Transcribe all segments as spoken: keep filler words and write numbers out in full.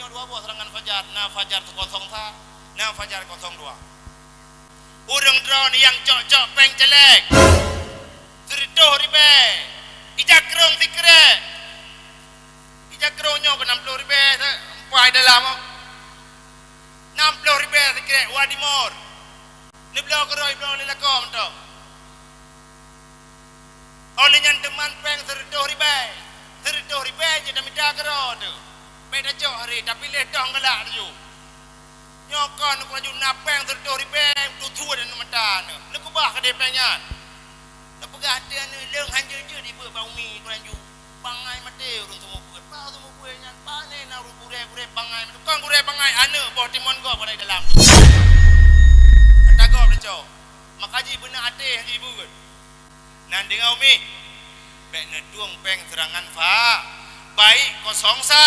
Dua boh seurangan fajar, na fajar kosong sa, na fajar kosong dua. Ureuëng droeneuh nyang cok-cok péng célék, sireutôh ribée, ija krông sikrek. Ija krông nyoe keu nam ploh ribée, sa-, empai dalam, oh. Nam ploh ribée sikrek, Wadi Mor. Neubloe keudroe, bloe lé lakoe mantong. Óh lheueh nyan teuman péng sireutôh ribée. Sireutôh ribée jeuet tamita keudroe teuh. Bék tacok hari, tapi lé toh galak teuh. Nyoe kon ukeue laju na péng sireutôh ribée, tutoe dan mata neuh. Neukeubah keudeh péng nyan. Neupeugah até aneuëk leueng han jeuet-jeuet ibeut bak umi ukeue laju. Bangai maté ureuëng seumeubeuet. Bak seumeubeuet nyan pané na ureuëng gurée-gurée bangai maté. Kon gurée bangai, aneuëk boh timon gob ada di dalam. Ata gob tacok. Maka jih beuna até han jeuet ibeut. Nan deungoe umi, bék neutueng péng seurangan fa, baik kosong sa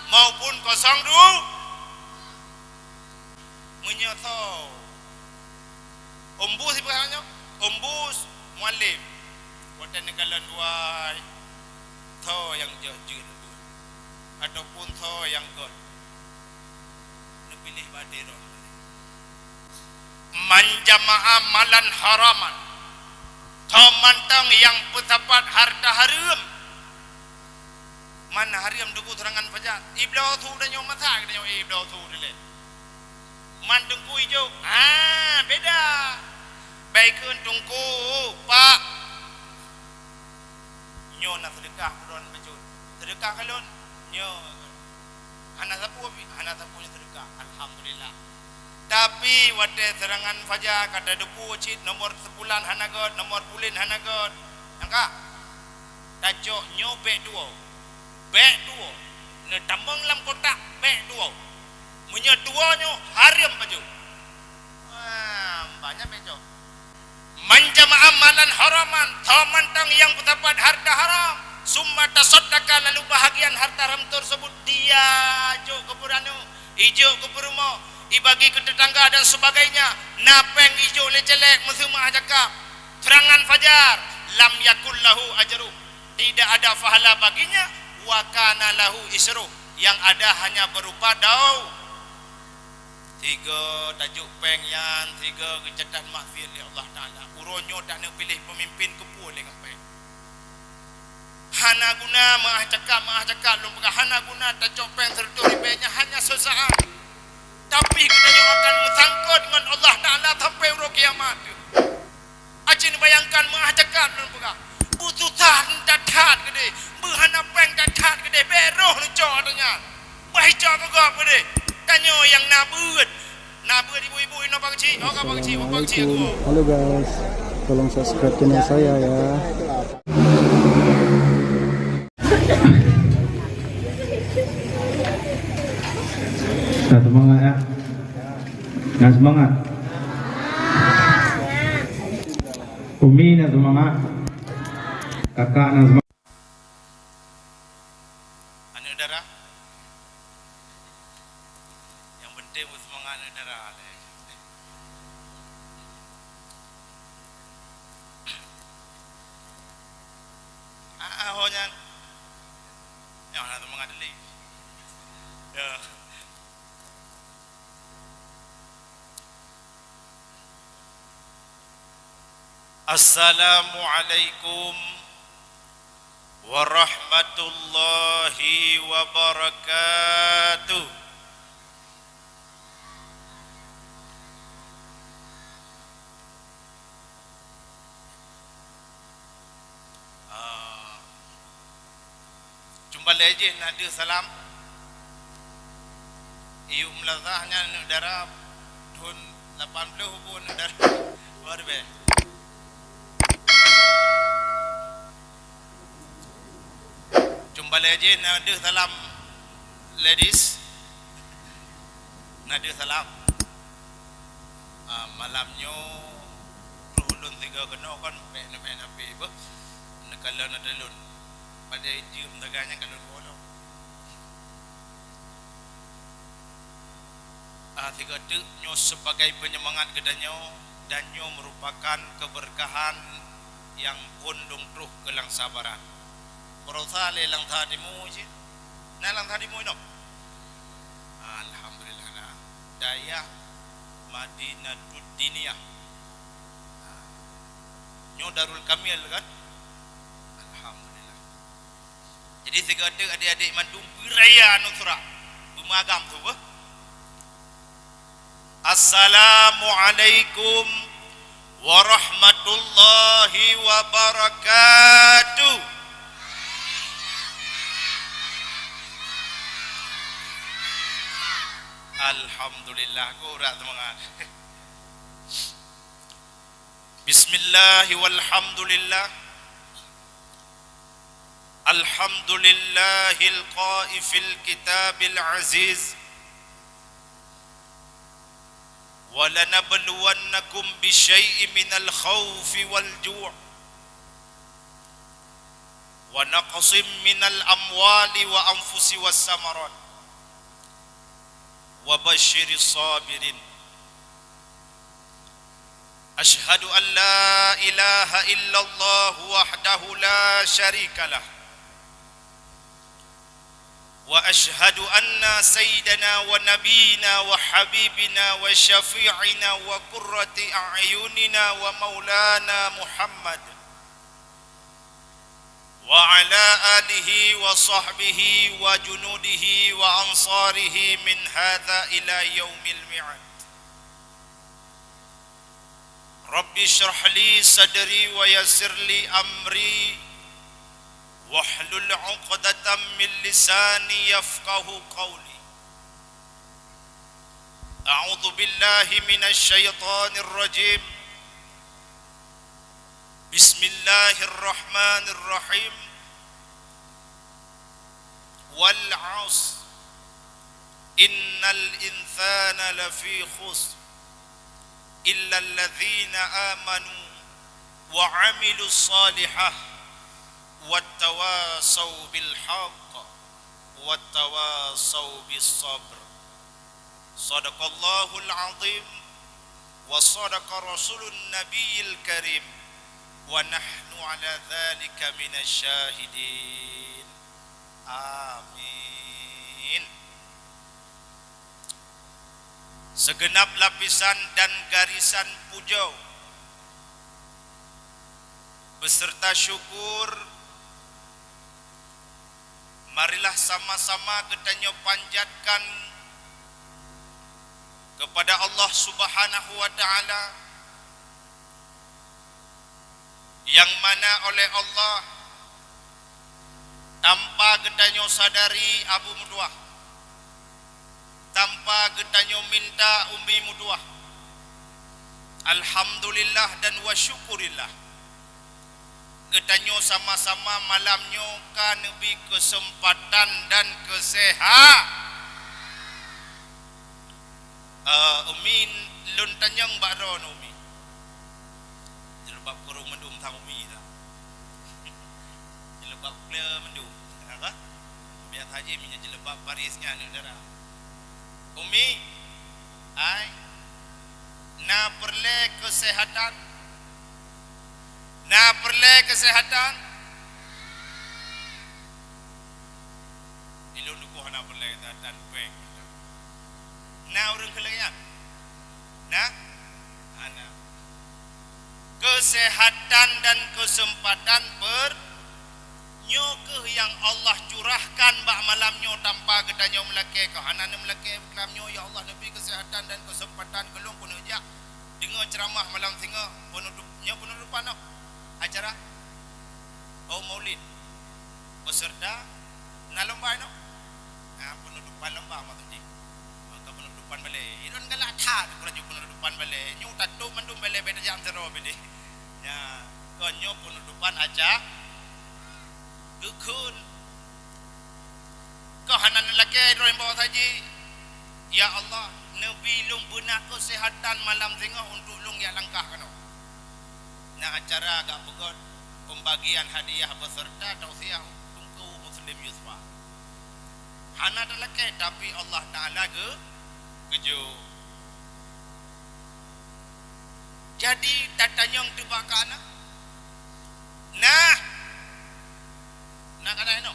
maupun kosong dua. Meunyoe tho, ombus ibarat nyoe, ombus mualim. Watée neukalon duai, tho nyang jeuet-jeuet, ataupun tho nyang göt. Neupiléh bak até droe. Man jama'a malan haraman. Tho mantong nyang peusapat hareuta hareuem. Man hareuem teungku seurangan fajar. Ibloe su tanyoe masa tanyoe ibloe su dilée. Man teungku ijok. Ah, beda. Baik keu teungku, Pak. Nyoe na seudeukah keu droen bacut. Seudeukah keu lôn. Nyoe. Hana sapeue, hana sapeue nyoe seudeukah. Alhamdulillah. Tapi watée seurangan fajar ka tadeungoe cit nomor seupulan hana göt, nomor pulen hana göt. Nyang ka? Tacok nyoe bék tuwoe. Bék tuwoe. Neutamong lam kotak bék tuwoe. Meunyoe tuwoe nyoe hareuem bacut. Wah, banyak bék cok. Man jama'a malan haraman, tho mantong nyang peusapat harta haram, summa tasaddaqa, lalu bahagian harta haram tersebut dia jok keu peurumoh, ijok keu peurumoh, ibagi keu tetangga dan sebagainya, na péng ijok lé célék meuseumeung cakap, seurangan fajar, lam yakul lahu ajru, tidak ada pahala baginya, wa kana lahu isru, yang ada hanya berupa dau. Sigoe tajok péng nyan, sigoe geucatat maksiat lé Allah Taala. Uroe nyoe tanyoe piléh peumimpén keupeue lé ngon péng. Hana guna meuah cakap, meuah cakap lôn peugah hana guna tacok péng sireutôh ribée nyan hanya seusaát. Tapi geutanyoe akan meusangkot ngon Allah Taala sampai uroe kiamat. Aci neubayangkan meuah cakap lôn peugah. Beususah that-that keudeh, beuhana péng that-that keudeh, bék roh neucok ata nyan. Bah icok keu gob keudeh. Tanyoe nyang na beuet. Na beuet ibu-ibu inoe bak keuchik, oh ka bak keuchik, oh bak keuchik aku. Assalamualaikum. Halo guys, tolong subscribe channel saya ya. Nah, semangat ya. Nah, semangat. Umi nak semangat. Kakak nak semangat. Aneuk dara. Nyang penting beusemangat aneuk dara. Ah, ah, ho nyan. Nyoe hana semangat lé. Ya. Assalamualaikum warahmatullahi wabarakatuh. Ah. Cuma lé jih na deuh salam. Iyup Meulazah nyan aneuk dara thon lapan ploh bu aneuk dara. Luar biasa. Cuma lé jih na deuh salam ladies. Na deuh salam. Ah, malam nyoe troh ulôn tiga keunoe kon bék neumén api beuh. Neukalon ata lôn. Padahai jeuem sagai nyan ka lôn woe lom. Ah, sigoe teuk nyoe sebagai penyemangat geutanyoe dan nyoe merupakan keberkahan nyang phon dong troh keu Langsa Barat. Baroesa lé Langsa Timu cit. Na Langsa Timu inoe? Madinatud Diniyah. Nyoe Darul Kamil kan? Alhamdulillah. Jadi sigoe teuk adik-adik mandum beuraya aneuk surak. Beumagam tu beuh. Assalamualaikum warahmatullahi wabarakatuh. Alhamdulillah, kurak semangat. Bismillah walhamdulillah. Alhamdulillahil qa'i fil kitabil aziz. Wa lanabluwannakum bisyai'in minal khaufi wal ju'. Wa naqsim minal amwali wa anfusi was samarat. Wa basyiris sabirin. Asyhadu an la ilaha illallah wahdahu la syarikalah. Wa asyhadu anna sayyidana wa nabiyina wa habibina wa syafi'ina wa qurrati a'yunina wa maulana Muhammad wa ala alihi wa sahbihi wa junudihi wa ansarihi min hadza ila yaumil mi'ad. Rabbi shrah li sadri wa yassir li amri wahlul 'uqdatam min lisani yafqahu qawli. A'udzu billahi minasy syaithanir rajim. Bismillahirrahmanirrahim. Wal 'asr. Innal insana lafi khusr. Illal ladzina amanu wa 'amilus shalihah. Wattawasau bil haqq. Wattawasau bis sabr. Shadaqallahul azim wa shadaqa rasulun nabiyil karim wa nahnu ala dzalika minasy syahidin. Amin. Segenap lapisan dan garisan puja beserta syukur marilah sama-sama geutanyoe panjatkan kepada Allah Subhanahu wa Ta'ala, nyang mana oleh Allah tanpa geutanyoe sadari Abu meutuah, tanpa geutanyoe minta Umi meutuah. Alhamdulillah dan wa syukurillah. Geutanyoe sama-sama malam nyoe ka neubi keuseumpatan dan keuseuha-, eh, Umi, lôn tanyong bak droeneuh, Umi. Jilbab kurong mandum sang Umi dah. Jilbab kleu mandum. Apa? Biasa aja minyak jilbab baris nyan, saudara. Umi, ai, na peureulée keuseuhatan? Na peureulée keuseuhatan? Di lôn dukoh hana peureulée keuseuhatan, péng. Na ureuëng keu lagée nyan? Na? Hana. Keuseuhatan dan keuseumpatan ber-, nyoe kheueh nyang Allah curahkan bak malam nyoe tanpa geutanyoe meulakée. Keu hana neumeulakée bak malam nyoe, ya Allah, neubi keuseuhatan dan keuseumpatan keu lôn keuneuk jak deungoe ceuramah malam singoh, peunutup, nyoe peunutupan noh acara. Oh, Maulid. Peserta na lomba inoe? Na peunutupan lomba maksud jih. Maka peunutupan balée. Ilôn galak that laju peunutupan balée. Nyoe tatôp mandum balée beda jam sidroe bideh. Nya, kon nyoe peunutupan acara geukheun. Keu hana neulakée droe bawah saji. Ya Allah, neubi lôn beuna keuseuhatan malam singoh untuk lôn jak langkah keunoe. Na acara gak peugét pembagian hadiah beserta tausiah untuk muslim Yusfa. Hana talakée, tapi Allah Taala geu-, geujok. Jadi, tatanyong teubak keu aneuk. Nah. Nah, keu aneuk inoe.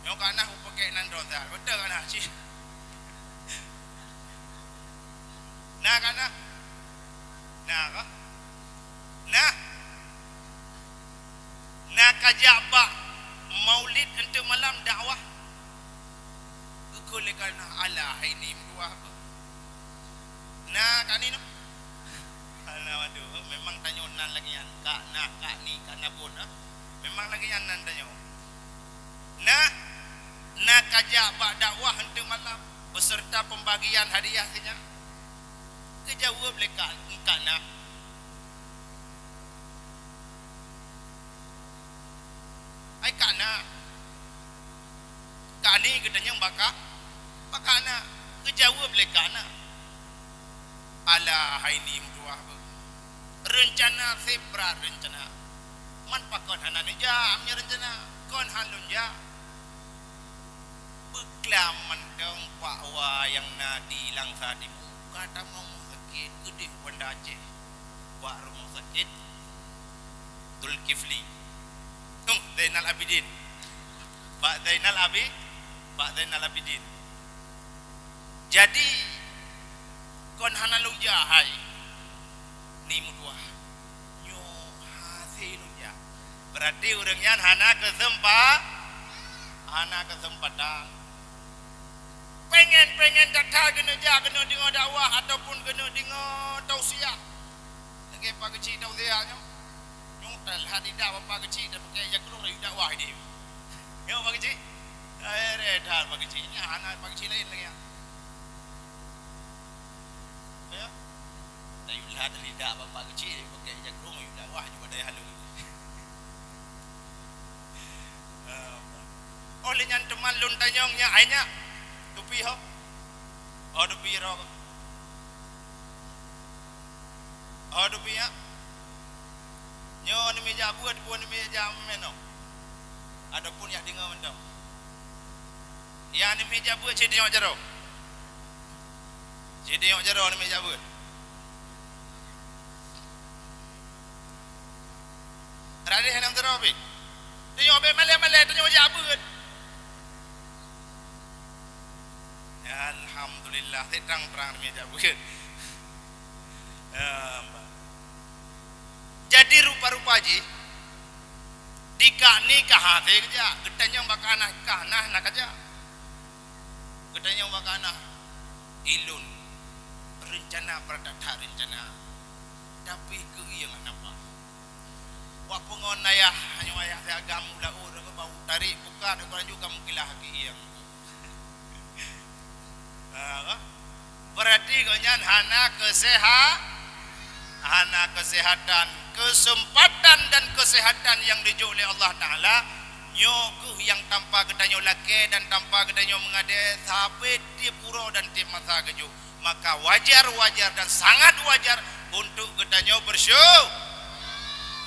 Nyoe keu aneuk upakée nan droe that. Beutôi keu aneuk cit. Na ka na? Na ka? Nah. Na ka jak bak maulid enteuk malam dakwah. Geukheun lé ka na, alah, hai ni meutuah beuh. Na ka ni noh? Hana, waduh, memang tanyoe nan lagèe nyan. Ka na, ka ni, ka na buet, ah. Memang lagèe nyan nan tanyoe. Na, na ka jak bak dakwah enteuk malam beserta pembagian hadiah sinyak. Geujaweueb lé ka, ka na. Ai ka na. Ka ni geutanyong bak ka, bak ka na. Geujaweueb lé ka na. Alah, hai ni meutuah beuh. Reuncana sibrat reuncana. Man pakon hana neujak meunyoe reuncana? Kon han lôn jak. Beuklam mantong pakwa nyang na di Langsa Timu. Ka tamong rumoh sakét keudéh Banda Aceh. Bak rumoh sakét Zulkifli. Huh, Zainal Abidin. Bak Zainal Abi-, bak Zainal Abidin. Jadi, kon hana lôn jak hai ni meutuah. Nyoe hase lôn jak. Berarti ureueng nyan hana keuseumpa-, hana keuseumpatan. Pengen-pengen that-that keuneuk jak, keuneuk deungoe dakwah ataupun keuneuk deungoe tausiah. Lagèe Pak Keuchik tausiah nyoe. Nyoe that-that idak Bapak Keuchik dan pakai jak keunoe rayu dakwah idéh. Nyoe Pak Keuchik. Eh, that Pak Keuchik. Nyan hana Pak Keuchik laén lagèe nyan. Ya. Tayue that idak Bapak Keuchik, pakai jak keunoe rayu dakwah juga daya halus. Oh, lé nyan teuma lôn tanyong nyak, ai nyak. Tupi ho? Oh, tupi ro. Oh, tupi nyak. Nyoe neumé jak beuet, peue neumé jak meunoe? Ataupun jak deungoe mantong? Nyang neumé jak beuet cit deungoe jaroe. Cit deungoe jaroe neumé jak beuet. Raden hana meusidroe pih. Tanyoe bèk malèe-malèe, tanyoe jak beuet. Alhamdulillah, terang-terang neumé jak beuet. Ya, bah. Jadi rupa-rupa jih, di ka ni ka hase geujak, geutanyong bak ka na, ka na, na ka jak. Geutanyong bak ka na, ilôn reuncana, brat that-that reuncana, tapi keu ié ngon apa? Wak peungon ayah, nyoe ayah siagam u laôt, bau tarék buka, dan kurang juga meukilah keu ié. Ha, berarti gobnyan hana keuseha-, hana keuseuhatan. Keuseumpatan dan keuseuhatan nyang geujok lé Allah Taala, nyoe kheueh nyang tanpa geutanyoe lakèe dan tanpa geutanyoe meungadèe, sabé tiep uroe dan tiep masa geujok. Maka wajar-wajar dan sangat wajar untuk geutanyoe bersyu-,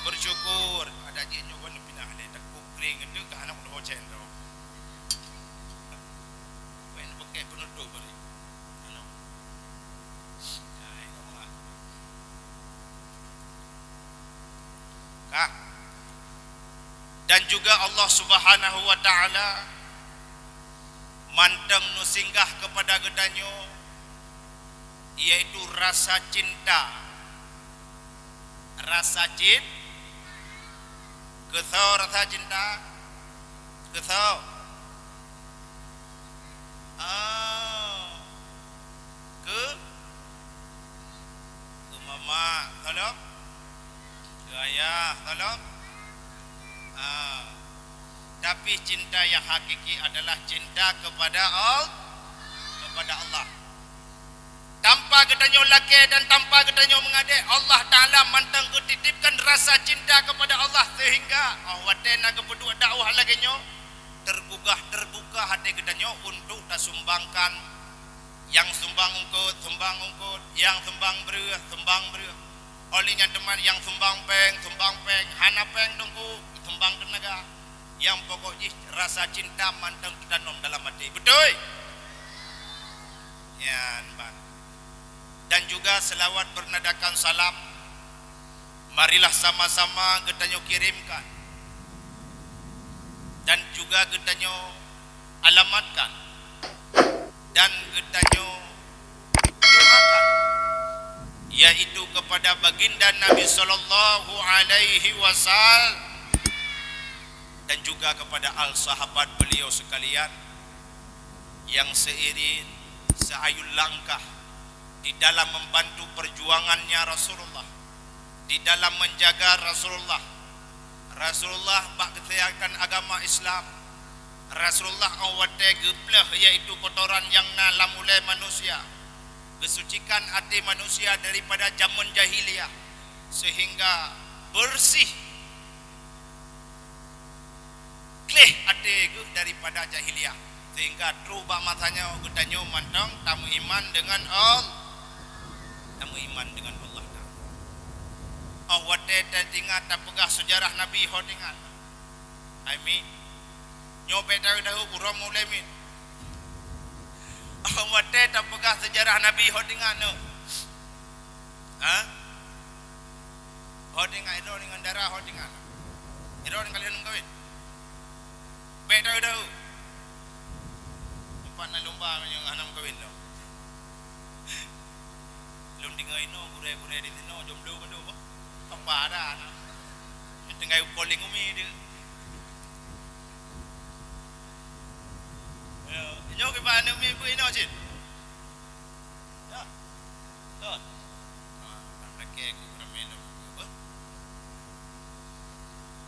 bersyukur. Adak jih nyoe kon pinah lé, takot kring itu ka hana kudoh cendol. Pen pakai penutup bari. Anu. Nah, ini Allah. Kah. Dan juga Allah Subhanahu wa Ta'ala mantong neusinggah kepada geutanyoe, yaitu rasa cinta. Rasa cin-, keusoe rasa cinta? Keusoe? Oh. Keu-, keu mamak, tolong. Keu ayah, tolong. Ah. Tapi cinta yang hakiki adalah cinta kepada Al-, kepada Allah. Tanpa geutanyoe lakèe dan tanpa geutanyoe meungadèe, Allah Taala mantong geutitipkan rasa cinta kepada Allah sehingga, oh, watèe na geupeuduek dakwah lagèe nyoe, tergugah, terbuka hati geutanyoe untuk tasumbangkan. Nyang sumbang eungkôt, sumbang eungkôt, nyang sumbang breueh, sumbang breueh. Óh lheueh nyan teuma nyang sumbang péng, sumbang péng, hana péng teungku, sumbang teunaga. Nyang pokok jih rasa cinta mantong teutanom dalam até. Beutôi? Nyan ban. Dan juga selawat bernadakan salam, marilah sama-sama geutanyoe kirimkan dan juga geutanyoe alamatkan dan geutanyoe doakan. Baginda Nabi sallallahu alaihi wasallam dan juga kepada al sahabat beliau sekalian yang seiring seayun langkah di dalam membantu perjuangannya Rasulullah, di dalam menjaga Rasulullah. Rasulullah bak geuseuhatkan agama Islam. Rasulullah 'oh watèe geupleuh, yaitu kotoran nyang na lam ulèe manusia, geusucikan até manusia daripada jameun jahiliyah, sehingga bersih, gleh até geuh daripada jahiliyah, sehingga trôh bak masa nyoe geutanyoe mantong tameuiman deungon Allah, tameuiman deungon Allah Taala. 'Oh watèe taingat, tapeugah seujarah Nabi, ho teuingat. Hai Mi, nyoe bèk taeu-taeu uroe mulai Mi. 'Oh watèe tapeugah seujarah Nabi, ho teuingat nyoe. Ha? Ho teuingat, droeneuh ngon dara ho teuingat. Droeneuh ka lheueh neumeukawen. Bèk taeu-taeu. Teumpat na lumba nyang hana meukawen lom. Lôn deungö inoe gurèe-gurèe di sinoe jomblo bandum, boh. Kapa ada aneuk. Tinggai ukoe lé umi dia. Ya, nyoe kiban aneuk mi beu inoe cit. Ya. Betul. Ha, nak lakèe ku ramè lom. Apa?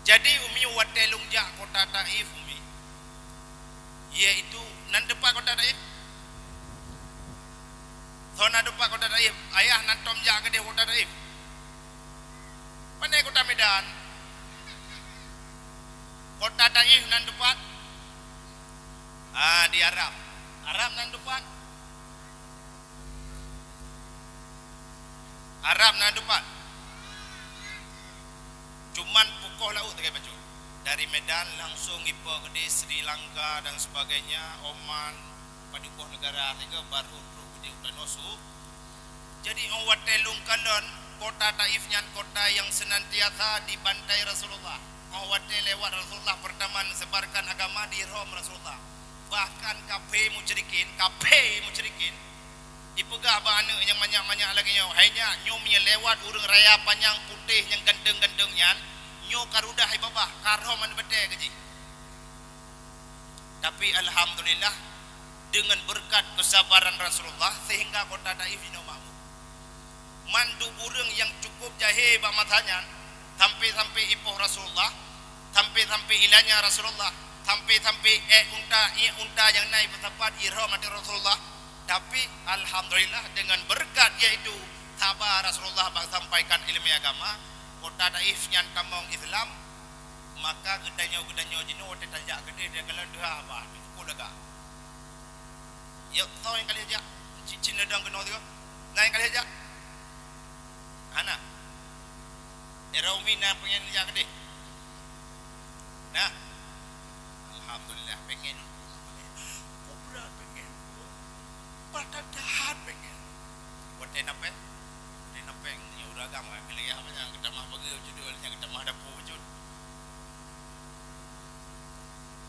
Jadi, umi watèe lôn jak kota Taif, umi. Yaitu, nan teumpat kota Taif? Soe na teumpat kota Taif? Ayah nan tom jak keudéh kota Taif? Pane kota Medan? Kota Taif nan teumpat? Ah, di Arab. Arab nan teumpat? Arab na teumpat. Cuman pukoh laôt sagai bacut. Dari Medan langsung ipo keudéh Sri Lanka dan sebagainya, Oman, padum boh negara, sehingga baru trôh keudéh u tanoh su-. Jadi, 'oh watèe lôn kalon, kota Taif nyan kota yang senantiasa dibantai Rasulullah. 'Oh watèe lewat Rasulullah pertama sebarkan agama di Rom Rasulullah. Bahkan kafé musyrikin, kafé musyrikin, ipeugah bak aneuk nyang manyak-manyak lagèe nyoe, "Hai nyak, nyoe meunyo lewat ureueng raya panyang putéh nyang ganteng-ganteng nyan, nyoe ka rudah i babah, ka rhom aneuk batèe keu jih." Tapi alhamdulillah, deungon beureukat keusabaran Rasulullah, sehingga kota Taif jinoe makmur. Mandum ureueng nyang cukup jahé bak masa nyan, sampai-sampai ipoh Rasulullah, sampai-sampai ilanya Rasulullah, sampai-sampai èk unta, iék unta nyang na ipeusapat i rhom ateueh Rasulullah. Tapi, alhamdulillah, deungon beureukat yaitu saba Rasulullah bak sampaikan ileumèe agama, kota Taif nyan tamong Islam, maka geutanyoe-geutanyoe jinoe watèe tajak keudéh, takalon deuh haba, teupeue lagak. Yok, soe nyang ka lheueh jak? Cicin ladang keunoe sigoe. Na nyang ka lheueh jak? Hana. Era umi na pengen jak keudéh? Nah. Alhamdulillah, pengen. Kubra pengen. Patah tahan pengen. Watèe na péng? Watèe na péng, nyoe ureueng agam, lagèe apa nyang geutamah pageue judul, nyang geutamah dapu bacut.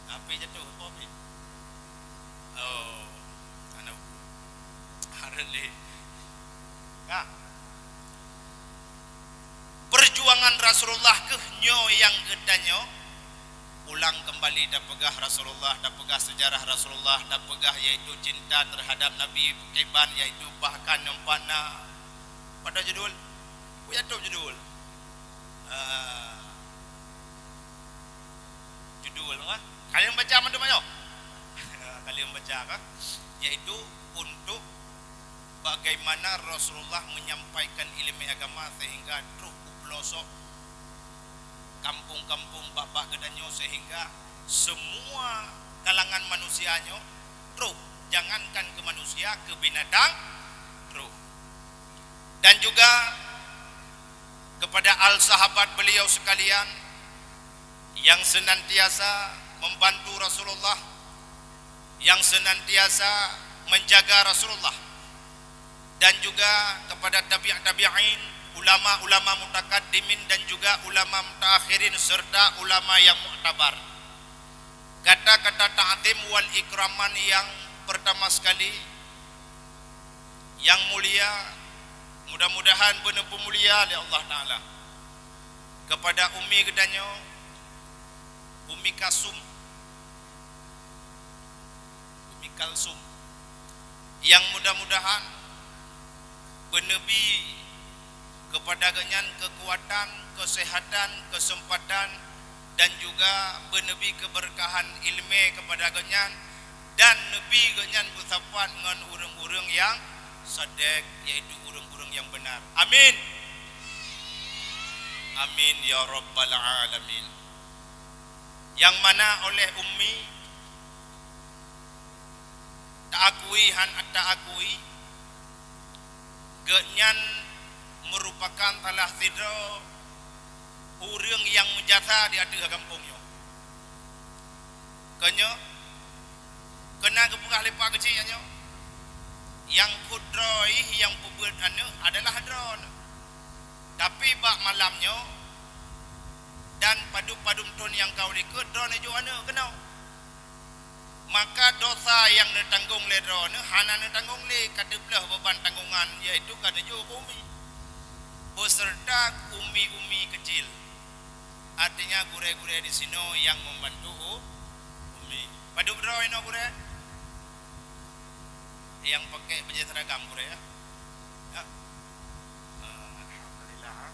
Api jatuh, apa api? Oh, aneuk. Hareuh lé. Ka. Perjuangan Rasulullah keuh nyoe nyang geutanyoe ulang kembali, tapeugah Rasulullah, tapeugah sejarah Rasulullah, tapeugah yaitu cinta terhadap Nabi, kiban yaitu bahkan nyoe pat na pada judul, ku jatuh judul. Ah. Judul, ha? Kalian baca mandum ayo. Kalian baca, ha? Yaitu untuk bagaimana Rasulullah menyampaikan ileumèe agama sehingga trôh u peulosok kampung-kampung bak-bak geutanyoe, sehingga semua kalangan manusia nyoe trôh, jangankan ke manusia, ke binatang trôh. Dan juga kepada al sahabat beliau sekalian yang senantiasa membantu Rasulullah, yang senantiasa menjaga Rasulullah, dan juga kepada tabi' tabi'in, ulama-ulama mutakaddimin dan juga ulama mutaakhirin serta ulama yang muktabar. Kata-kata ta'zim wal ikraman yang pertama sekali, yang mulia, Mudah-mudahan beuneupeumulia lé Allah Taala keupada Ummi geutanyoe, Ummi Kasum, Ummi Kalsum, nyang mudah-mudahan beuneubi keupada geuhnyan keukuatan, keuseuhatan, keuseumpatan, dan juga beuneubi keubeurkahan iéleumé keupada geuhnyan, dan neubi geuhnyan beusapat ngon ureuëng-ureuëng nyang sadék, yaitu ureuëng-ureuëng nyang beunar. Amin. Amin ya rabbal alamin. Nyang mana oleh Ummi taakui hana taakui, geuhnyan meurupakan salah sidroe ureuëng nyang meujasa di ateueh gampông nyoe. Keu nyoe, keunan geupeugah lé Pak Geuchik nyoe, nyang kudroe nyang peubeuet aneuëk adalah droeneuh. Tapi bak malam nyoe dan padub-padub thon nyang ka u likot, droeneuh jok aneuëk keunoe. Maka dosa nyang neutanggong lé droeneuh hana neutanggong lé, ka teubleuh beuban tanggongan, yaitu ka neujok keu Ummi, beuseureuta ummi-ummi keucil. Artinya, gurée-gurée di sinoe nyang membantu u-, Ummi. Padub droe inoe gurée? Nyang pakai bajée seragam gurée, ya? Ya. Ah, alhamdulillah, ha.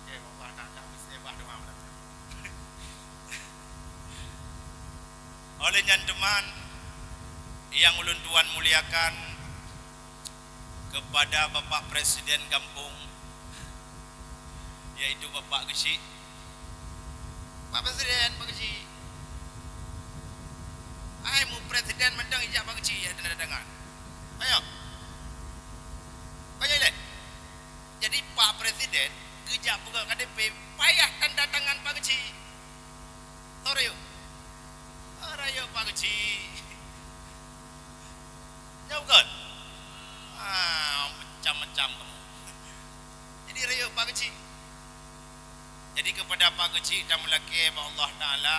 Oke, Allah nak, nak mesti bah doa malam ni. Oleh nyan teuma, nyang ulôn tuan muliakan, keupada Bapak Presiden gampông, yaitu Bapak Geuchik. Pak Presiden, Pak Geuchik. Hai, mu presiden mantong ijak Pak Geuchik ya tanda tangan. Ayo. Ayo, ilée. Jadi, Pak Presiden geujak peugah K T P, payah tanda tangan Pak Geuchik. Toh rayeuk. Oh, rayeuk Pak Geuchik. Nyoe bukon? Ah, macam-macam kamu. Jadi, rayeuk Pak Geuchik. Jadi, keupada Pak Geuchik tameulakée bak Allah Taala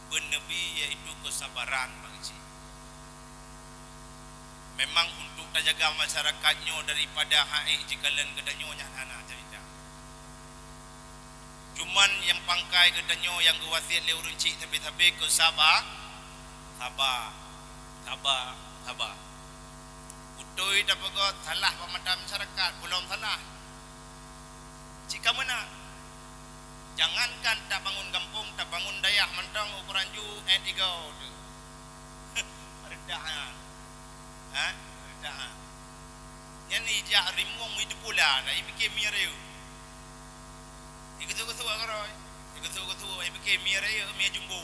beuneubi, yaitu keusabaran, Pak Geuchik. Memang untuk tajaga masyarakat nyoe daripada hak ék jikalon geutanyoe nyan hana cerita. Cuman nyang pangkai geutanyoe nyang geuwasiet lé ureuëng chik sabe-sabe keu saba, saba, saba, saba. Beutôi tapeugah salah bak mata masyarakat, peulom salah. Cit ka meunan. Jangankan tabangun gampông, tabangun dayah mantong ukoran ju ék tiga tu. Reudah nyan. Ha? Reudah nyan. Nyan ijak rimueng iteupeue la, na ipike mie rayeuk. Igeusue-geusue keudroe. Igeusue-geusue ipike mie rayeuk, mie jumbo.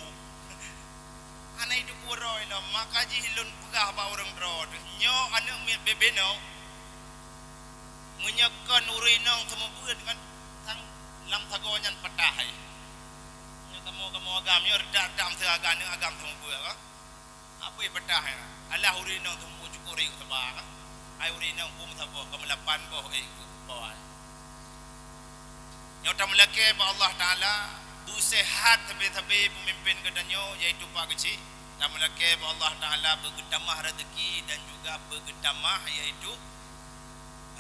Hana iteupeue droe lom, maka jih lôn peugah bak ureuëng droe teuh, nyoe aneuëk miet bebe nyoe, meunyoe kon ureuëng inong seumeubeuet ngon sang lam sagoe nyan patah hai. Nyoe kamoe-kamoe agam, nyoe reudak-reudak meuseu agam, aneuëk agam seumeubeuet ka. Abéh patah hai. Alah ureuëng inong seumeubeuet cukôp riyeuk saba ka. Hai ureuëng inong pun saboh, ka meulapan boh, eh, bawai. Nyoe tameulakée bak Allah Taala, beuseuhat sabe-sabe peumimpén geutanyoe, yaitu Pak Geuchik. Tameulakée bak Allah Taala beugeutamah rezeki dan juga beugeutamah, yaitu,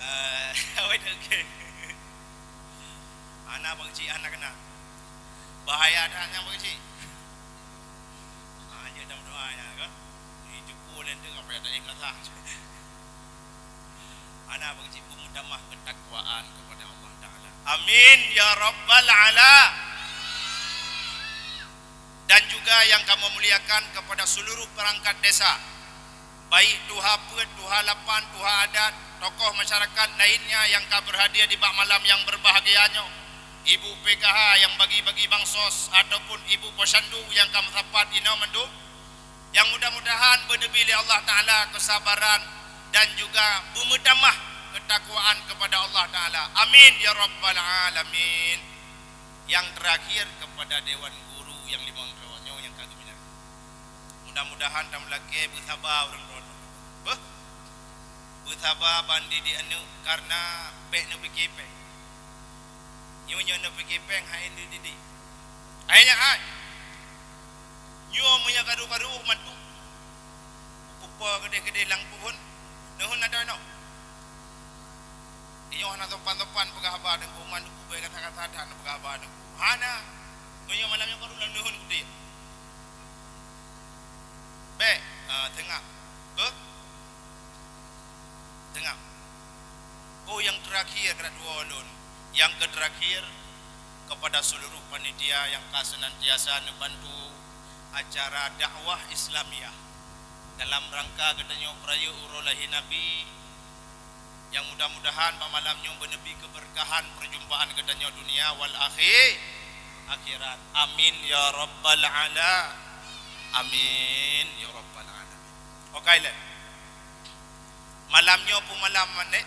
eh, awai rezeki. Hana Pak Geuchik, hana keunan. Bahaya that nyan Pak Geuchik. Ah, jeuet tameudoa nyan kan. Ni jukô lé teuh sampai tak ikhlas ah. Hana Pak Geuchik, beumeutamah keutakwaan kepada Allah Taala. Amin ya rabbal ala. Dan juga yang kamoe muliakan kepada seluruh perangkat desa, baik tuha peuet, tuha lapan, tuha adat, tokoh masyarakat lainnya yang ka berhadir di bak malam yang berbahagia nyoe, ibu P K H yang bagi-bagi bansos ataupun ibu posyandu yang ka meusapat inoe mandum, yang mudah-mudahan beuneubi lé Allah Taala kesabaran dan juga beumeutamah keutakwaan kepada Allah Taala. Amin ya rabbal alamin. Yang terakhir kepada dewan guru yang limong droe nyoe nyang ka geuminan. Mudah-mudahan tameulakée beusaba ureuëng droe. Beuh? Beusaba ban didik aneuëk karena bék neupike péng. Nyoe nyoe neupike péng hai neudidik. Hai nyan hai. Nyoe meunyoe karu-karu mantu. Pupo keudeh-keudeh lam pohon. Neuhon adoe noh. Nyoe hana sopan-sopan peugah haba Teungku, man Teungku bèk gata-gata that neupeugah haba Teungku. Hana. Meunyoe malam nyoe baru lôn lôn kutiek. Bèk, ah, teungab. Beuh? Teungab. Oh, nyang terakhir keunan dua ulôn. Nyang keuterakhir, kepada seluruh panitia nyang ka senantiasa neubantu acara dakwah Islamiah dalam rangka geutanyoe peurayeuk uroe lahé Nabi, nyang mudah-mudahan bak malam nyoe beuneubi keubeurkahan peujumpaan geutanyoe dunia wal akhi-, akhirat. Amin ya rabbal ala-, amin ya rabbal alamin. Oke lé. Malam nyoe peue malam, Nek?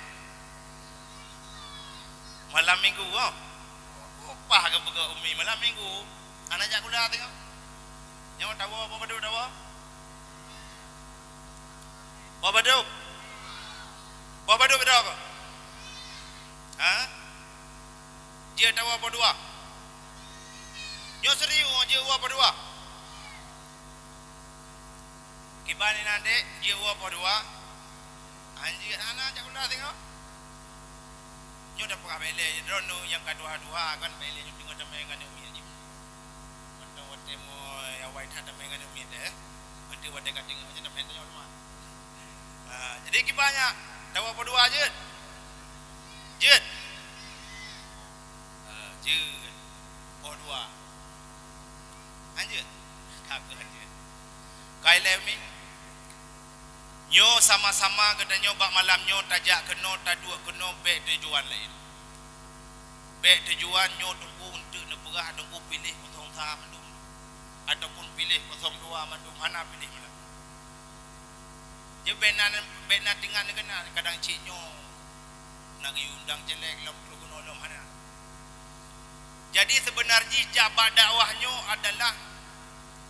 Malam Minggu, oh. Oh, pah geupeugah Umi, malam Minggu. Hana jak sikula teungoh. Nyoe tawoe, boh padub tawoe? Boh padub? Boh padub beudôh kah? Ha? Jeuet tawoe poh dua? Nyoe serius, jeuet woe poh dua? Kiban inan dek, jeuet woe poh dua? Anjir, hana jak sikula teungoh. Nyoe dah peugah bèk lé, droeneuh nyang ka tuha-tuha kan, bèk lé nyoe teungoh tamè ngon aneuk miet jih. Mantong watèe mo awai that tamè ngon aneuk miet, eh. Mantong watèe ka teungoh nyoe tamè tanyoe teuma. Ah, jadi kiban nyak, tawoe poh dua jeuet? Jeuet? Ah, jeuet. Poh dua. Hanjeuet? Ka keuh hanjeuet. Ka ilèe Umi? Nyoe sama-sama geutanyoe bak malam nyoe tajak keunoe, taduek keunoe, bèk tujuan laén. Bèk tujuan nyoe Teungku eunteuk neupeugah, Teungku piléh kosong sa mandum, ataupun piléh kosong dua mandum, hana piléh malam. Nyoe bèk na, bèk na teuingat keunan, kadang cit nyoe na geuyue undang célék lom, trok keunoe lom, hana. Jadi, seubeuna jih jak bak dakwah nyoe adalah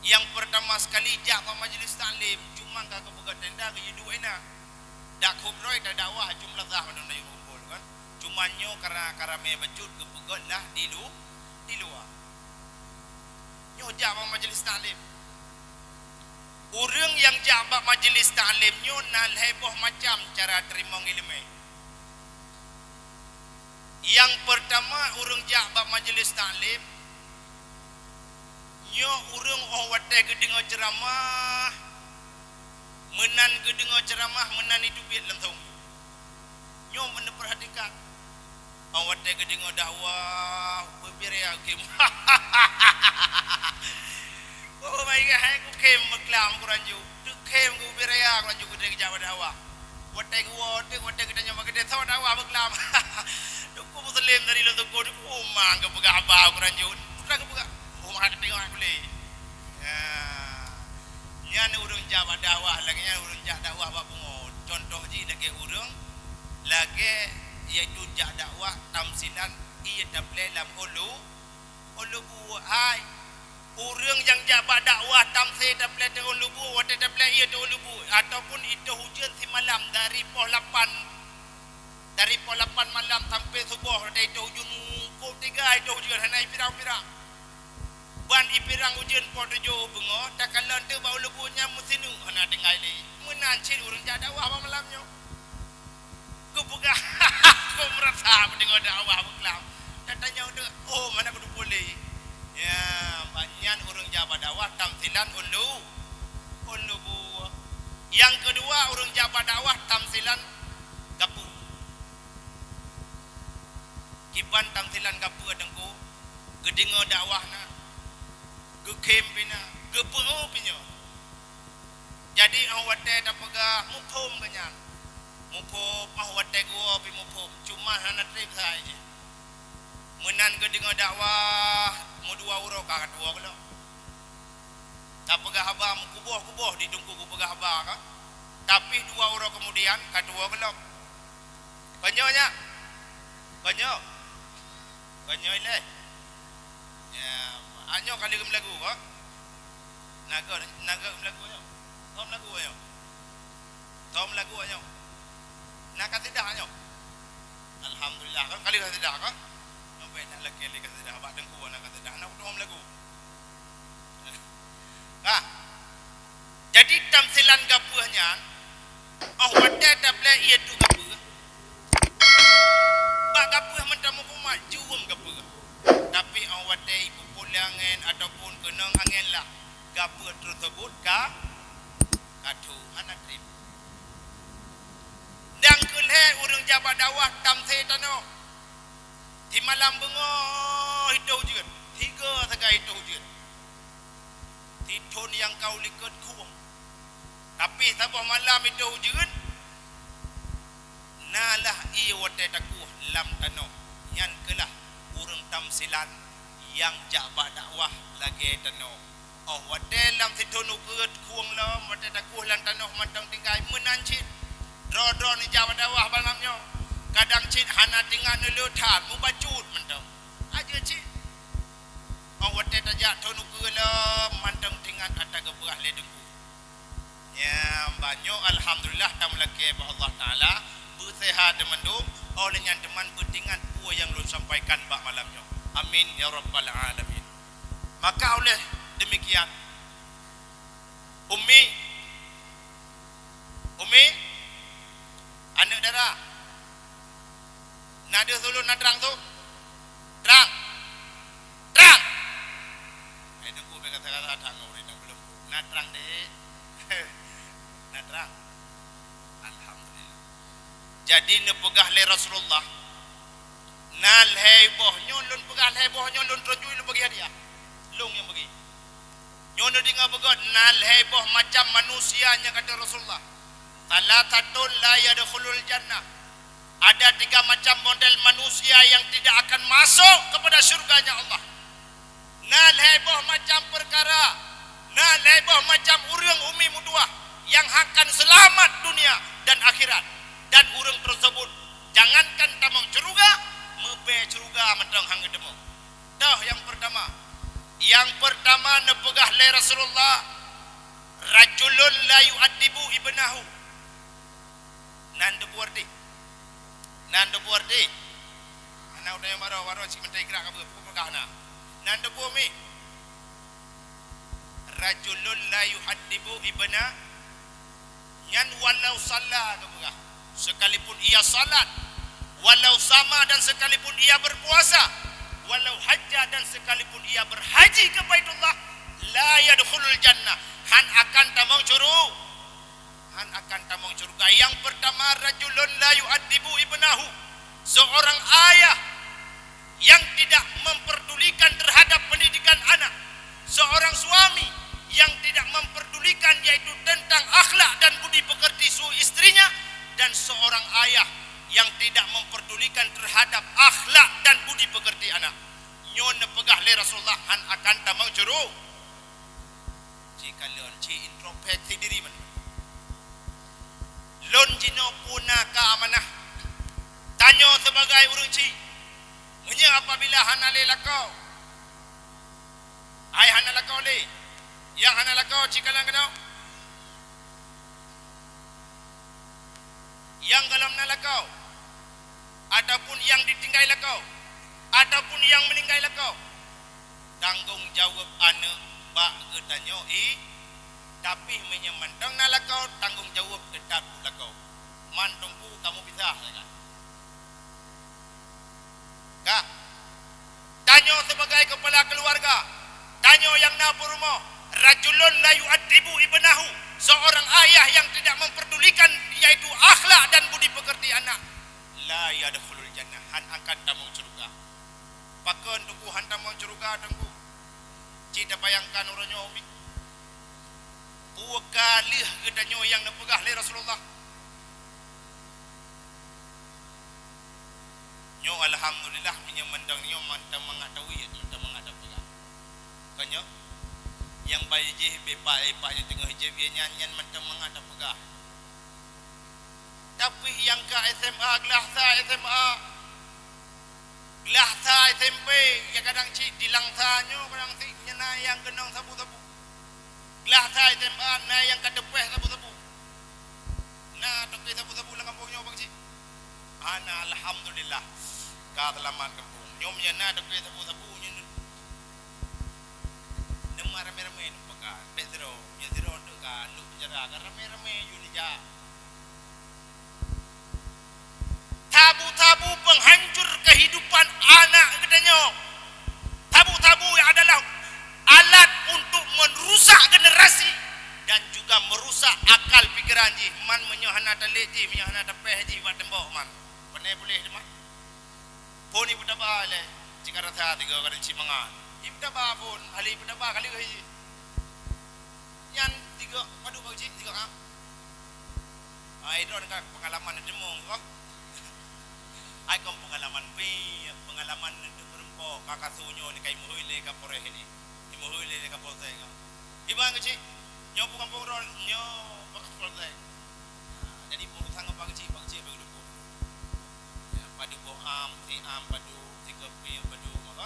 nyang peurtama sekali jak bak majlis taklim, cuma ka geupeugöt tenda geuyue duek inan. Dak kheueh droe tadakwah jumlah zah mandum na yue kumpul kan. Cuma nyoe karena ka ramé bacut geupeugöt lah di lu-, di luwa. Nyoe jak bak majlis taklim. Ureuëng nyang jak bak majlis taklim nyoe na lhée boh macam cara teurimong iéleumé. Nyang peurtama, ureuëng jak bak majlis taklim nyoe ureuëng óh watée geudeungoe ceuramah, meunan geudeungoe ceuramah, meunan jiteubiet langsong. Nyoe meuneupeurhatikan, óh watée geudeungoe dakwah, beubiraya geukhém. Oh my God, hai geukhém meuklam keuranju. Teukhém geubiraya keuranju geude geujak bak dakwah. Watée geuwoe teuk, watée geutanyoe bak geude, soe dakwah meuklam. Teungku Muslim dari lôn teungku, teungku mang geupeugah haba keuranju. Putra geupeugah, oh, maka teuingat kulé. Ya. Nyan ureuëng jak bak dakwah, lagée nyan ureuëng jak dakwah bak pungo. Contoh jih lagée ureuëng, lagée yaitu jak dakwah tamsilan ié taplé lam ulu, ulu buet. Hai, ureuëng nyang jak bak dakwah tamsil taplé teuôn lubu, watée taplé ié teuôn lubu, ataupun itôh ujeuen simalam dari poh lapan, dari poh lapan malam sampai suboh, watée itôh ujeuen, mungkôb tiga itôh ujeuen, hana ipirang-pirang. Ban ipirang ujeuen poh tujoh beungoh, takalon teuk bak ulu buet nyan meusineuk hana tinggai lé. Meunan cit ureuëng jak dakwah bak malam nyoe. Kupeugah, ku meurasa meudeungoe dakwah beuklam. Tatanyong teuk, oh, mana kuteupeu lé. Ya, banyak ureuëng jak bak dakwah tamsilan ulu, ulu buet. Nyang keudua, ureuëng jak bak dakwah tamsilan gapeue. Kiban tamsilan gapeue teungku, geudeungoe dakwah na, geukhém pih na, geupeue pih nyoe. Jadi, óh watée tapeugah muphom keu nyan. Muphom, óh watée geuwoe pih muphom. Cuma hana treb sai jih. Meunan geudeungoe dakwah, meudua uroe ka tuwoe keulok. Tapeugah haba meukuboh-kuboh di teungku geupeugah haba ka. Tapi dua uroe keumudian ka tuwoe keulok. Kon nyoe nyak? Kon nyoe? Kon nyoe ilée? Ya, anyoe ka lheueh meulagu ko? Na goe, na goe meulagu nyoe? Tom lagu nyoe? Tom lagu nyoe? Na kasidah nyoe? Alhamdulillah, kan ka lheueh kasidah ko? Sampai na lakée lé kasidah, bak teungku na kasidah, na tom lagu. Ka. Jadi tamsilan gapeue nyan, óh watée taplé ié teuh gapeue. Gapeuh mantong meukumat, jeuem gapeuh. Tapi 'oh watèe ipupot lé angén ataupun keunong angén lah, gapeuh teusebut ka, ka tho, hana trép. Nyang keu lhèe ureueng jak bak dakwah tamsé tanoh. Di malam beungoh itôh ujeuen, tiga sagai itôh ujeuen. Sithôn nyang ka u likot khueng. Tapi saboh malam itôh ujeuen, na lah ié watèe takueh lam tanoh, nyan keuh lah ureueng tamsilan nyang jak bak dakwah lagèe tanoh. 'Oh watèe lam sithôn ukeue khueng lom, watèe takueh lam tanoh mantong tinggai meunan cit. Droe-droe neujak bak dakwah malam nyoe, kadang cit hana teuingat neuleuet that, mubacut mantong. Aja cit. 'Oh watèe tajak thôn ukeue lom, mantong teuingat ata geupeugah lé Teungku. Nyan, bah nyoe alhamdulillah tameulakèe bak Allah Taala, beuseuhat teumandum, 'oh lheueh nyan teuma beuteuingat peue nyang lôn sampaikan bak malam nyoe. Amin ya rabbal alamin. Maka oleh demikian, Ummi, Ummi, aneuk dara, na deuh ulôn na trang tu? Trang! Trang! Eh, Teungku, bèk kata-kata that ngon ureueng nyang belum. Na trang deh. Na trang. Alhamdulillah. Jadi neupeugah lé Rasulullah, "Na lhèe boh nyoe lôn peugah, lhèe boh nyoe lôn treun jui lôn bagi hadiah." Lôn nyang bagi. Nyoe neudeungö beugöt, na lhèe boh macam manusia nyang kata Rasulullah, "Tsalasatun la yadkhulul jannah." Ada tiga macam model manusia yang tidak akan masuk kepada syurganya Allah. Na lhèe boh macam peukara, na lhèe boh macam ureueng Ummi meutuah nyang akan seulamat dunia dan akhirat. Dan ureueng teusebut jangankan tamong syeuruga, meubèe syeuruga mantong han geuteumong. Toh nyang peurtama. Nyang peurtama neupeugah lé Rasulullah, "Rajulun la yu'addibu ibnahu." Nan teupeue arti? Nan teupeue arti? Hana udeb nyang baroe, baroe cit meuntèe gerak ka beuh, peugah na. Nan teupeue mi? "Rajulun la yu'addibu ibna." Nyan walau shalla geupeugah, sekalipun ia salat, walau shama dan sekalipun ia berpuasa, walau hajja dan sekalipun ia berhaji ke Baitullah, la yadkhulul jannah, han akan tamong syuru-, han akan tamong syurga. Nyang peurtama, rajulun la yu'addibu ibnahu, seorang ayah yang tidak memperdulikan terhadap pendidikan anak, seorang suami yang tidak memperdulikan, yaitu tentang akhlak dan budi pekerti su-, istrinya, dan seorang ayah yang tidak memperdulikan terhadap akhlak dan budi pekerti anak. Nyoe neupeugah lé Rasulullah, han akan tamong syuru-, Ci kalon, ci introspeksi diri man. Lôn jinoe peue na ka amanah. Tanyoe sibagai ureueng chik, meunyoe apabila hana lé lakoe, ai hana lakoe lé, nyang hana lakoe ci kalon keunoe. Nyang gohlom na lakoe, ataupun nyang ditinggai lakoe, ataupun nyang meuninggai lakoe, tanggong jaweueb aneuk bak geutanyoe i, tapi meunyoe mantong na lakoe, tanggong jaweueb teutap u lakoe. Man teungku kamoe pisah sagai. Ka. Tanyoe sibagai keupala keuluwarga, tanyoe nyang na peurumoh, rajulun la yu'addibu ibnahu, seorang ayah yang tidak memperdulikan, yaitu akhlak dan budi pekerti anak, la yadkhulul jannah, han akan tamong syeuruga. Pakon teungku han tamong syeuruga, teungku? Ci tabayangkan uroe nyoe, Umi. Peue ka lheueh geutanyoe nyang neupeugah lé Rasulullah? Nyoe alhamdulillah, meunyoe mantong nyoe mantong mangat tawiet, mantong mangat tapeugah. Kon nyoe, nyang bayi jih beupat-ipat nyang teungoh jieb ié nyan, nyan mantong mangat tapeugah. Tapi nyang ka S M A, glah sa S M A, glah sa S M P, ya kadang cit di langsa nyoe, kadang cit nyan na nyang keunong sabu-sabu. Glah sa S M A na nyang ka teupeh sabu-sabu. Na toke sabu-sabu lam gampông nyoe bang cit? Ana alhamdulillah ka seulamat gampông. Nyoe meunyoe na toke sabu-sabu nyoe neuma ramé-ramé neupeugah. Bèk sidroe, meunyoe sidroe teuka lhok penjara ka ramé-ramé yue neujak. Sabu-sabu penghancur Man meunyoe hana talét jih, meunyoe hana tapéh jih bak teumbok man. Pane puléh teuma. Phon ipeutaba lé, cit ka rasa tiga ka cit mangat. Ipeutaba phon, hali ipeutaba ka lheueh jih. Nyan tiga, padub bak cit tiga am. Ai droe ka pengalaman di Timur ko. Ai kon pengalaman pi, pengalaman di Perempo, ka kasu nyoe ni kai muhôi lé ka poreh ni. Ni muhôi lé ka polsek ko. Iban keuchik, nyoe bukan pengurus, nyoe bekas polsek. Jadi pengurusan ngon Pak Keuchik, Pak Keuchik bagi dupo. Ya, padu boh am, si am padu, si kopi padu, maka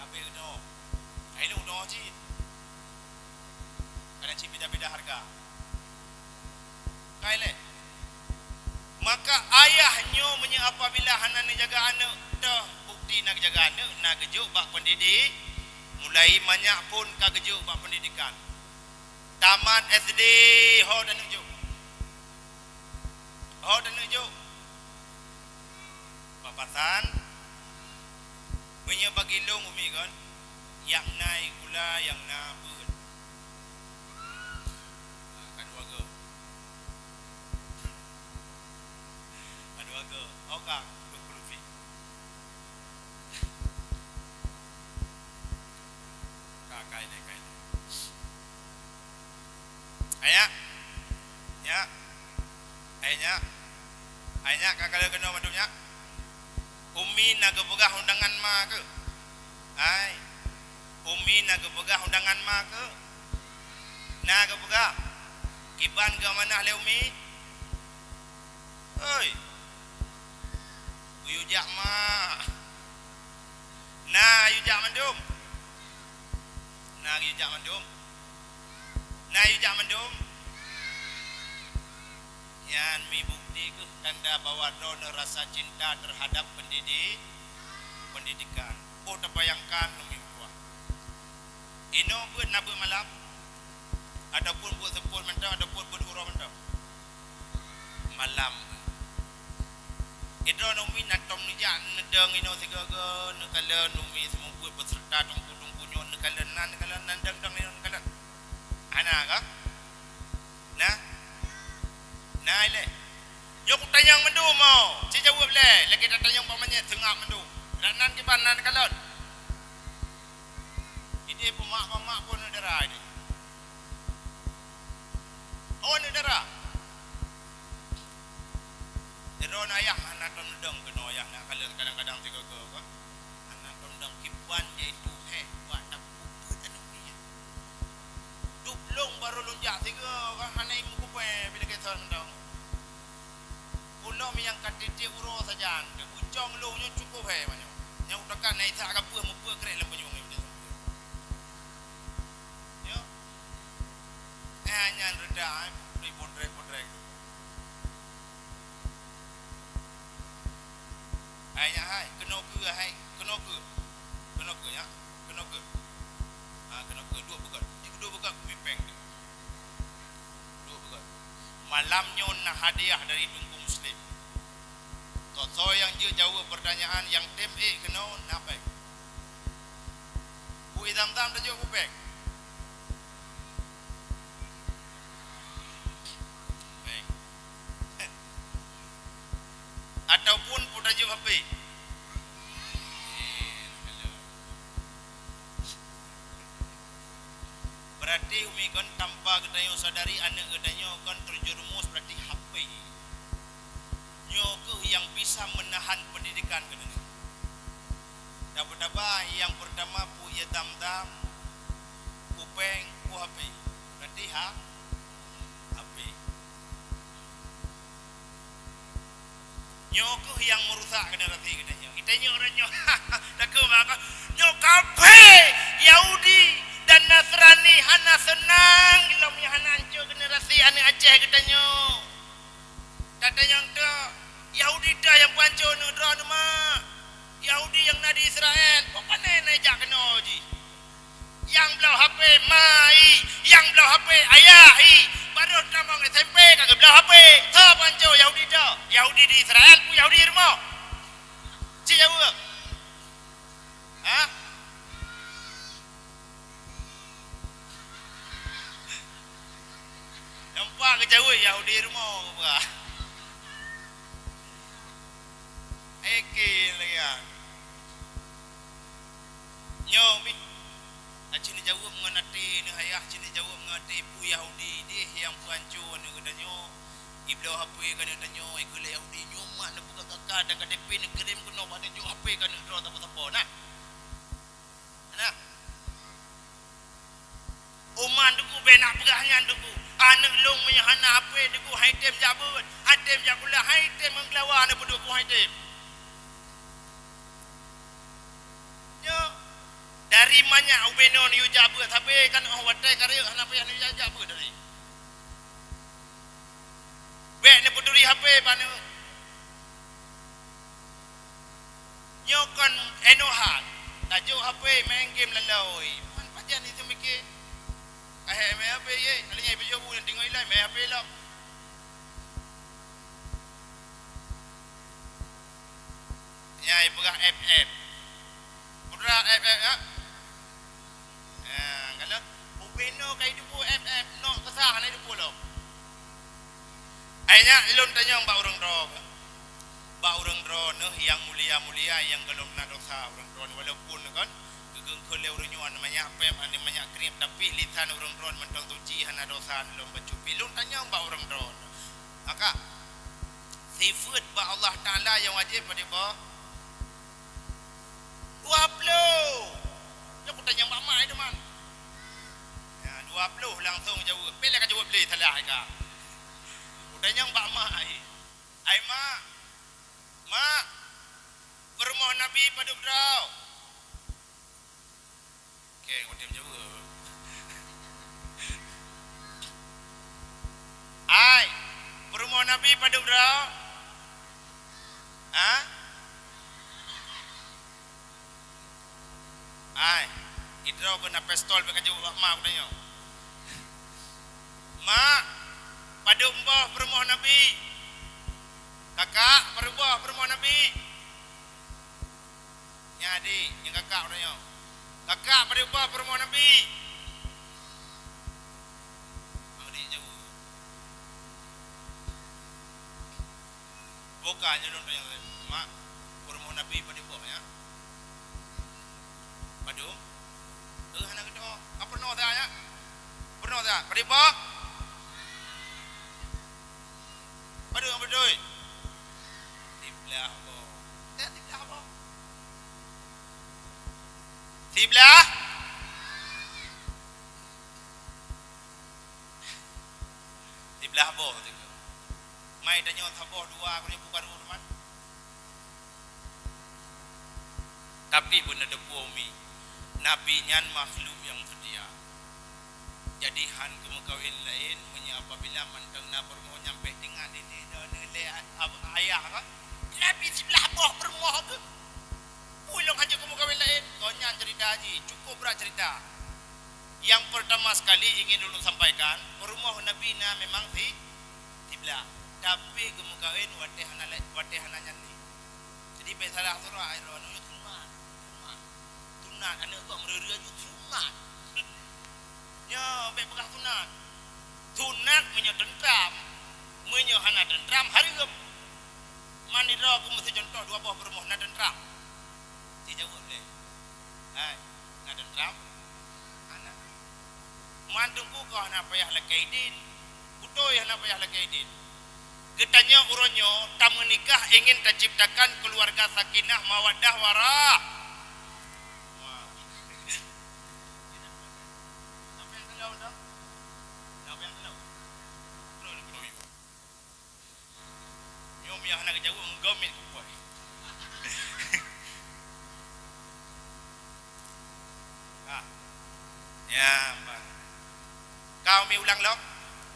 habis tu. Hai lu doh cit. Kadang cit beda-beda harga. Kai leh. Maka ayah nyoe meunyoe apabila hana neujaga aneuk, toh bukti na geujaga aneuk, na geujok bak pendidik, mulai manyak phon ka geujok bak pendidikan. Tamat S D ho taneuk jok. Ho taneuk jok. Papasan, meunyoe bagi lôn umi kon, nyang na sikula nyang na beuet. Ka dua go. Ka dua go. Oka, dua puluh feet. Ka kai deh, kai deh. Ayah. Ya. Hai nyak. Hai nyak, ka kalon keunoe mandum nyak. Umi na geupeugah undangan ma keuh? Hai. Umi na geupeugah undangan ma keuh? Na geupeugah. Kiban geuamanah lé umi? Oi. Geuyue jak ma. Na yue jak mandum. Na yue jak mandum. Na yue jak mandum. Nyan mi bukti keuh tanda bahwa droeneuh rasa cinta terhadap pendidi-, pendidikan. Boh tabayangkan umi meutuah. Inoe beuet na beuet malam, ataupun beuet seupôt mantong, ataupun beuet uroe mantong. Malam. Idroe umi na tom neujak neudong inoe sigoe-goe, neukalon umi seumeubeuet beuseureuta teungku-teungku nyoe neukalon, na neukalon, na dong-dong inoe neukalon. Hana kah? Na? Na ilée. Nyoe kutanyong mandum, oh. Ci jaweueb lé, lagée tatanyong bak manyét seungab mandum. Nan, nan kiban nan kalon. Idéh peumak-peumak pun neudara idéh. Oh, neudara. Droeneuh ayah hana tom neudong keunoe ayah na kalon kadang-kadang sigoe-goe kah. Hana tom dong kiban jai tu heh bak tapeubuet aneuk nyan. Dup lôn barô lôn jak sigoe kah hana imeukupe bila keson dong. Ulôn nyang ka tieb-tieb uroe sajan, teuguncong lôn nyoe cukup hé banyoe. Nyang utakan na Ishak ka peuet meupeue krek lam panyueng nyoe. Nyoe. Eh, nyan reuda, eh, putri podrek-podrek. Hai nyan hai, keunoe keu hai, keunoe keu. Keunoe keu nyan, keunoe keu. Ha, keunoe keu, duek beugot. Di keu duek beugot, kupipeng tu. Duek beugot. Malam nyoe na hadiah dari Teungku Muslim. Soe-soe nyang jeuet jaweueb peurtanyaan nyang tem ék keunoe na péng. Bui Zam-Zam tajok bui péng. Péng. Ataupun peue tajok H P. Berarti umi kon tanpa geutanyoe sadari aneuk geutanyoe kon terjerumus berarti H P. Nyoe keuh nyang bisa meunahan pendidikan geutanyoe. Taba-taba nyang peurtama peue Zam-Zam, peue péng, peue H P. Berarti ha, H P. Nyoe keuh nyang meurusak generasi geutanyoe. Geutanyoe ureueng nyoe takheun meuakah, nyoe kafé, Yahudi dan Nasrani hana seunang lom nyoe hana ancô generasi aneuk Aceh geutanyoe. Tatanyong teuh, Yahudi teuh nyang peuancô aneuk droeneuh mak. Yahudi nyang na di Israel, peue pane na jak keunoe jih. Nyang bloe H P ma i, nyang bloe H P ayah i. Barô tamong S M P ka geubloe H P. Soe peuancô Yahudi teuh? Yahudi di Israel peue Yahudi rumoh? Ci jaweueb. Ha? Nampak keu jaweueb Yahudi rumoh geupeugah. Oke lagèe nyan. Nyoe mi, aci neujaweueb ngon até neuh ayah, aci neujaweueb ngon até peue Yahudi deh nyang peuhanco aneuk geutanyoe. Ibloe hapé keu aneuk tanyoe, ikeu lé Yahudi nyoe mak neupeugah kakak dan K T P neukirém keunoe bak neujok hapé keu aneuk droe sapo-sapo nah. Nah. Uma Teungku bèk na peugah nyan Teungku. Aneuk lôn meunyoe hana hapé Teungku, han item jak beuet, han item jak kuliah, han item ngon keulawa aneuk peuduek ku han item. Nyoe dari manyak ubé nyoe neuyue jak beuet, sabé kan óh watèe ka rayeuk hana payah neuyue jak beuet dari. Bèk neupeuturi hapé bak aneuk. Nyoe kon inoe that, tajok hapé main game lalôi. Man pajan itu mikir. Ahé main hapé ye, kali nyan ipeujok bu nyang tinggai ilai main hapé lom. Nyan ipeugah F F. Putra F F ya. Ha, kalau ubé nyoe ka iduek F F, nok keusah hana iduek lom. Ai nyak lôn tanyong bak ureueng droe. Bak ureueng droe neuh nyang mulia-mulia nyang gohlom na dosa ureueng droe neuh, walaupun kon geugeungkeue lé ureueng nyoe manyak pèm, manyak krieb, tapi lisan ureueng droe mantong suci hana dosa lom bacut pih. Lôn tanyong bak ureueng droe neuh. Maka sifeuet bak Allah Taala nyang wajéb padum boh? Dua ploh. Nyoe kutanyong bak mak itu man. Ya, dua ploh langsung jaweueb. Pih lé ka jaweueb lé salah ka. Kutanyong bak mak ai. Ai mak. Mak. Peurumoh Nabi padum droe? Oke, kutém jaweueb. Ai, peurumoh Nabi padum droe? Ha? Ai, idroe keu na pistol bèk kajok bak mak kutanyong. Mak, padum boh peurumoh Nabi? Kakak, padum boh peurumoh Nabi? Nyan adik, nyan kakak kutanyong. Kakak, padum boh peurumoh Nabi? Adik jaweueb. Bukan, nyoe lôn tanyong, mak, peurumoh Nabi padum boh nyan? Padum? Eh, hana geuteu'oh. Ka peurunoh that nyan? Peurunoh that. Padum boh? Padum nyang beutôi? Siblah boh. Dak siblah boh. Siblah? Siblah boh teuh. Mai tanyoe saboh dua keu ibu karu teuma. Tapi beuneuteupeu umi, Nabi nyan makhluk nyang seutia. Jadi han geumeukawen laén meunyoe apabila mantong na peurumoh nyang bèk teuingat ini dan lé ab-, ayah ka. Nabi siblah boh peurumoh tu. Peue lôn hana geumeukawen laén? Kon nyan cerita jih, cukup brat cerita. Yang pertama sekali ingin ulôn sampaikan, peurumoh Nabi na memang si-, siblah. Tapi geumeukawen watèe hana lé-, watèe hana nyan lé. Jadi bèk salah sira, ai droeneuh sunat. Sunat. Sunat, aneuk gob meureu-reu aju sunat. Nyoe bèk peugah sunat. Sunat meunyoe teuntram. Meunyoe hana teuntram, hareuem. Man droe ku meusti cuntoh dua boh peurumoh na teuntram. Sijaweueb lé. Hai, na teuntram? Hana. Man teungku kah hana payah lakèe idin. Beutôi hana payah lakèe idin. Geutanyoe uroe nyoe tameunikah ingin taciptakan keuluwarga sakinah mawaddah warah. Wah. Apa yang kalau dah? Apa yang kalau? Terus, terus. Nyoe meunyo hana geujaweueb, ngon gomet kupoi. Ah. Ya, bah. Kau mi ulang lom.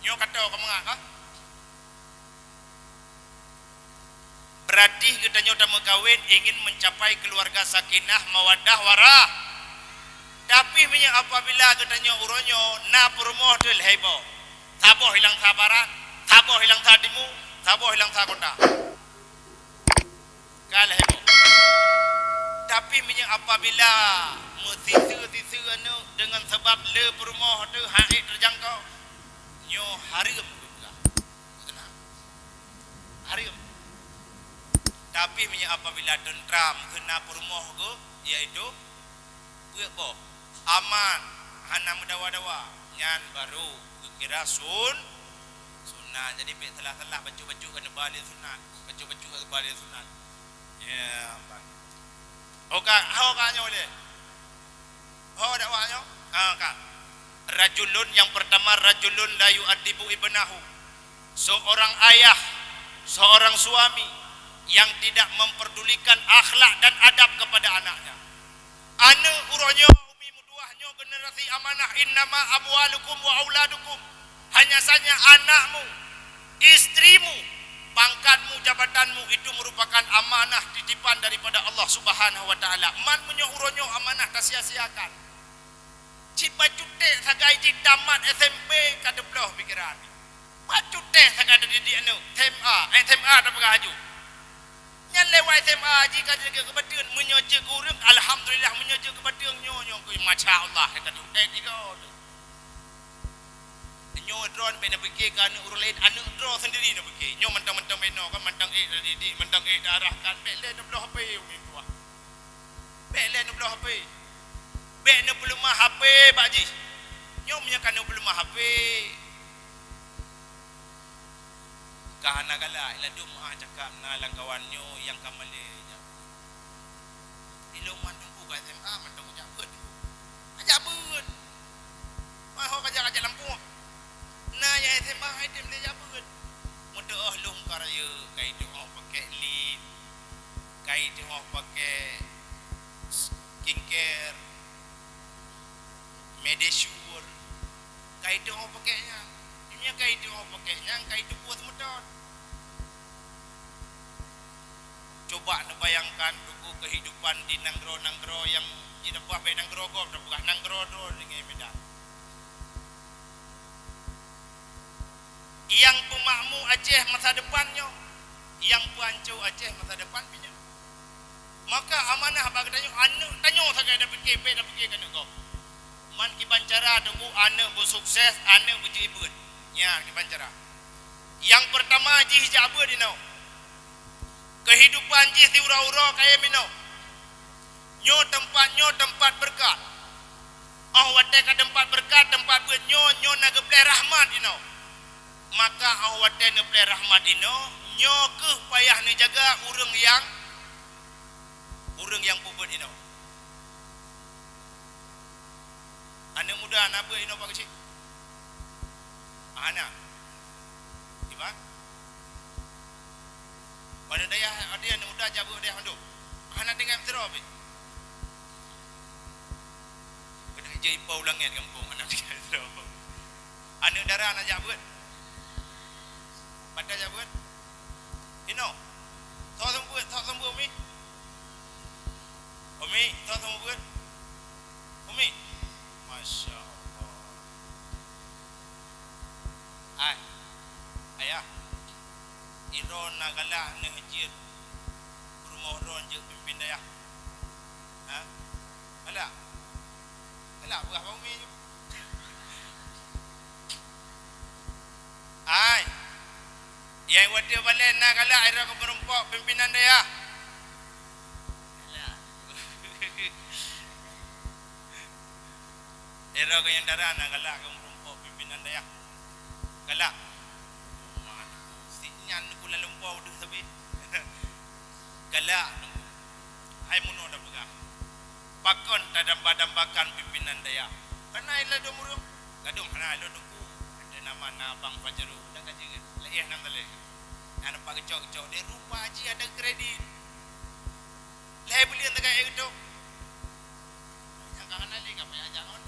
Nyoe kato kau meungak kah? Berarti geutanyoe tameukawen ingin mencapai keluarga sakinah, mawaddah, warah. Tapi meunyoe apabila geutanyoe uroe nyoe na peurumoh teuh lhèe boh, saboh hilang sa barat, saboh hilang sa timu, saboh hilang sa kota. Ka lhèe boh. Tapi meunyoe apabila meusiseu-siseu aneuk deungon sabab le peurumoh teuh han ék teujangkau, nyoe hareuem geupeugah. Tapi meunyoe apabila teuntram keu na peurumoh geuh, yaitu peuet boh, aman, hana meudawa-dawa, nyan baru geukira sun-, sunat. Jadi, bèk salah-salah bacut-bacut keu neuba lé sunat, bacut-bacut keu neuba lé sunat. Ya, ban. Ho ka, ho ka nyoe lé. Ho dakwah nyoe? Ha, ka. Rajulun, yang pertama, rajulun la yu'addibu ibnahu. Seorang ayah, seorang suami yang tidak memperdulikan akhlak dan adab kepada anaknya. Aneuk uroe nyoe, umi meutuah nyoe, generasi amanah, innama amwalukum wa auladukum. Hanya saja anakmu, istrimu, pangkatmu, jabatanmu itu merupakan amanah titipan daripada Allah Subhanahu wa Taala. Man meunyoe uroe nyoe amanah tasia-siakan, cit bacut tèk sagai jih tamat S M P ka teubloh pikiran. Bacut tèk sagai tadidik aneuk, S M A, S M A tapeugah aju. Nyan lewat S M A jih ka jeuet keu bateun, meunyoe jeuet keu ureueng, alhamdulillah, meunyoe jeuet keu bateun, nyoe, nyoe, masya Allah, ka jeuet, eh, tiga tu. Nyoe droe bèk neupike keu aneuk ureueng laén, aneuk droe sendiri neupike. Nyoe mantong-mantong beno kan, mantong ék tadidik, mantong ék taarahkan, bèk lé neubloe H P umi tuah. Bèk lé neubloe H P. Bèk neupeuleumah H P bak jih. Nyoe meunyoe ka neupeuleumah H P, ka hana galak, ladôm meu'ah cakap na lam kawan nyoe nyang ka malèe jak. Ilôn man teungku ka S M A mantong jak beuet. Ajak beuet. Mahok ajak-ajak lampôh. Na nyang S M A hai tem lé jak beuet. Meuteu'oh lôn ka rayeuk, ka iteu'oh pakèk lip, ka iteu'oh pakèk skincare, Medisure, ka iteu'oh pakèk nyan. Meunyoe ka iteu'oh pakèk nyan, ka iteupeue seumeutôt. Cuba neubayangkan teungku keuhidupan di nanggroe-nanggroe nyang jidapat bak nanggroe gob, tapeugah nanggroe droe deungon Medan. Nyang peumakmu Aceh masa depan nyoe, nyang peuhanco Aceh masa depan pih nyoe. Maka amanah bak geutanyoe, aneuk tanyoe sagai tapike, bèk tapike keu aneuk gob. Man kiban cara teungku aneuk beusukses, aneuk beujeuet beuet. Nyan kiban cara. Nyang peurtama jih jak beuet inoe. Keuhidupan jih siuroe-uroe kayém inoe. Nyoe teumpat, nyoe teumpat beureukat. Óh watèe ka teumpat beureukat, teumpat beuet nyoe, nyoe na geupleh rahmat inoe. Maka óh watèe neupleh rahmat inoe, nyoe kheueh payah neujaga ureueng nyang, ureueng nyang peubeuet inoe. Aneuk muda na beuet inoe bak keuchik? Hana. Kiban? Pada dayah ada aneuk muda jak beuet dayah mandum. Hana tinggai meusidroe pih. Keuneuk jeuet ipau langét gampông hana tinggai meusidroe. Aneuk dara na jak beuet? Pada jak beuet? Inoe. Soe seumeubeuet, soe seumeubeuet, Umi? Umi, soe seumeubeuet? Umi. Masya Allah. Ai. Ayah. Droe na galak neuh jeuet peurumoh droe jeuet pimpin dayah. Ha? Galak. Galak peugah bak Umi. Ai. Nyang watèe balèe na galak ira keu meurumpok pimpinan dayah. Galak. Ira keu nyang dara na galak keu meurumpok pimpinan dayah. Galak. Si nyan kula lumpoe deuh sabe. Galak. Hai meunoe tapeugah. Pakon tadamba-dambakan pimpinan dayah? Kana ladôm ureueng? Gadôm hana lôn teungku. Ada nama na Abang Fajrul. Dah ka jeuet. Laéh nam talé. Nyang nampak geucok-geucok deh rupa jih ada kredit. Lhèe buleuen tagai geutok. Nyang ka hana lé ka payah jak ngon.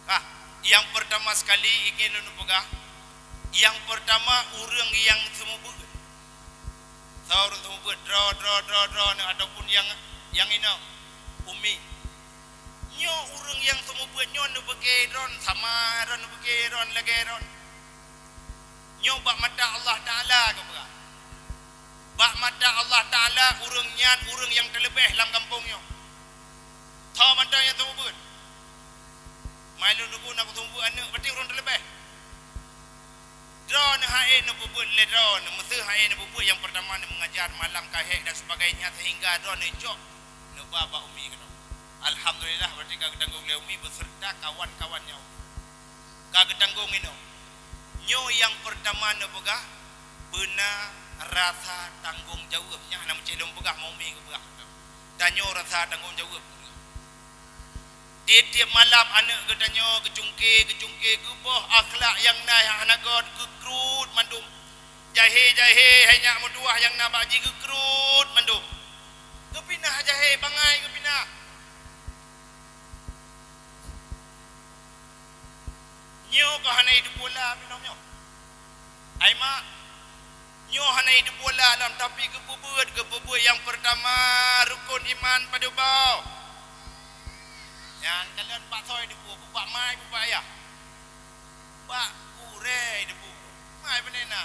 Kah, nyang peurtama sekali ingin lôn peugah, nyang peurtama ureueng nyang seumeubeuet. Soe ureueng seumeubeuet droe, droe, droe, droe nyoe ataupun nyang, nyang inong, umi. Nyoe ureueng nyang seumeubeuet nyoe neubeuke droen sama, droen neubeuke droen lagèe droen. Nyoe bak mata Allah Taala geupeugah. Bak mata Allah Taala ureueng nyan ureueng nyang teuleubeh lam gampông nyoe. Tho mantong nyang seumeubeuet. Mai lôn teungku na kuseumeubeuet aneuk, berarti ureueng teuleubeh. Droeneuh hase neupeubuet lé droeneuh, meuseu hase neupeubuet nyang peurtama neumeungajar malam ka hék dan sebagainya, sehingga droeneuh cok neuba bak umi keunoe. Alhamdulillah, berarti ka geutanggong lé umi beserta kawan-kawannya umi. Ka geutanggong inoe. Nyoe nyang peurtama neupeugah beuna rasa tanggong jaweueb. Nyan hana meucék lôn peugah, meu umi geupeugah. Tanyoe rasa tanggong jaweueb. Tiep-tiep malam aneuk geutanyoe geucungke, geucungke, geuboh akhlak nyang na nyang hana göt, geukruet mandum. Jahé-jahé hai nyak meutuwah nyang na bak jih geukruet mandum. Geupinah jahé bangai geupinah. Nyoe keuh hana jiteupeue la binoe nyoe. Ai mak, nyoe hana jiteupeue la lom, tapi geupeubuet, geupeubuet nyang peurtama rukon iman padub boh. Nyan kalon bak soe jiteupeue, bak mak, bak ayah. Bak gurée jiteupeue. Mak, pane na?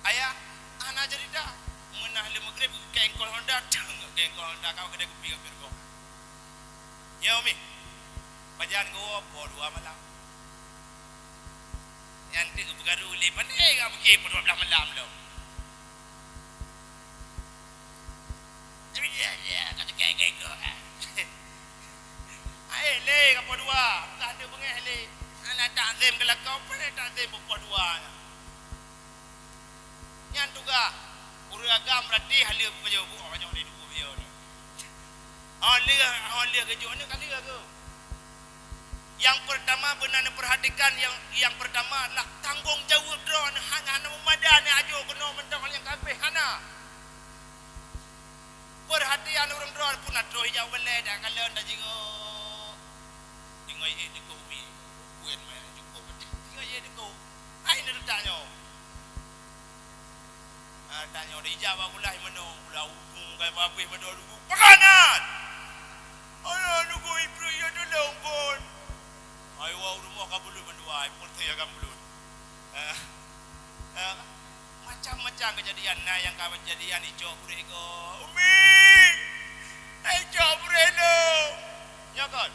Ayah, hana cerita. Meunah lé Maghrib, keu engkol Honda, teung keu engkol Honda, ka keudeh kupi ka peurugoe. Ya, Umi. Pajan geuwoe poh dua malam. Nyan teuk geupeugah lé, pane ka mungken poh dua belas malam lom. Tapi dia, dia kata kayak gitu. Hai, lé ka poh dua, bukan ada bengeh lé. Anak takzim ke lakau, pane takzim poh dua. Nyan tugaih ureueng agam, meuratéh haleue peue bajôh buet awak nyoe di tuboh beliau nyoe. Haleue, haleue geujok nyoe ka lheueh geuh. Nyang peurtama beuna neupeurhatikan, nyang, nyang peurtama adalah tanggong jaweueb droeneuh hana, hana meumada neuajoe keunoe mantong nyang ka abéh, hana. Peurhatian ureueng droe pun na troh ijak u balée dak kalon dak jigoe. Ingat jih dikeue umi. Buet maya cukup. Ingat jih dikeue. Hai ni letak nyoe. Ah, tanyoe dijak bak gulai meunoe, gulai ujong kai babeh meunoe lugu. Pakanan! Ayo lugu ibreu ya tolong pun. Ayo wa rumoh ka bulut meunoe, ai pun saya ka bulut. Eh, eh, macam-macam kejadian. Nah, nyang ka kejadian icok burit ko. Umi! Icok burit lo. Nyoe kon.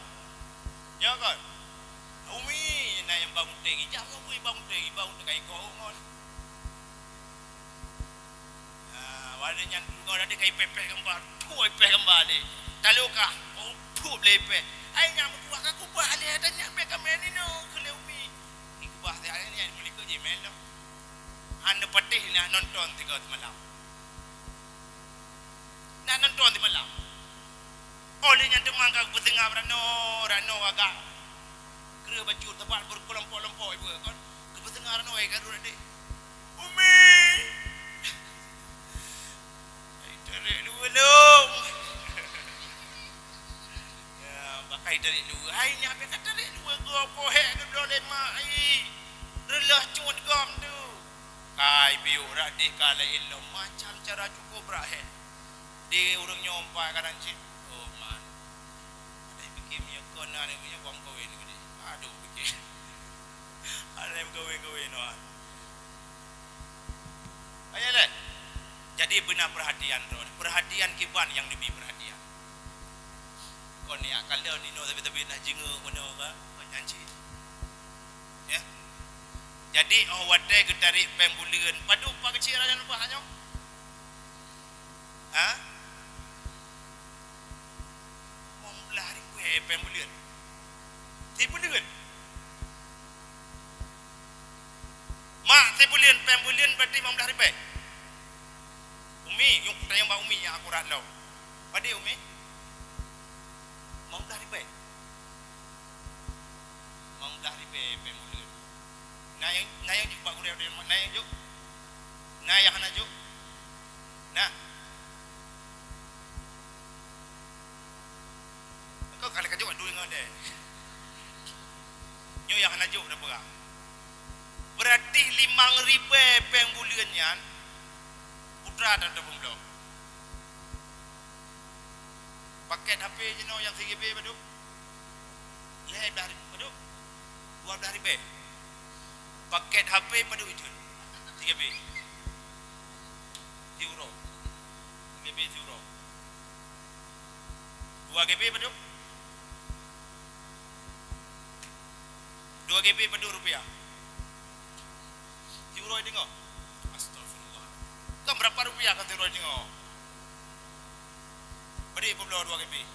Nyoe kon. Umi, nah nyang bangun teng. Ijak ngobui bangun teng. Bangun teng kai ko ngon. Ah, pada nyan tu kau dah kai pepeh gambar. Tu pepeh gambar ni. Talukah. Oh, tu boleh pepeh. Ai nyan meutuah ka kubah leh dan nyan bek kamen ni no. Keu lé umi. Ni kubah saya ni, ni meuli keu jimel tu. Hana patih nak nonton tiga semalam. Nak nonton semalam. Oh, lé nyan teuma ka geupeusengap rano, rano agak kreueh bacut tepat berkelompok-lompok ibu kan. Geupeusengap rano ai garu deh. Umi. Ai tarik dulu. Ya, pakai tarik dua. Hai, nyan habis ka tarik dua go pohek ke dua lima ai. Reulah cut gom tu. Kai piuk rak deh ka laén lom macam cara cukup rak hek. Di ureueng nyoe empat kadang cit. Oh, man. Ada yang fikir meunyoe kon na ni meunyoe bom kawin ke ni. Aduh, fikir. Ada yang kawin-kawin wah. Ayolah. Jadi beuna perhatian droe. Perhatian kiban nyang leubeh perhatian. Kon ya kalau nino tapi-tapi nak jingeu meunoe ka, kon nyan cit. Ya. Jadi oh watèe geutarék péng buleuen, padum pak keuchik raja nubah nyoe? Ha? Limong blah ribèe péng buleuen. Sibuleuen. Mak, sibuleuen péng buleuen berarti limong blah ribèe. Umi, nyang kutanyong bak Umi nyang akurat lom. Padé Umi? Limong blah ribèe. Limong blah ribèe péng buleuen. Na nyang, na nyang jok bak gurèe, na nyang jok? Na nyang hana jok? Na. Kau ka lheueh ka jok dua ngon deh. Nyoe nyang hana jok dah peugah. Berarti limong ribèe péng buleuen nyan putra dan teupeumbloe. Paket H P jinoe nyang sigibi padum? Lhèe blah ribèe padum? Dua blah ribèe. Paket H P padum itu? Sigibi. Siuroe. Sigibi siuroe. Dua G B padum? Dua G B padum rupiah? Uroe deungoe. Astagfirullah. Kan berapa rupiah kan uroe deungoe? Beri peuet bloe dua keping.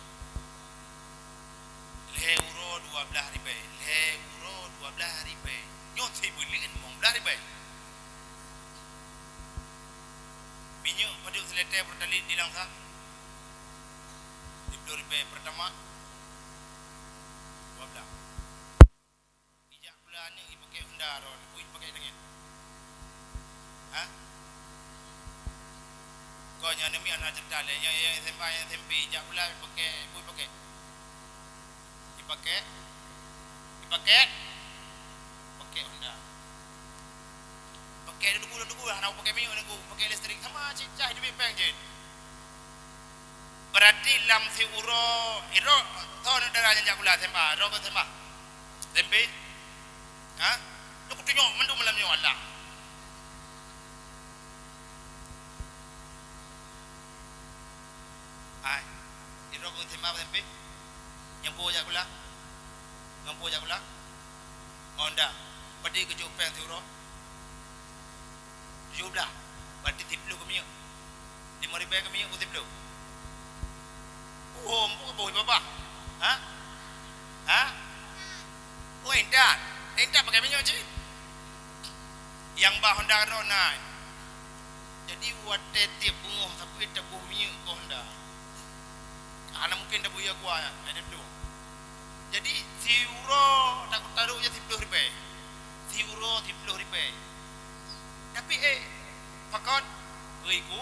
Lhèe uroe dua blaih ribèe. Lhèe uroe dua blaih ribèe. Nyoe sibuleuen limong blaih ribèe. Minyeuk padub siliter Pertalite di Langsa? Siplôh ribèe Pertamax. Dua blaih. Ijak sikula aneuk ipakèk Honda droe, peue ipakèk teungét? Hah? Kon nyan aneuk miet hana ceurita lé, nyang, nyang S M A, nyang S M P, ijak sikula ipakèk, peue ipakèk? Ipakèk? Ipakèk? Pakèk Honda. Pakèk deungon, deungon, hana pakèk minyeuk deungon, pakèk listrik sama cit, cah hidup ipèng jeuet. Berarti lam siuroe, droe, soe aneuk dara nyang jak sikula S M A, droe ke S M A? S M P? Ha? Nyoe kutunyok mandum malam nyoe, Allah. Ai, droe ke S M A, S M P? Nyang peue jak sikula? Nyang peue jak sikula? Honda. Padum geujok pèng siuroe? Tujoh blaih. Berarti siplôh keu minyeuk. Limong ribèe keu minyeuk, keu siplôh. Oh, ampôn, ampôn, babah. Ha? Ha? Oh, intat. Intat pakèk minyeuk cit. Nyang ba Honda droe na. Jadi, watèe tiep beungoh sapeue taboh minyeuk keu Honda. Hana mungken taboh ie kua, ada tu. Jadi, siuroe takot taruh je siplôh ribèe. Siuroe siplôh ribèe. Tapi, eh, pakon? Bri ku,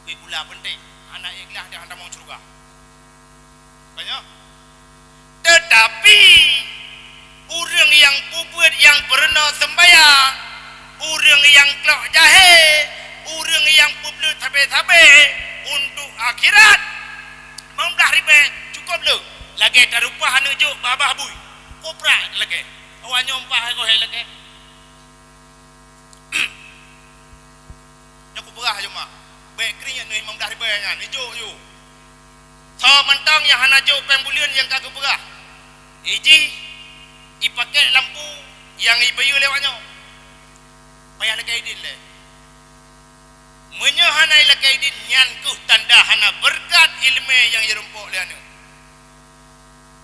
bri gula peunteng. Hana ikhlas dan hana mau syeuruga. Banyak. Tetapi, ureueng nyang peubuet nyang peurunoe seumbahyang, ureueng nyang klok jahé, ureueng nyang peubleut sabé-sabé untuk akhirat, limong blaih ribèe cukôp lé. Lagèe tareupah aneuk jok babah bui. Koprak lagèe. Awak nyoe pah goh lagèe. Nyoe kupeugah cuma, bèk kriet nyoe limong blaih ribèe nyan, ijok ju. Soe mantong nyang hana jok pèng buleuen nyang ka geupeugah, ijih ipakèk lampu nyang ibayeue lé awak nyoe. Payah lakèe idin lé. Meunyoe hana ilakèe idin, nyan kheueh tanda hana beureukat ileumèe nyang jirumpok lé aneuk.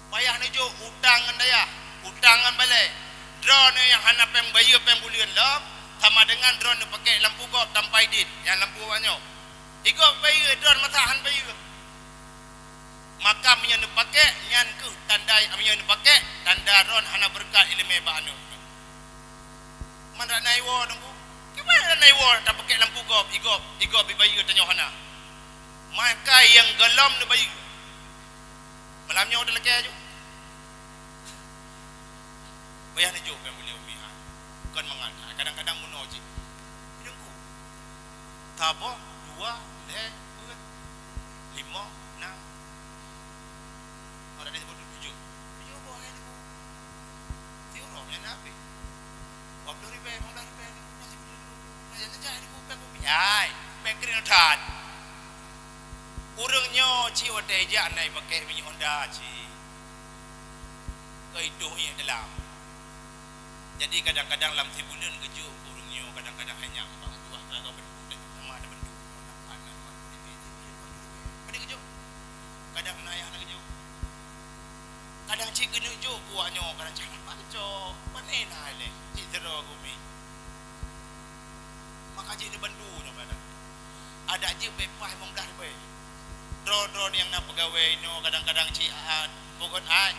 Payah neujok utang ngon dayah, utang ngon balèe. Droeneuh nyang hana pèng bayeue pèng buleuen lom, sama deungon droeneuh pakèk lampu gob tanpa idin, nyan lampu awak nyoe. Igob bayeue, droeneuh masak han bayeue. Maka meunyoe neupakèk, nyan kheueh tanda, meunyoe neupakèk, tanda droeneuh hana beureukat ileumèe bak aneuk. Man rak na iwoe teungku. Kiban rak na iwoe tapakèk lampu gob, igob, igob ibayeue tanyoe hana. Maka nyang gohlom neubayeue. Malam nyoe talakèe aju. Payah neujok pèng buleuen umi ha. Kon mangat. Kadang-kadang meunoe cit. Teungku. Saboh, dua, lhèe, peuet, limong, nam. Ada di sebut tujuh. Tujuh boh hai teungku. Siuroe nyan habéh. Dua puluh ribèe, lima belas ribèe, lima belas ribèe. Nah, jadi jadi bukan kopi. Hai, pèng keuneuk that. Ureueng nyoe cit watèe jak na ipakèk minyeuk Honda cit. Keu ituh ié dalam. Jadi kadang-kadang lam sibuleuen geujok ureueng nyoe kadang-kadang hanya empat dua kali kau bentuk dan sama ada bentuk. Ada geujok. Kadang na ayah na geujok. Kadang cit keuneuk jok buah nyoe, kadang cara baco. Pane na lé, cit sidroe gumi. Maka jih neubantu nyoe kadang. Adak jih bepah limong blah ribèe. Droe-droe nyang na peugawèe nyoe kadang-kadang cit, ah, pokok ai.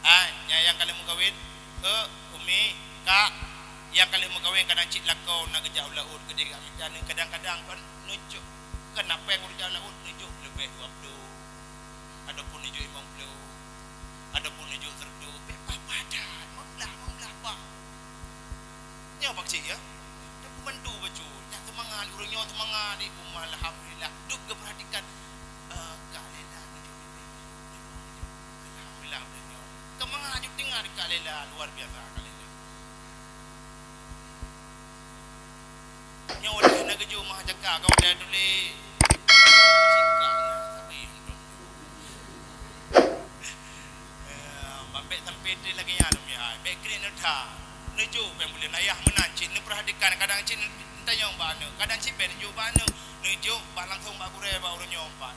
Ai, nyang ka lheueh meukawen, eh, umi, kak, nyang ka lheueh meukawen kadang cit lakoe na geujak u laôt keudeh gak mita neu kadang-kadang kon neucok. Kan na pèng ureueng jak u laôt neujok leubeh dua ploh. Ataupun neujok limong ploh, ataupun neujok seureutôh, bèk paih-paih that, meublah-meublah bah. Nyoe bak cit, ya. Tapi bantu bacut, nyak seumangat, ureueng nyoe seumangat, di rumah, alhamdulillah. Duk geupeurhatikan, eh, Kak Lela neujok leubeh, alhamdulillah, nyoe. Seumangat aju tinggai di Kak Lela, luar biasa Kak Lela. Nyoe watèe na geujok mah jaka ka watèe tuléh. Sikak na sabe untung. Eh, bambek sampai tu lagi nyan lom ya. Bèk keuneuk that. Neujok péng buleuen ayah meunan cit, neupeurhatikan, kadang cit neutanyong bak aneuk, kadang cit bèk neujok bak aneuk, neujok bak langsong bak gurèe, bak ureueng nyoe pat.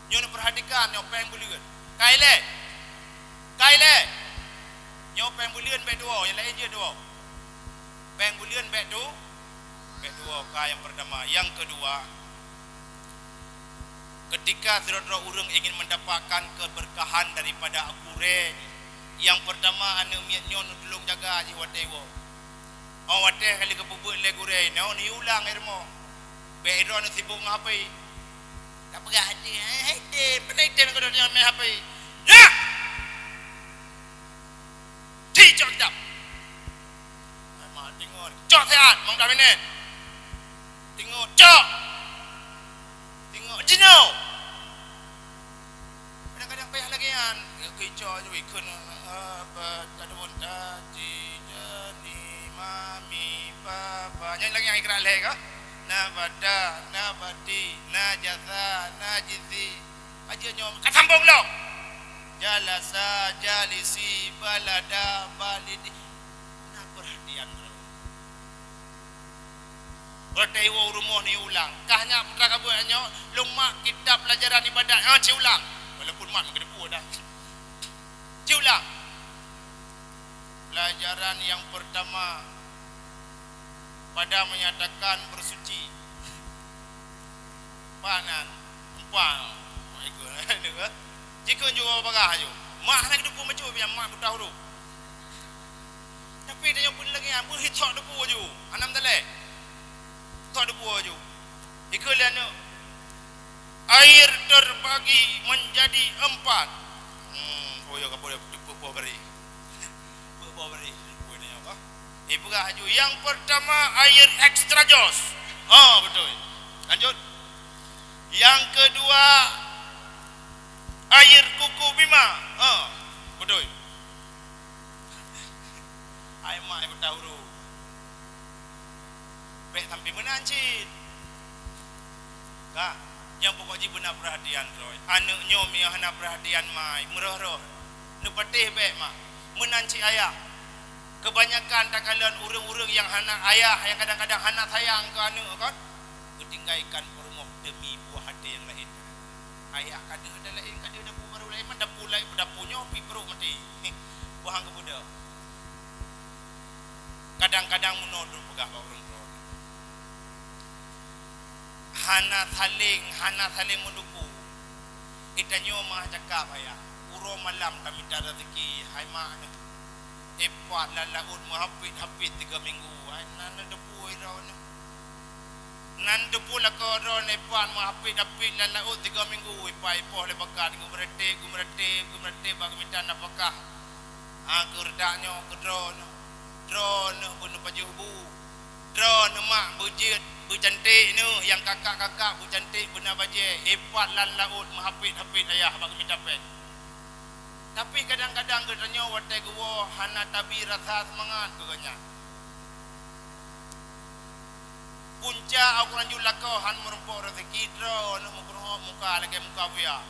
Nyoe neupeurhatikan nyoe péng buleuen. Ka ilèe. Ka ilèe. Nyoe péng buleuen bèk tuwoe, nyang laén jeuet tuwoe. Péng buleuen bèk tu, bèk tuwoe, ka nyang peurtama. Nyang keudua, ketika sidroe-droe ureueng ingin mendapatkan keberkahan daripada gurèe, nyang peurtama aneuk miet nyoe neutulông jaga jih watèe iwoe. Óh watèe ka lheueh geupeubuet lé gurèe nyoe, neuulang ilmu. Bèk droeneuh sibok ngon H P. Tapeugah hati, eh, hati, peunai tem keudroe nyoe mé H P. Nyak! Di cok kitab. Ai mak tingot. Cok siat, limong belas minit. Tingot, cok. Tingot, jinoe. Kadang-kadang payah lagèe nyan. Ya, keu cok je, ikheun, eh, apa, tak ada pun, tak, ji, jani, mami, papa. Nyan lagèe nyan ikra lhèe ka? Nabata, nabati, najasa, najisi. Aja nyoe ka sambong lom. Jalasa, jalisi, balada, balidi. Na peurhatian droe. Watèe iwoe u rumoh neuulang. Kah nyak peugah ka buet nyoe, lôn mak kitab pelajaran ibadat, ha, ci ulang. Walaupun mat meukeudeupu dah. Ci ulang. Pelajaran yang pertama pada menyatakan bersuci. Pat nan? Empat. Oh, ikut. Jikheun ju bagah ju. Mak hana geuteupeue maju, biar mak buta huruf. Tapi tanyoe pun lagèe nyan, beuh cok debu ju. Hana meutalèe. Cok debu ju. Ikheun lé aneuk. Air terbagi menjadi empat. Hmm, oh ya, ka boleh teupeue poh bari. Teupeue poh bari. Teupeue ni apa? Ipeugah laju, yang pertama air extra jos. Ha, betul. Lanjut. Yang kedua, air kuku bima. Ha, betul. Ai mak, ai buta huruf. Bèk sampai meunan cit. Ka, nyang pokok jih beuna peurhatian droe. Aneuk nyoe meunyo hana peurhatian mai, meurôh-rôh. Neupatéh bèk mak. Meunan cit ayah. Keubanyakan takalon ureueng-ureueng nyang hana ayah, nyang kadang-kadang hana sayang keu aneuk kon, geutinggaikan peurumoh demi buah até nyang laén. Ayah ka deuh dan laén, ka deuh dapu barô laén, man dapu laén, dapu nyoe pih pruet maté. Buah nyang geubeudôh. Kadang-kadang meunoe lôn peugah bak ureueng droe. Hana saléng, hana saléng meudukung. Geutanyoe meuah cakap ayah, uroe malam tamita raseuki, hai mak neuh. Ipat lam laôt meuhapit-hapit tiga minggu, hai nan neudepu droeneuh. Nan depu lakoe droeneuh ipat meuhapit-hapit lam laôt tiga minggu, ipat ipoh lé bakat, geumeureutek, geumeureutek, geumeureutek bak geumita nafakah. Ha, keu reudak nyoe keu droeneuh. Droeneuh beuneupajoh bu. Droeneuh mak beujeuet, beucanték neuh, nyang kakak-kakak beucanték beuna bajée, ipat lam laôt meuhapit-hapit ayah bak geumita péng. Tapi kadang-kadang geutanyoe watée geuwoe hana tabi rasa seumangat keu geuhnyan. Punca awak laju lakoe han meurumpok raseuki, droeneuh meukeureuhok muka lagée muka buya.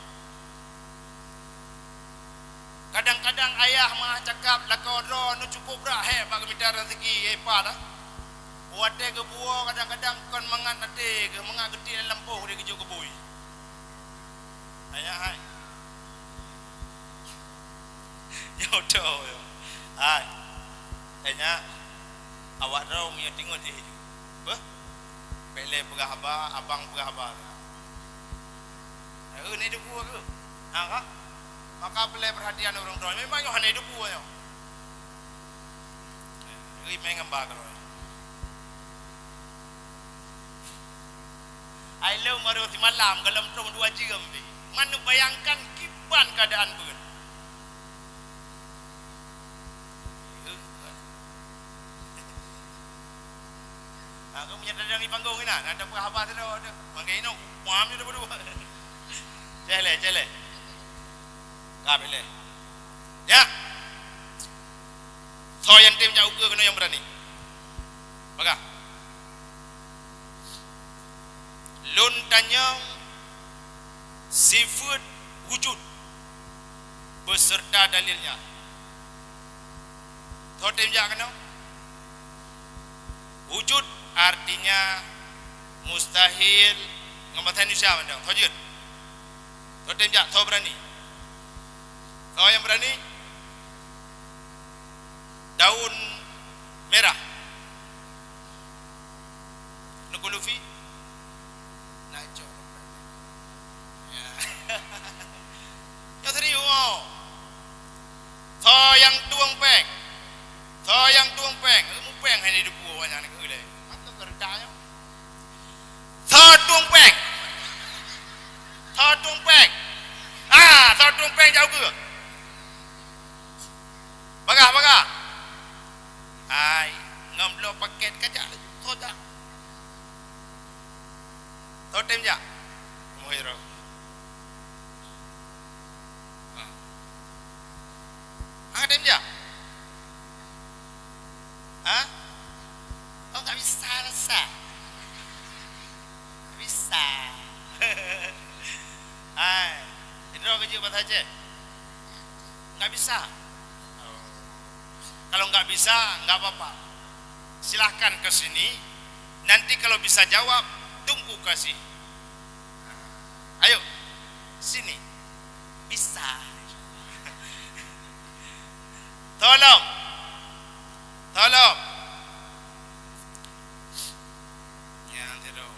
Kadang-kadang ayah meuah cakap lakoe droeneuh cukup brat hék bak geumita raseuki, eh, pat ah. Watée geubuwoe kadang-kadang kon mangat até geuh, mangat geutiek lam lampôh di geujok keu bui. Ayah hai. Nyoe tho, yo. Hai. Tanya, awak droe meunyoe tingon jih ju. Beuh? Bék lé peugah haba, abang peugah haba. Eh, ni debu aku. Ha, ka? Maka peulai perhatian ureueng droe. Memang nyoe hana debu nyoe. Ui, mé ngamba keudroe. Ai lôn baru simalam, gohlom troh dua jeuem pih. Man neubayangkan kiban keuadaan beuet. Aku meunyo tadong di panggong inan, ada peugah haba sidroe tu. Manggai inong, paham je tu berdua. Cek lé, cek lé. Ka bék lé. Ya. Soe nyang tem jak ukeue keunoe nyang beurani. Peugah. Lôn tanyong sifeuet wujud beserta dalilnya. Soe tem jak keunoe? Wujud artinya mustahil ngon bahasa Indonesia mantong. Tho jeuet. Tho tem jak, tho berani. Tho nyang berani. Daun merah. Nukulufi. Nak cok. Ya. Nyoe serius, oh. Tho nyang tueng péng. Tho nyang tueng péng. Eh, mupéng hai di debu awak nyan keu lé. Mantap kerja nyoe. Tho tueng péng. Tho tueng péng. Ah, tho tueng péng jauh ke? Bagah, bagah. Hai, ngon bloe paket kajak laju. Tho jak. Tho tem jak. Muhiro. Ha. Ha, tem jak. Ha? Oh, nggak bisa rasa. Nggak bisa. Hai, Indro kerja bahasa Aceh. Nggak bisa. Oh. Kalau nggak bisa, nggak apa-apa. Silahkan ke sini. Nanti kalau bisa jawab, tunggu kasih. Ayo, sini. Bisa. Tolong. Tolong. Ya, tidur.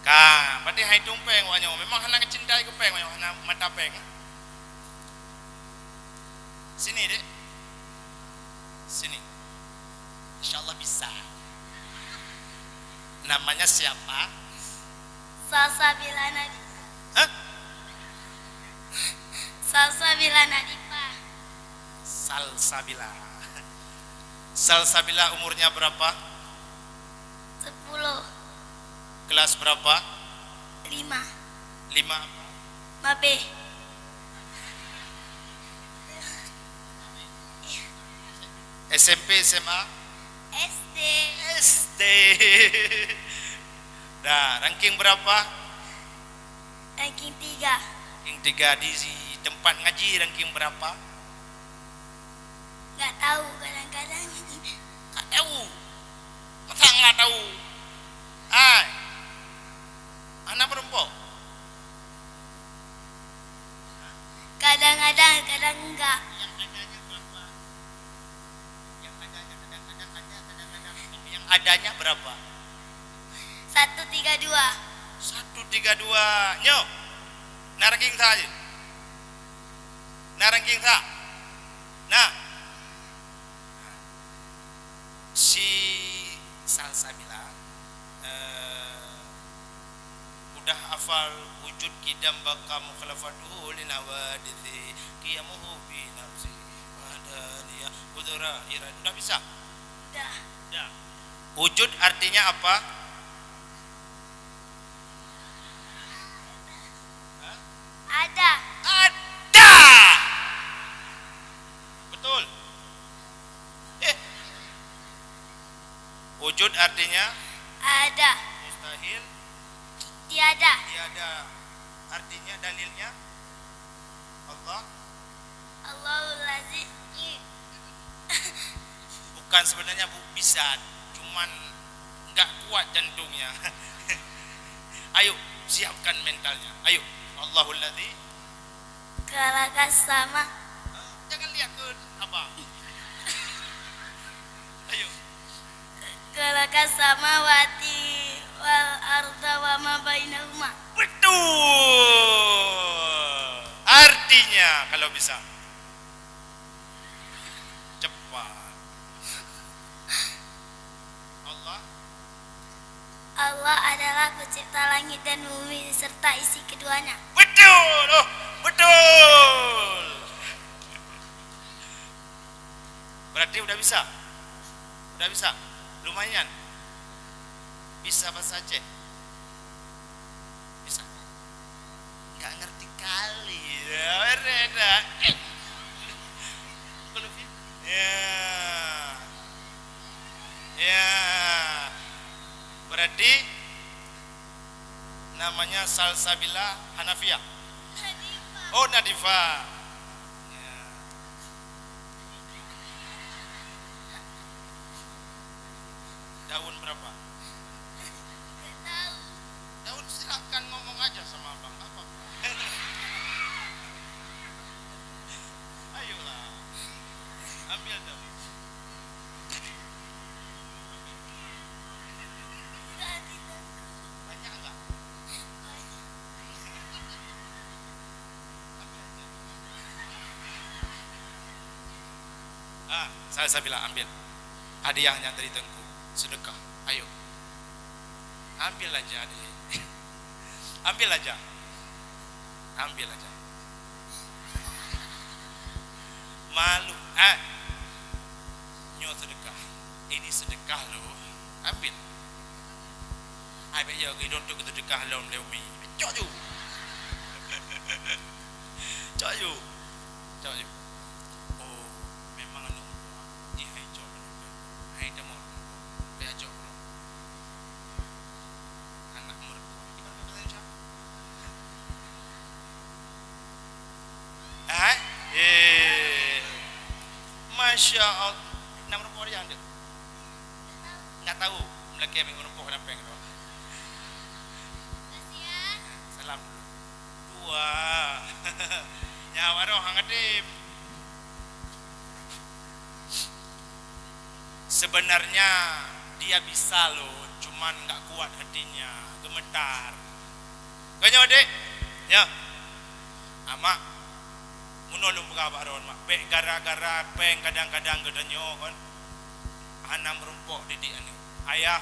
Ka, berarti hai tueng péng awak nyoe. Memang hana cintai keu péng awak nyoe, hana mata péng. Sini, Dek. Sini. Insya Allah bisa. Namanya siapa? Salsabila Nadifa. Hah? Salsabila Nadifa. Salsabila. Salsabila umurnya berapa? Sepuluh. Kelas berapa? Lima. Lima apa? Mabeh. S M P, S M A? S D. S D. Dah, ranking berapa? Ranking tiga. Ranking tiga. Di tempat ngaji ranking berapa? Nggak tahu kadang-kadang. Nggak tahu. Masa nggak tahu? Hai. Anak berempat. Kadang ada, kadang enggak. Yang adanya berapa? Yang adanya kadang-kadang ada, kadang-kadang enggak. Yang adanya berapa? Satu tiga dua. Satu tiga dua. Nyoe. Na ranking sa je. Na ranking sa. Nah. Si Salsabila, eh, udah hafal wujud, qidam, baqa, mukhalafatuhu li hawaditsi, qiyamuhu bi nafsihi, wahdaniyah, qudra, irad. Udah bisa? Udah. Udah. Wujud artinya apa? Hah? Ada. Ada. Betul. Eh. Wujud artinya? Ada. Mustahil? Tiada. Tiada. Artinya, dalilnya? Allah? Allahul Aziz. Bukan, sebenarnya bu-, bisa, cuman nggak kuat jantungnya. Ayo, siapkan mentalnya. Ayo. Allahul Aziz. Khalaqas sama. Jangan lihat ke abang. Ayo. Khalaqas samawati wal arda wa ma bainahuma. Betul. Artinya, kalau bisa. Cepat. Allah. Allah adalah pencipta langit dan bumi serta isi keduanya. Betul. Oh, betul. Berarti udah bisa? Udah bisa? Lumayan. Bisa bahasa Aceh? Bisa. Nggak ngerti kali. Ya, bener dah. Ya. Ya. Berarti namanya Salsabila Hanafiyah. Oh, Nadifah. Ya. Daun berapa? Nggak tahu. Daun, silakan ngomong aja sama abang, nggak apa-apa. Ayolah, ambil daun. Banyak nggak? Ah, saya, saya bilang, ambil hadiahnya dari Teungku, sedekah. Ayo. Ambil aja, adik. Ambil aja. Ambil aja. Malu, eh. Nyoe sedekah. Ini sedekah loh. Ambil. Ai, bèk yo, geuh dong tu geusedekah lom lé umi. Cok ju. Cok ju. Cok ju. Oh, memang aneuk muda. Jih hai cok. Hai tamong. Bèk cok. Anak mertua. Di mana kata saya? Eh? Eh. Masya Allah. Nama mertua dia, Dek? Nggak tahu. Meulakèe meurumpok dalam pèng tu. Salam. Dua. Nyawa roh hang atem. Sebenarnya dia bisa loh, cuman nggak kuat hatinya, gemetar. Kan nyoe, Dek? Ya. Amak, meunoe lôn peugah bak droe, Mak, bèk gara-gara pèng kadang-kadang geutanyoe kon hana meurumpok didik aneuk. Ayah,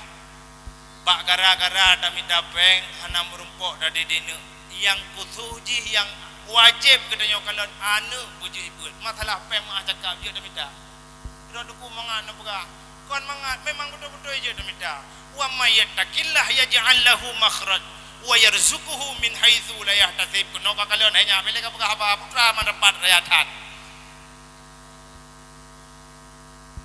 bak gara-gara tamita pèng hana meurumpok tadidik aneuk. Nyang khusos jih, nyang wajéb geutanyoe kalon aneuk beujeuet beuet. Masalah pèng meu'ah cakap, jeuet tamita. Droe teungku mangat neupeugah, kon mangat, memang beutôi-beutôi jeuet tamita. "Wa may yattaqillaha yaj'al lahu makhraj wa yarzuqhu min haitsu la yahtasib." Keunoe ka kalon, hai nyak, bèk lé kapeugah haba, putra man rapat raya that.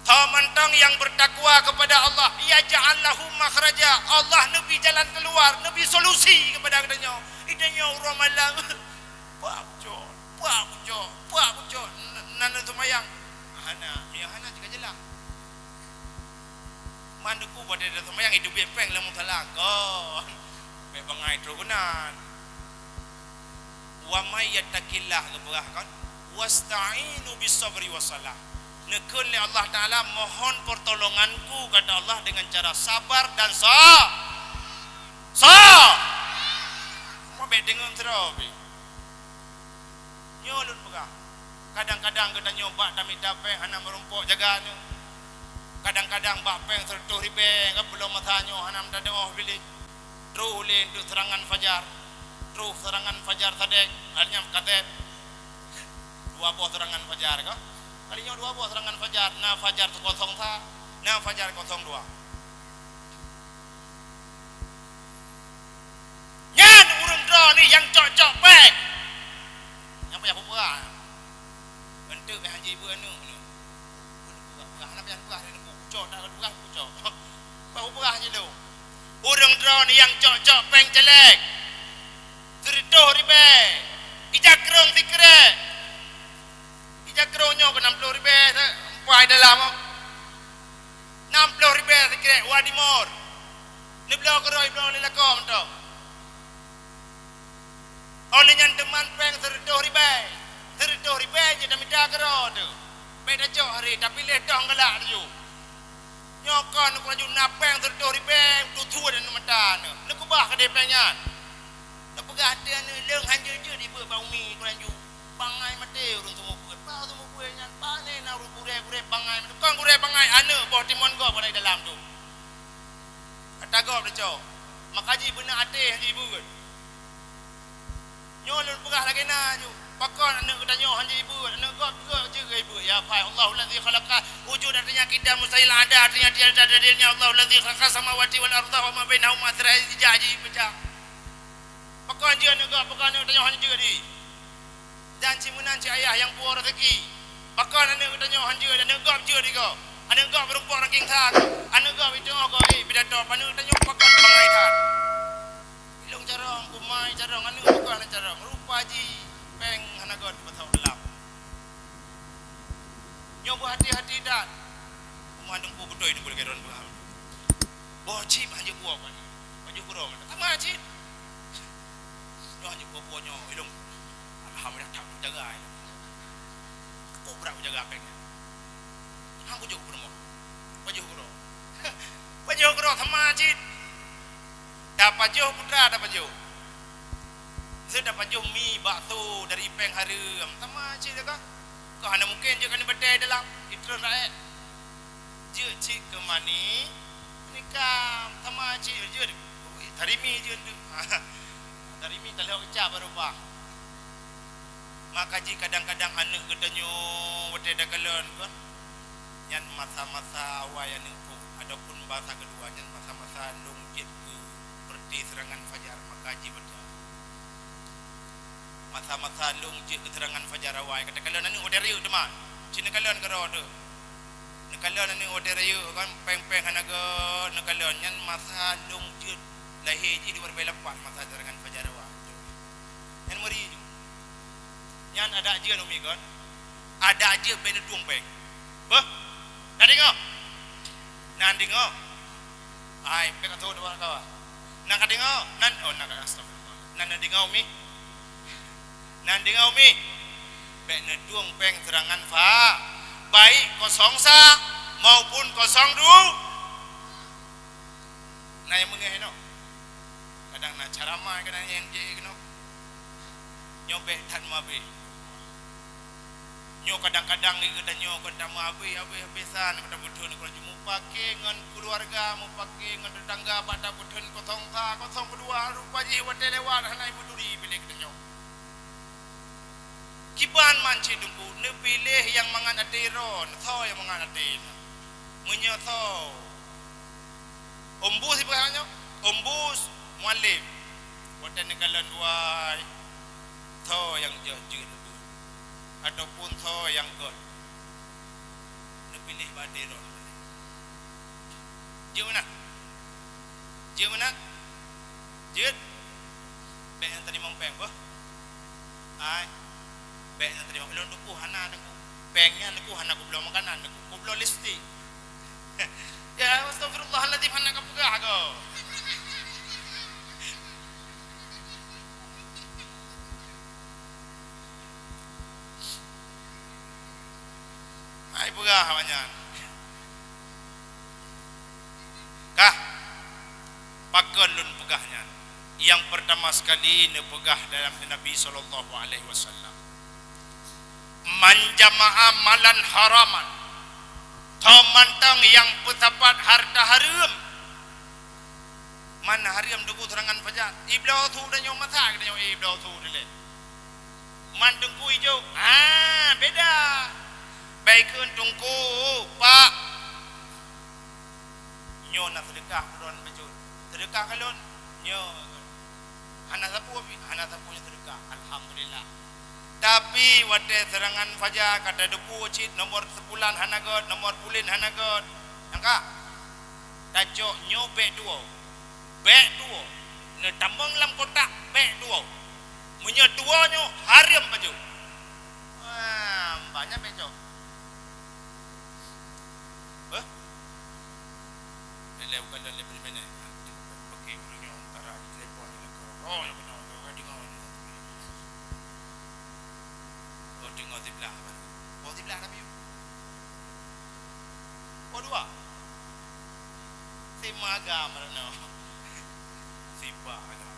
Tho mantong nyang bertakwa kepada Allah, yaj'al lahu makhraja, Allah neubri jalan keuluar, neubri solusi kepada geutanyoe. Geutanyoe uroe malam, puak bucok, puak bucok, puak bucok, n-, nan seumayang. Hana, ya hana cit ka jeulaih. Man teungku, watèe taseumayang, itu biet pèng lam musala. Kon. Bèk bangai troh keunan. "Wa may yattaqillah," geupeugah kon, "wasta'inu bis sabri was salah." Neukheun lé Allah Ta'ala, "Mohon pertolonganku," kata Allah, "dengan cara sabar dan sa-, sa-." Mau bèk deungon sidroe pih. Nyoe lôn peugah. Kadang-kadang geutanyoe bak tamita pèng hana meurumpok jaga nyoe. Kadang-kadang bak pèng seureutôh ribèe, kan, peulom masa nyoe hana meutadeuh pih lé. Troh lé untuk serangan fajar. Troh serangan fajar sadek, artinya kaseb. Dua boh serangan fajar ka. Kali nyoe dua boh serangan fajar, na fajar kosong sa, na fajar kosong dua. Nyan ureueng droeneuh nyang cok-cok pèng. Nyang payah peugah. Bentuk payah hanji ibu anu. Peugah, peugah, hana payah peugah, dia kucok, tak peugah, kucok. Bah peugah je tu. Ureueng droeneuh nyang cok-cok pèng caleg. Seureutôh ribèe. Ija krông sikrek. Ija krông nyoe keu nam ploh ribèe, sa-, empai dalam, oh. Nam ploh ribèe sikrek, Wadi Mor. Neubloe keudroe, bloe lé lakoe mantong. Óh lheueh nyan teuma pèng seureutôh ribèe. Seureutôh ribèe jeuet tamita keudroe teuh. Bèk tacok hari, tapi lé toh galak laju. Nyoe kon, keu laju na pèng seureutôh ribèe, tutuet aneuk mata neuh. Neukeubah keudéh pèng nyan. Neupeugah até aneuk lôn, han jeuet-jeuet ibeuet bak umi keu laju. Bangai maté ureueng seumeubeuet. Bah seumeubeuet nyan, pane na ureueng gurèe-gurèe bangai maté. Kon gurèe bangai, aneuk boh timon gob ka na dalam tu. Ata gob tacok. Maka jih beuna até han jeuet ibeuet. Nyoe lôn peugah lagèe na ju. Pakon aneuk geutanyoe han jeuet ibeuet, aneuk gob jeuet, jeuet ibeuet. Ya Fai, Allahul ladzi khalaqa, wujud artinya qidam, mustahil ada artinya tiada, adanya Allahul ladzi khalaqa samawati wal arda wa ma bainahuma, sira ija jipeucah. Pakon jeuet aneuk gob, pakon aneuk geutanyoe han jeuet di. Dan cit meunan cit ayah nyang puwoe raseuki. Pakon aneuk geutanyoe han jeuet, aneuk gob jeuet di gob. Aneuk gob meurumpok ranking sa gob. Aneuk gob iteungoh gob, eh, pidato, aneuk geutanyoe pakon bangai that. Ilong carông, kumai carông, aneuk bukan aneuk carông. Rupa jih pèng hana göt beusaboh lam. Nyoe beuhati-hati that. Uma dengku beutôi dengku lagèe droen beuham. Oh, cit, hanjeuet buah buah ni. Pajoh keudroe, tamah cit. Nyoe hanjeuet buah-buah nyoe, ilong. Alhamdulillah, that jaga ilong. Kok brat jaga péng nyan. Hang kujok peurumoh. Pajoh keudroe. Pajoh keudroe, tamah cit. Tapajoh putra, tapajoh. Seutapajoh mi, bakso dari péng hareuem. Tamah cit ka. Kok hana mungken jeuet keu batée dalam. Itreun rakyat. Jeuet cit keu mani, nikam, tamah cit jeuet. Ui, tarimi jeuet tu. Tarimi talhok keucap baru bah. Maka jih kadang-kadang aneuk geutanyoe watée takalon kon. Nyan masa-masa awai aneuk pun, ataupun masa keudua nyan masa-masa lôn jeuet keu peureuté seurangan fajar, maka jih baca. Masa-masa lôn jeuet keu seurangan fajar awai, ka takalon aneuk watée rayeuk teuma. Cit neukalon keudroe teuh. Neukalon aneuk watée rayeuk kan, péng-péng hana gét, neukalon. Nyan masa lôn jeuet lahé jih dua ribèe lapan masa seurangan fajar awai. Nyan meuri ju. Nyan adak jeuet umi kon. Adak jeuet bèk neutueng péng. Beuh. Na deungoe? Na deungoe? Ai, bèk ka thôn deungon kawa. Na ka deungoe? Nan, oh, na ka, astagfirullah. Nan na deungoe umi? Nan deungoe umi? Bèk neutueng péng seurangan fa, baik kosong sa maupun kosong du. Na nyang meungéh inoe. Kadang na cara ma, kadang nyang jih keunoe. Nyoe bèk that meuabéh. Nyoe kadang-kadang geutanyoe kon tameuabéh, abéh-abéh san, meutabeuthon kon ju mupake ngon keuluwarga, mupake ngon tetangga, bak tabeuthon kosong sa, kosong keudua, rupa jih watée lewat hana imeuturi piléh geutanyoe. Kiban man cit Teungku, neupiléh nyang mangat até droe, soe nyang mangat até na. Meunyoe soe Umbus ipeugah nyoe, umbus mualim. Watée neukalon duai, soe nyang jeuet jeuet ateueh, ataupun soe nyang gét. Neupiléh bak até droe. Jeuet meunan? Jeuet meunan? Jeuet? Bèk nyang teurimong péng beuh. Ai, bèk nyang teurimong. Ulôn teungku hana teungku. Péng nyan teungku hana kubloe makanan teungku. Kubloe lipstik. Ya, astagfirullahaladzim, hana kapeugah ko. Ai peugah awaknyan. Kah, pakon lôn peugah nyan? Nyang peurtama sekali neupeugah dalam Nabi sallallahu alaihi wasallam, "Man jama'a malan haraman," tho mantong nyang peusapat hareuta hareuem. Man hareuem teungku seurangan fajar. Ibloe su tanyoe masa geutanyoe ibloe su dilèe. Man teungku ijok, ah, beda. Bèk kheun teungku, Pak. Nyoe na seudeukah keu droen bacut. Seudeukah keu lôn, nyoe. Hana sapeue pih, hana sapeue nyoe seudeukah. Alhamdulillah. Tapi watèe seurangan fajar ka tateupeue cit nomor seupulan hana gèt, nomor pulin hana gèt. Nyang ka? Tacok nyoe bèk tuwoe. Bèk tuwoe. Neutamong lam kotak bèk tuwoe. Meunyoe tuwoe nyoe hareuem bacut. Wah, banyak bèk cok. Beuh? Lé bukan dalam lima minit. Pakai ureueng nyang antara telepon ni ke. Oh, ya benar. Ya, dengar ni. Oh, dengar sebelah. Oh, sebelah tapi. Oh, dua. Simaga mana? Sibaga.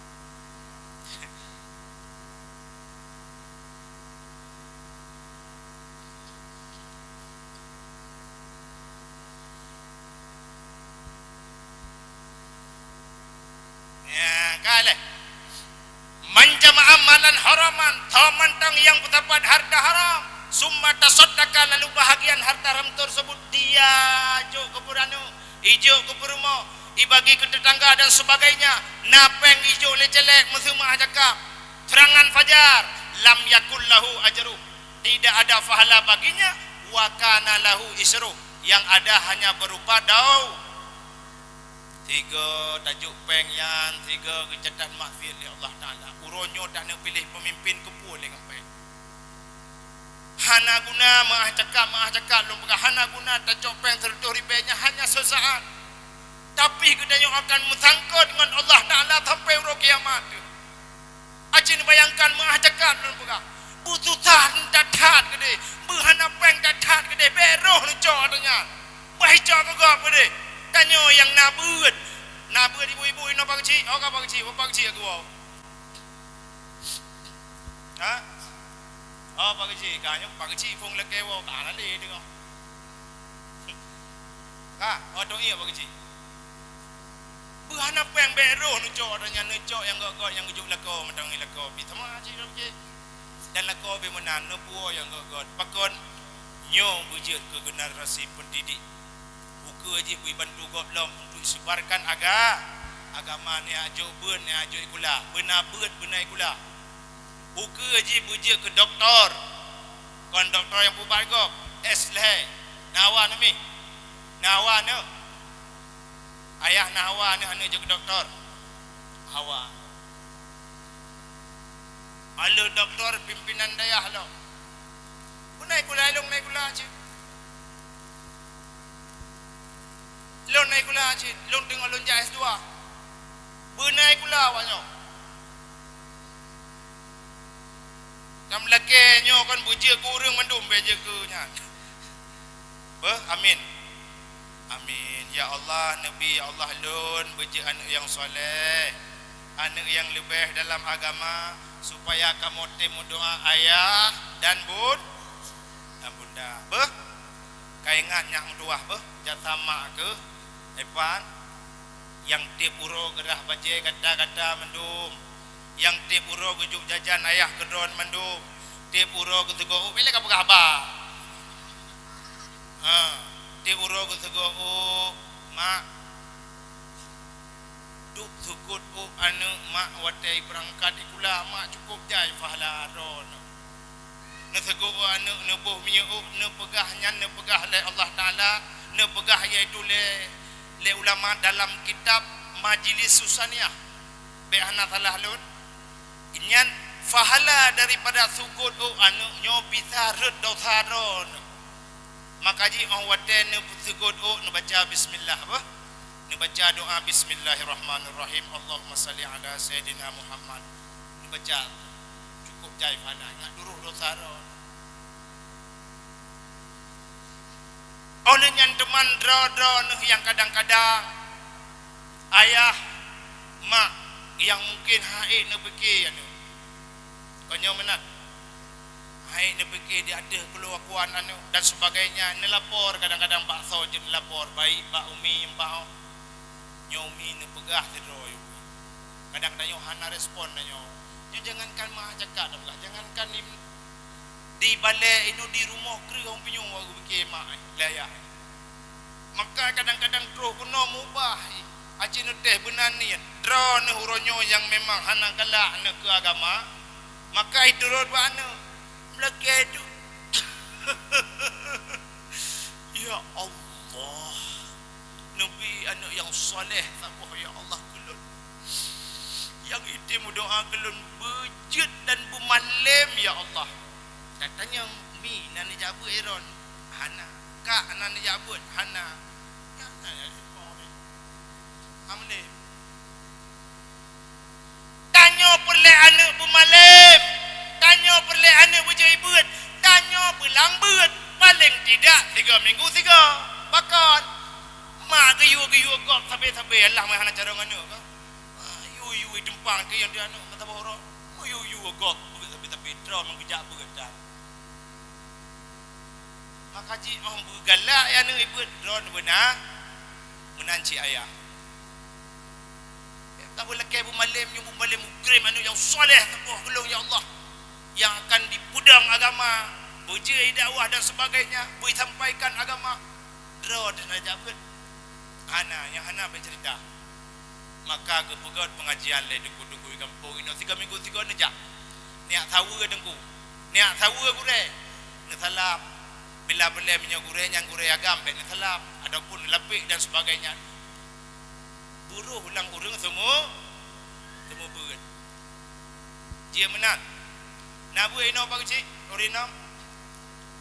Ya, ka lheuh. Man jama'a malan haraman, tho mantong nyang peusapat harta haram, summa tasaddaqa, lalu bahagian harta haram tersebut dia jok keu peurumoh, ijok keu peurumoh, ibagi keu tetangga dan sebagainya, na péng ijok lé célék, meuseumeung cakap, seurangan fajar, lam yakul lahu ajruh, tidak ada pahala baginya, wa kana lahu isruh, yang ada hanya berupa dau. Sigoe tajok péng nyan, sigoe geucatat maksiet lé Allah Taala. Uroe nyoe taneupiléh peumimpén keupeue lé ngon péng. Hana guna meuah cakap, meuah cakap lôn peugah hana guna tacok péng sireutoh ribèe nyan hanya seusaat. Tapi geutanyoe akan meusangkot ngon Allah Taala sampai uroe kiamat teuh. Aci neubayangkan meuah cakap lôn peugah. Beususah that-that keudeh, beuhana péng that-that keudeh, bèk roh neucok ata nyan. Bah icok keu gob keudeh. Tanyoe nyang na beuet. Na beuet ibu-ibu inoe Pak Geuchik, oh ka Pak Geuchik, Pak Geuchik aku. Ha? Oh, Pak Geuchik, ka nyoe Pak Geuchik phôn lakèe woe, ka na lé teungoh. Ka, oh, tong ié Pak Geuchik. Beuhana péng bèk roh neucok ata nyan, neucok nyang göt-göt nyang geujok lakoe, mantong lakoe pih sama cit Pak Geuchik. Dan lakoe pih meunan, neupuwoe nyang göt-göt. Pakon? Nyoe beujeuet keu generasi pendidik. Ukeue jih beuibantu gob lom untuk isebarkan aga-, agama, nyan jok beuet, nyan jok ikula. Beuna beuet, beuna ikula. Ukeue jih beujeuet keu doktor. Kon doktor nyang peuubat gob, S lhèe. Na hawa aneuk mi? Na hawa aneuk? Ayah na hawa aneuk, aneuk jeuet keu doktor? Hawa. Aleuh doktor pimpinan dayah lom. Beuna ikula, lôn na ikula cit. Lôn na ikula cit, lôn teungoh lôn jak S dua. Beuna ikula awak nyoe. Nyang lakèe nyoe kan beujeuet keu ureueng mandum, bèk jeuet keu nyan. Beuh, amin. Amin. Ya Allah, neubi, ya Allah, lôn beujeuet aneuk nyang saleh, aneuk nyang leubeh dalam agama, supaya kamoe tem meudoa ayah dan bun-, dan bunda. Beuh, kaingat nyak meutuwah beuh, jasa mak keuh, Evan. Nyang tiep uroe geurhah bajèe gata-gata mandum. Nyang tiep uroe geujok jajan ayah keu droeneuh mandum. Tiep uroe geuseugoe ôk, bèk lé kapeugah haba. Ha, tiep uroe geuseugoe ôk, mak. Duek seugot ôk aneuk mak watèe beurangkat sikula, mak cukôp jai pahala droeneuh. Neuseugoe aneuk, neuboh minyeuk ôk, neupeugah nyan neupeugah lé Allah Taala, neupeugah yaitu lé, lé ulama dalam kitab Majlis Susaniah. Bèk hana salah lôn. Nyan pahala daripada seugot ôk aneuk nyoe bisa rhot dosa droeneuh. Maka jih 'oh watèe neuseugot ôk neubaca bismillah beuh. Neubaca doa bismillahirrahmanirrahim. Allahumma shalli ala sayyidina Muhammad. Neubaca. Cukôp jai pahala, nyak duroh dosa droe. Óh lheueh nyan teuma droe-droe neuh nyang kadang-kadang ayah, mak nyang mungken han ék neupike aneuk. Kon nyoe meunan. Han ék neupike di ateueh keulakuan aneuk dan sebagainya, neulapor kadang-kadang bak soe jeuet neulapor, baik bak umi, bak Nyoe mi neupeugah sidroe yue. Kadang tanyoe hana respon tanyoe. Nyoe jangankan meuah cakap tapeugah, jangankan di, di balèe inoe di rumoh kreueh ureueng pinyueng wak geupike mak lé ayah. Maka kadang-kadang troh keunoe mubah, aci neuteh beuna niet. Droeneuh uroe nyoe nyang memang hana galak neuh keu agama, maka iturot bak aneuk. Meulakèe tu. Ya Allah. Neubi aneuk nyang saleh saboh, ya Allah, keu lôn. Nyang item meudoa keu lôn beujeuet dan beumalem, ya Allah. Tatanyong mi na neujak beuet, Iron? Hana. Kak na neujak beuet? Hana. Nyan na ya Allah. Amin. Tanyoe peureulèe aneuk beumalem, tanyoe peureulèe aneuk beujeuet beuet, tanyoe beulang beuet, paleng tidak tiga minggu sigoe. Pakon? Mak geuyue-geuyue gob sabe-sabe, alah meuhana carông aneuk ka. Yue-yue teumpang keu nyang di aneuk mata borok. Yue-yue gob beuet sabe-sabe, droe meugeujak beuet dan. Maka jih 'oh beugalak aneuk beuet, droe beuna meunan cit ayah. Ka beulakèe beumalem nyoe, beumalem ukrem aneuk nyang saleh saboh keu lôn, ya Allah, nyang akan dipeudong agama, beujeuet dakwah dan sebagainya, beusampaikan agama. Droe teuh na jak beuet. Hana, nyang hana bèk cerita. Maka geupeugöt pengajian lé teungku-teungku di gampông inoe, tiga minggu sigoe neujak. Neujak saweue teungku. Neujak saweue gurèe. Neusalam. Bila peureulèe meunyoe gurèe nyan gurèe agam, bèk neusalam ataupun neulapèk dan sebagainya. Buroh lam ureueng seumu-, seumubeuet. Jih meunan. Na beuet inoe Pak Geuchik, ureueng inong?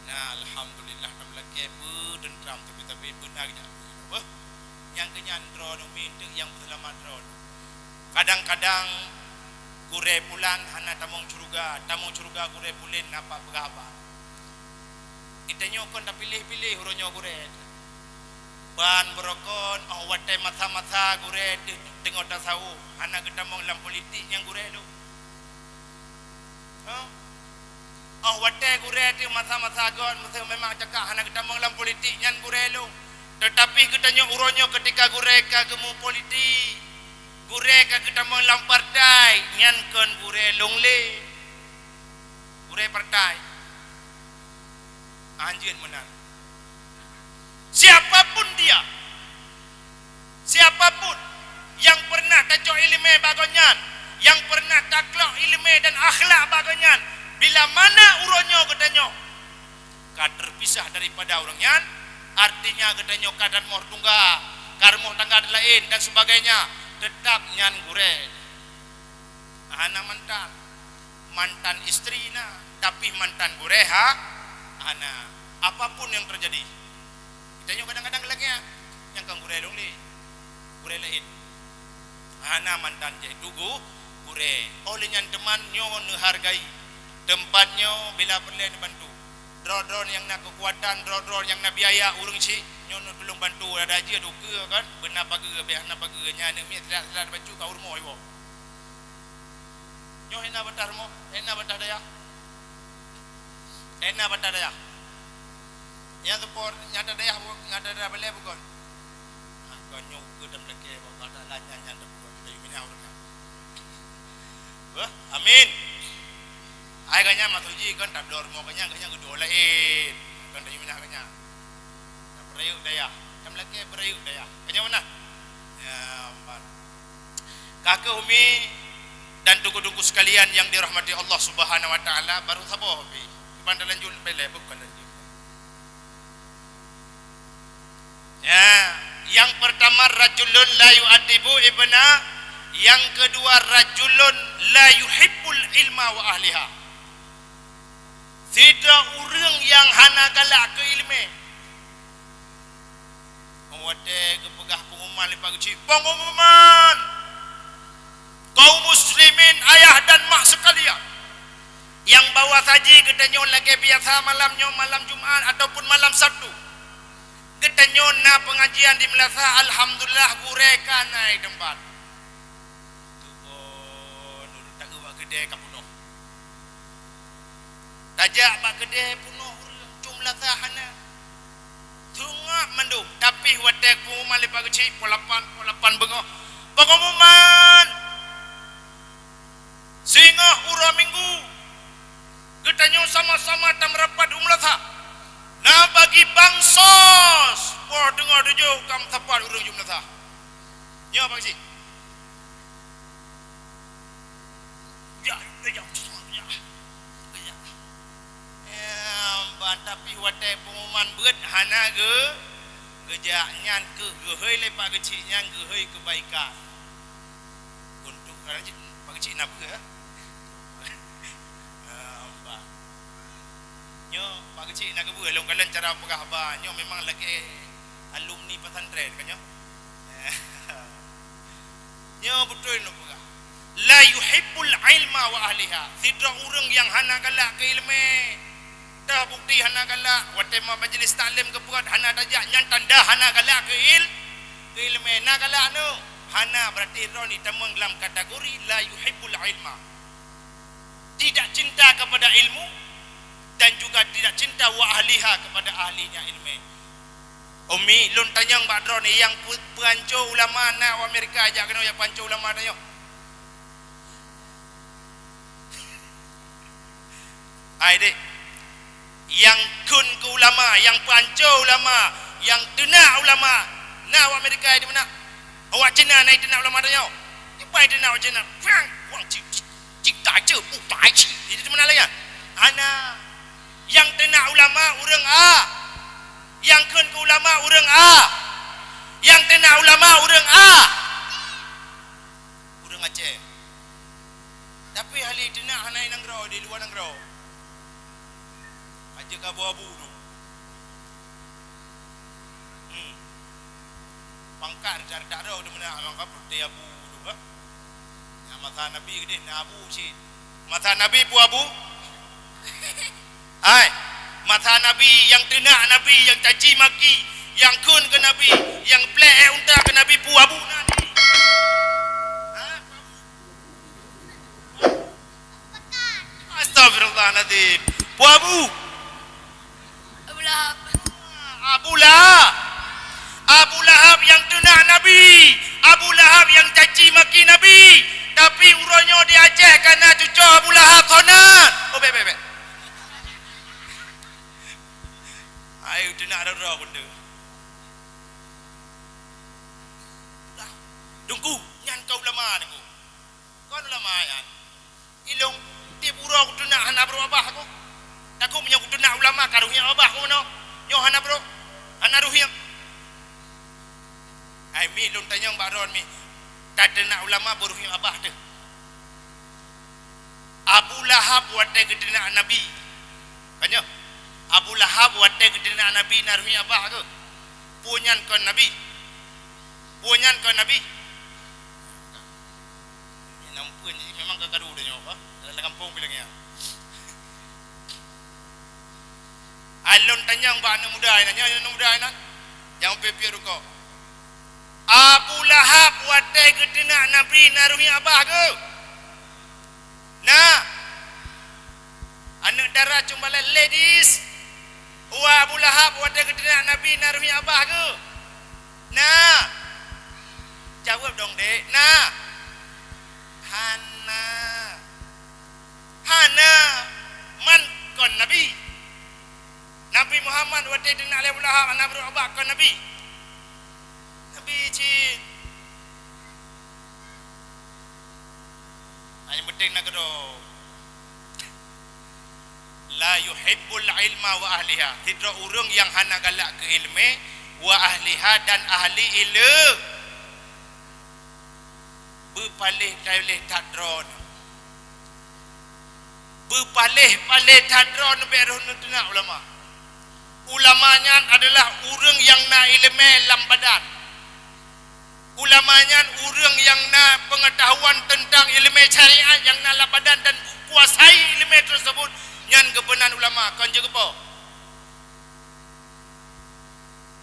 Na, alhamdulillah, na meulakèe beuet teuntram, tapi, tapi beuna nyan. Beuh. Nyang keu nyan droeneuh Nyang peuseulamat droe. Kadang-kadang gurée pulan hana tamong syeuruga, tamong syeuruga gurée pulan na pat peugah haba. Geutanyoe kon tapiléh-piléh uroe nyoe gurée. Ban beurokon, óh watée masa-masa gurée teu-, teungoh tasawôh, hana geutamong lam politik nyang gurée lôn. Hah? Óh watée gurée teuh masa-masa göt, meuseu memang cakak hana geutamong lam politik nyan gurée lôn. Teutapi geutanyoe uroe nyoe keutika gurée ka geumeupolitik, gurée ka geutamong lam partai, nyan kon gurée lôn lé. Gurée partai. Anjeuen meunan. Siapapun dia, siapapun yang pernah tacok ileumé bak gobnyan, yang pernah taklok ileumé dan akhlak bak gobnyan, bila mana uroe nyoe geutanyoe ka terpisah daripada ureuëng nyan, artinya geutanyoe ka dan moh tungga, ka rumoh tangga laén dan sebagainya, tetap nyan gurée. Hana mantan. Mantan istri na, tapi mantan gurée ha-, hana. Apapun yang terjadi, geutanyoe kadang-kadang lagée nyan, nyang kon gurée lôn lé, gurée laén. Hana mantan jih tu gu-, gurée. Óh lheueh nyan teuma nyoe neuhargai teumpat nyoe bila peureulée neubantu. Droe-droe nyang na keukuatan, droe-droe nyang na biaya ureuëng syiek, nyoe neutulông bantu, ada jeuet ukeue kan, beuna pageue, bék hana pageue, nyan aneuk miet seulat-seulat bacut ka u rumoh iwoe. Nyoe hana bantah rumoh, hana bantah dayah. Hana bantah dayah. Nyang teupot, nyang ada dayah, nyang ada dayah balée bukon. Ha, kon nyoe ukeue dan meulakée, Allah Taala nyan, nyan teupot, kita yue minyak ureuëng nyan. Beuh, amin. Ai geuhnyan maksud jih kon tabloe rumoh geuhnyan, geuhnyan geuduek laén. Kon tayue minyak geuhnyan. Tapeurayeuk dayah. Tameulakée peurayeuk dayah. Geuhnyan meunan. Ya, aman. Kakeuh umi dan teungku-teungku sekalian yang dirahmati Allah Subhanahu wa Taala, baru saboh pi. Iban talanjut leubeh lé, bukan lanjut. Ya, yang pertama rajulun la yu'addibu ibna, yang kedua rajulun la yuhibbul ilma wa ahliha. Sidroe ureuëng nyang hana galak keu ileumé. Watée geupeugah pengumuman lé Pak Geuchik, pengumuman! Kaum muslimin ayah dan mak sekalian, nyang bahwa saji geutanyoe lagée biasa malam nyoe malam Jumat ataupun malam Sabtu, geutanyoe na pengajian di meulasa, alhamdulillah gurée ka na i teumpat. Tubon, ureuëng taeu bak keudée ka peunoh. Tajak bak keudée peunoh ureuëng, cuma lasa hana. Teungab mandum, tapi watée pengumuman lé Pak Geuchik, pukul lapan, pukul lapan beungoh. Pengumuman! Singoh uroe Minggu, geutanyoe sama-sama tameurapat u meulasa. Na bagi bansos, poh teungoh tujoh ka meusapat ureuëng ju meulasa. Nyoe Pak Geuchik. Ya, ya, ya, ya. Ya. Em, ban tapi watée pengumuman beuet hana geu-, geujak, nyan keuh geuhôi lé Pak Geuchik nyan geuhôi keubaikan. Untuk Pak Geuchik na beuet, eh? Em, ban. Nyoe Pak Geuchik na geubeuet lôn kalon cara peugah haba. Nyoe memang lagée alumni pesantren kan nyoe. Nyoe beutôi lôn peugah. La yuhibbul ilma wa ahliha. Sidroe ureuëng nyang hana galak keu ileumé. Dah bukti hana galak, watée ma-, majlis taklim geupeugét hana tajak, nyan tanda hana galak keu il-, keu ileumé. Na galak nyoe? Hana, berarti droe ni tamong lam kategori la yuhibbul ilma. Tidak cinta kepada ilmu dan juga tidak cinta wa ahliha, kepada ahlinya ilmu. Umi, lôn tanyong bak droeneuh, nyang peu-, peuhanco ulama na u Amerika, jak keunoe nyang peuhanco ulama tanyoe. Hai deh, nyang kheun keu ulama, nyang peuhanco ulama, nyang teunak ulama, na u Amerika di meunan? Awak Cina na iteunak ulama tanyoe? Kiban iteunak awak Cina? Pang! Wang cit, cit, cit, tai cit, bu tai cit. Jadi di meunan lagée nyan? Hana. Nyang teunak ulama ureuëng A. Nyang kheun keu ulama ureuëng A. Nyang teunak ulama ureuëng A. Ureuëng Aceh. Tapi hali teunak hana i nanggroe, di luwa nanggroe. Aja ka abu-abu tu. Hmm. Pang Ka, ka, ka, ka, di mana abang ka, putih abu tu, bah. Nyang masa Nabi keudeh na abu cit. Masa Nabi peue abu? Hai, masa Nabi nyang teunak Nabi, nyang caci maki, nyang kheun keu Nabi, nyang plek ék unta keu Nabi peue abu na ni? Ha? Astagfirullahalazim. Peue abu? Abu Lahab. Abu Lahab. Abu Lahab nyang teunak Nabi. Abu Lahab nyang caci maki Nabi. Tapi uroe nyoe di Aceh ka na cucoe Abu Lahab, soe nan? Oh, bèk, bèk, bèk. Hai, teunak dara benda. Dah. Teungku, nyan ka ulama, Teungku. Kon ulama nyan. Ilôn tiep uroe kuteunak hana brôk babah ku. Takot meunyoe kuteunak ulama ka rôh hiék babah ku meunoe. Nyoe hana brôk, hana rôh hiék. Hai mi, lôn tanyong bak droen mi, tateunak ulama beurôh hiék babah teuh. Abu Lahab watèe geuteunak Nabi. Ka nyoe. Abu Lahab watèe geuteunak Nabi na rôh hiék babah keuh? Peue nyan kon Nabi? Peue nyan kon Nabi? Nyang peue nyan memang ka karu tanyoe, bah. Dalam gampông bilang nyan. Ai lôn tanyong bak aneuk muda nyan, nyoe aneuk muda nyan. Nyang piep-piep rukok. Abu Lahab watèe geuteunak Nabi na rôh hiék babah keuh? Na. Aneuk dara cumbalan, ladies. Wa Abu Lahab watèe geuteunak Nabi na rôh hiék babah keuh? Na. Jaweueb dong, Dek. Na. Hana. Hana. Man kon Nabi. Nabi Muhammad watèe teunak lé Abu Lahab hana brôk babah kon Nabi. Nabi cit. Hanya penting nak keudroe. La yuhibbul ilma wa ahliha. Sidroe ureuëng nyang hana galak keu iéleumé, wa ahliha, dan ahli iéleumé. Beupaléh-paléh that droeneuh. Beupaléh-paléh that droeneuh bèk rôh neuteunak ulama. Ulama nyan adalah ureuëng nyang na iéleumé lam badan. Ulama nyan ureuëng nyang na peungeutahuan teuntang iéleumé syariat nyang na lam badan dan kuasai iéleumé teuseubut, nyan geupeunan ulama, kon jeuet geupo.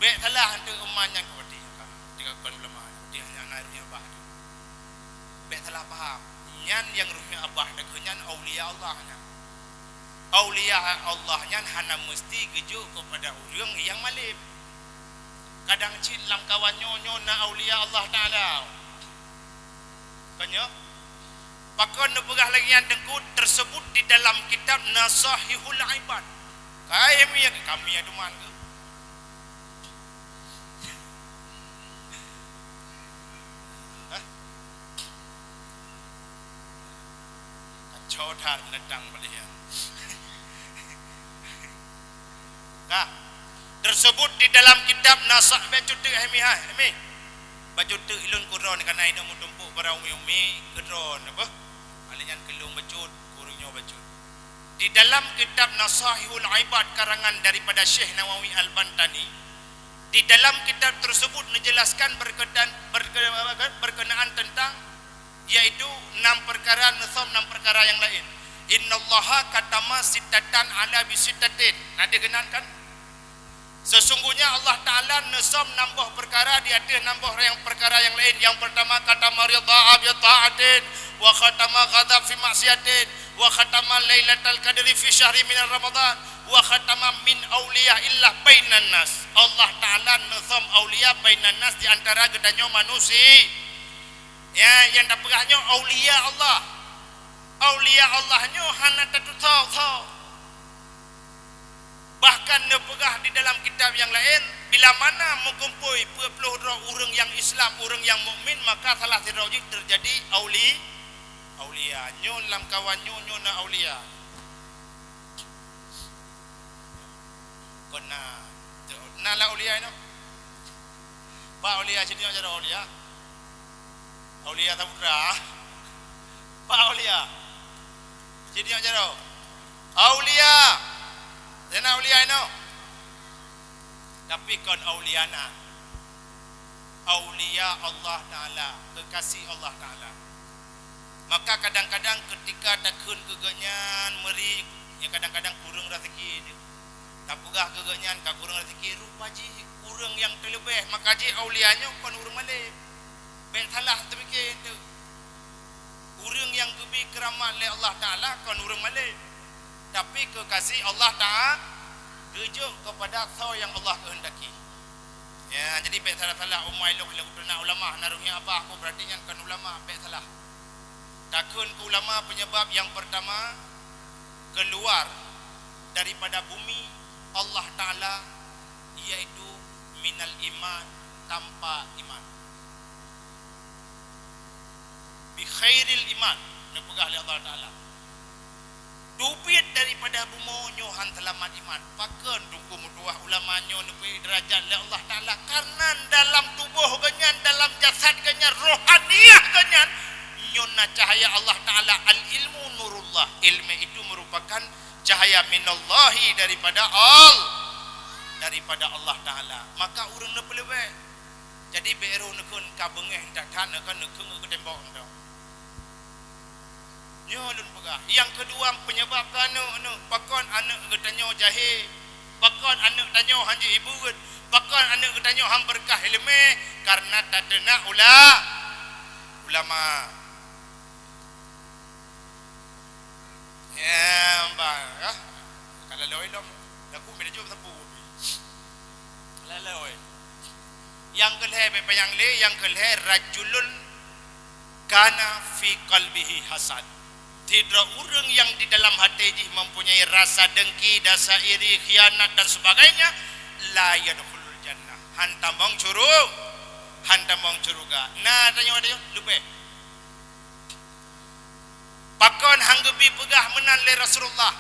Bèk salah anteuk umat nyan keu watèe ka, tika kon ulama, tika nyang na rôh hiék babah tu. Bèk salah paham. Nyan nyang rôh hiék babah teuh nyan aulia Allah nyan. Aulia Allah nyan hana meusti geujok keupada ureuëng nyang malém. Kadang cit lamkawan nyoe, nyoe na aulia Allah Taala. Kon nyoe? Pakon neupeugah lagèe nyan, Teungku? Teuseubut di dalam kitab Nasaihul Ibad. Kai mi, kami ya teman ke? Hah? Kacau that neutang beliau. Ka. Teuseubut di dalam kitab Nasah, bacut teuk hai mi hai, hai mi. Bacut teuk ilôn keu droeneuh, kana inong meutumpôk barang umi-umi keu droeneuh apa? Alèh nyan keu lôn bacut, keu ureuëng nyoe bacut. Di dalam kitab Nasaihul Ibad karangan daripada Syekh Nawawi Al-Bantani, di dalam kitab teuseubut neujelaskan berkaitan, berke-, berkenaan teuntang yaitu enam peukara, neusöm enam peukara nyang laén. Innallaha katama sittatan ala bi sittatin. Na deuh keunan kan? Sesungguhnya Allah Taala neusöm nam boh peukara di ateueh nam boh nyang peukara nyang laén. Nyang peurtama, katama ridha bi taatin, wa khatama ghadab fi maksiatin, wa khatama lailatal qadri fi syahri min Ramadan, wa khatama min auliya illah bainan nas. Allah Taala neusöm aulia bainan nas di antara geutanyoe manusia. Ya, nyang tapeugah nyoe aulia Allah. Aulia Allah nyoe hana tatusoe-soe. Bahkan neupeugah di dalam kitab nyang laén, bila mana meukumpôi peuet ploh droe ureuëng nyang Islam, ureuëng nyang mukmin, maka salah sidroe jih teujadi auli-, aulia. Nyoe lamkawan nyoe, nyoe na aulia. Kon na, na lam aulia nyoe. Pak aulia, sini aja aulia. Aulia Samudra. Pak aulia. Sini aja. Aulia. Sana aulia inoe. Tapi kon aulia na. aulia Allah Ta'ala, kekasih Allah Ta'ala. Maka kadang-kadang ketika takheun keu geuhnyan meuri, ya kadang-kadang kureueng raseuki. Tapeugah keu geuhnyan ka kureueng raseuki, rupa jih ureueng nyang teuleubeh, maka jih aulia nyoe kon ureueng malém. Bék salah teupike teuh. Ureueng nyang geubi keuramat lé Allah Ta'ala kon ureueng malém, tapi kekasih Allah Ta'ala geujok keupada soe nyang Allah keuheundaki. Ya, jadi bék salah-salah, umai lôn lé ulama, na ureueng nyang abah aku berarti nyan kon ulama, bék salah. Takheun keu ulama penyebab yang pertama keluar daripada bumi Allah Ta'ala, yaitu minal iman, tanpa iman. Bi khairil iman, neupeugah lé Allah Ta'ala. Teubiet daripada bumoe nyoe han seulamat iman. Pakon teungku meutuwah ulama nyoe neubri deurajat lé Allah Ta'ala? Karena dalam tuboh geuhnyan, dalam jasad geuhnyan, rohaniah geuhnyan, nyoe na cahaya Allah Ta'ala. Al-ilmu nurullah. Ilmu itu merupakan cahaya minallahi, daripada Al-, daripada Allah Ta'ala. Maka ureueng neupeuleubeh. Jadi bék roh neukheun ka beungéh that-that, neukheun, neukheun keu tembok nyoe. Nyoe lôn peugah. Nyang keudua, penyebab keu aneuk nyoe. Pakon aneuk geutanyoe jahé? Pakon aneuk tanyoe han jeuet ibuet? Pakon aneuk geutanyoe han beureukah ileumé? Karena tateunak ula-, ulama. Ya, bah, ya. Ka laloi lom. Laku meuneujok sapu. Laloi. Nyang keulhée, bék panyang lé, nyang keulhée, rajulun kana fi qalbihi hasad. Sidroe ureueng nyang di dalam até jih mempunyai rasa dengki, rasa iri, khianat dan sebagainya, la yadkhulul jannah. Han tamong syuru-, han tamong syeuruga. Na tanyoe, tanyoe leubeh. Pakon han geubi peugah meunan lé Rasulullah?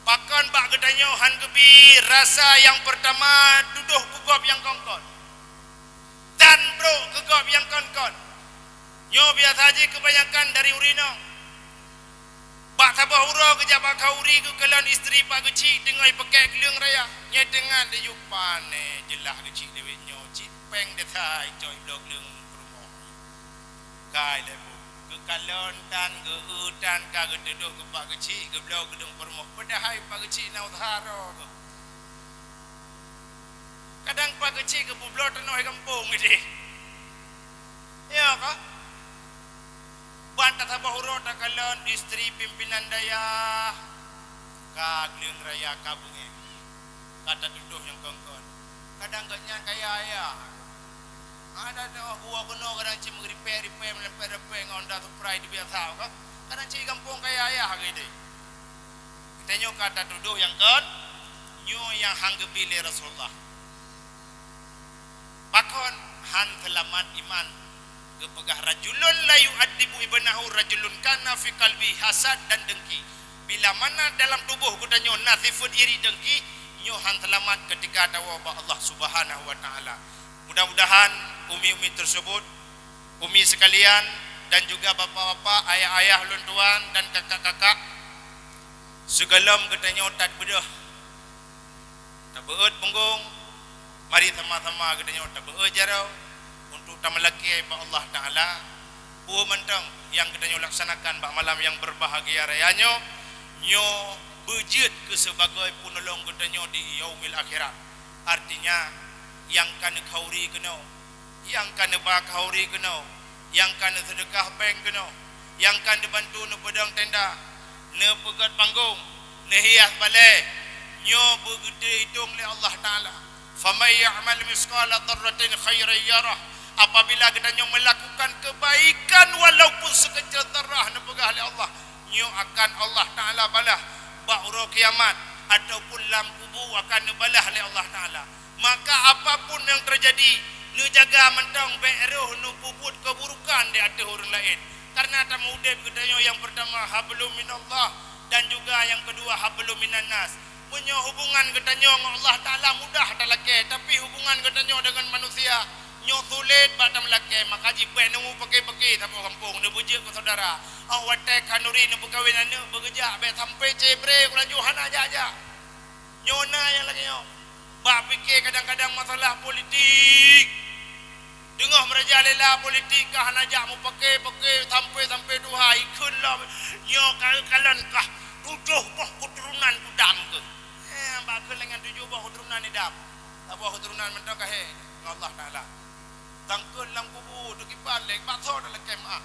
Pakon bak geutanyoe han geubi rasa nyang peurtama tudoh keu gob nyang kon-kon, dan brok keu gob nyang kon-kon? Nyoe biasa jih keubanyakan dari ureueng inong. Bak saboh uroe geujak bak khauri geukalon istri pak geuchik teungoh ipeukée gleueng raya. Nyoe teungoh di jupan, eh, jeulaih geuchik dewek nyoe cit péng desya icok ibloe gleueng peurumoh. Kai lé bu. Geukalon tan, geu-eu tan, ka geutudoh keu pak geuchik, geubloe gleueng peurumoh. Padahai pak geuchik na useuha droe geuh. Kadang pak geuchik geupeubloe tanoh di gampông idéh. Ya ka? Ban tasaboh uroe takalon istri pimpinan dayah, ka gleueng raya ka beungéh. Ka tatudoh nyang kon-kon. Kadang geuhnyan kaya raya. Ada teuh gua keunoe kadang cit meuripée-ripée, meuripée-ripée ngon Honda Supra di biasa ka. Kadang cit gampông kaya raya lagée deh. Geutanyoe ka tatudoh nyang kon, nyoe nyang han geubi lé Rasulullah. Pakon han seulamat iman? Geupeugah, "Rajulun la yu'addibu ibnahu rajulun kana fi qalbi hasad dan dengki." Bila mana dalam tuboh geutanyoe na sifeuet iri dengki, nyoe han seulamat keutika tawoe bak Allah Subhanahu wa Ta'ala. Mudah-mudahan umi-umi tersebut, umi sekalian, dan juga bapak-bapak, ayah-ayah lôn tuan, dan kakak-kakak, sigohlom geutanyoe that beudôh. Tabeuet punggong, mari sama-sama geutanyoe tabeuet jaroe untuk tameulakée bak Allah Ta'ala. Peue mantong nyang geutanyoe laksanakan bak malam nyang berbahagia raya nyoe, nyoe beujeuet keu sebagai peunolong geutanyoe di yaumil akhirat. Artinya, nyang ka neukhauri keunoe, nyang ka neuba khauri keunoe, nyang ka neuseudeukah péng keunoe, nyang ka neubantu neupeudong tenda, neupeugét panggong, neuhias balée, nyoe beugeuitong lé Allah Ta'ala. "Faman ya'mal mitsqala dzarratin khairan yarah." Apabila geutanyoe meulakukan keubaikan walaupun seukeucil dzarrah, neupeugah lé Allah, nyoe akan Allah Ta'ala balah bak uroe kiamat ataupun lam kubu akan neubalah lé Allah Ta'ala. Maka apapun nyang teujadi, neujaga mantong bék roh neupeubuet keuburukan di ateueh ureuëng laén. Karena tameudeb geutanyoe nyang peurtama hablum minallah dan juga nyang keudua hablum minannas. Meunyoe hubungan geutanyoe ngon Allah Ta'ala mudah talakée, tapi hubungan geutanyoe deungon manusia nyoe sulet bak tameulakée, maka jih bék neupeuke-peuke saboh gampông neubeujeuet keu syedara. Oh watée khanuri neupeukawen aneuëk beugeujak bék sampai cebre ulaju hana jak-jak. Nyoe na nyang lagée nyoe. Bak pike kadang-kadang masalah politik. Lela politik kah hana jak mupake-pake sampai-sampai tuha ikheun lom. Nyoe ka kalon kah tujoh boh keturunan kudam keuh. Eh, bak kheun lengan tujoh boh keturunan idam. Saboh keturunan mantong ka he ngon Allah Taala. Tangkeun lam kubu teukiban lé bak tho dak lakée meuah.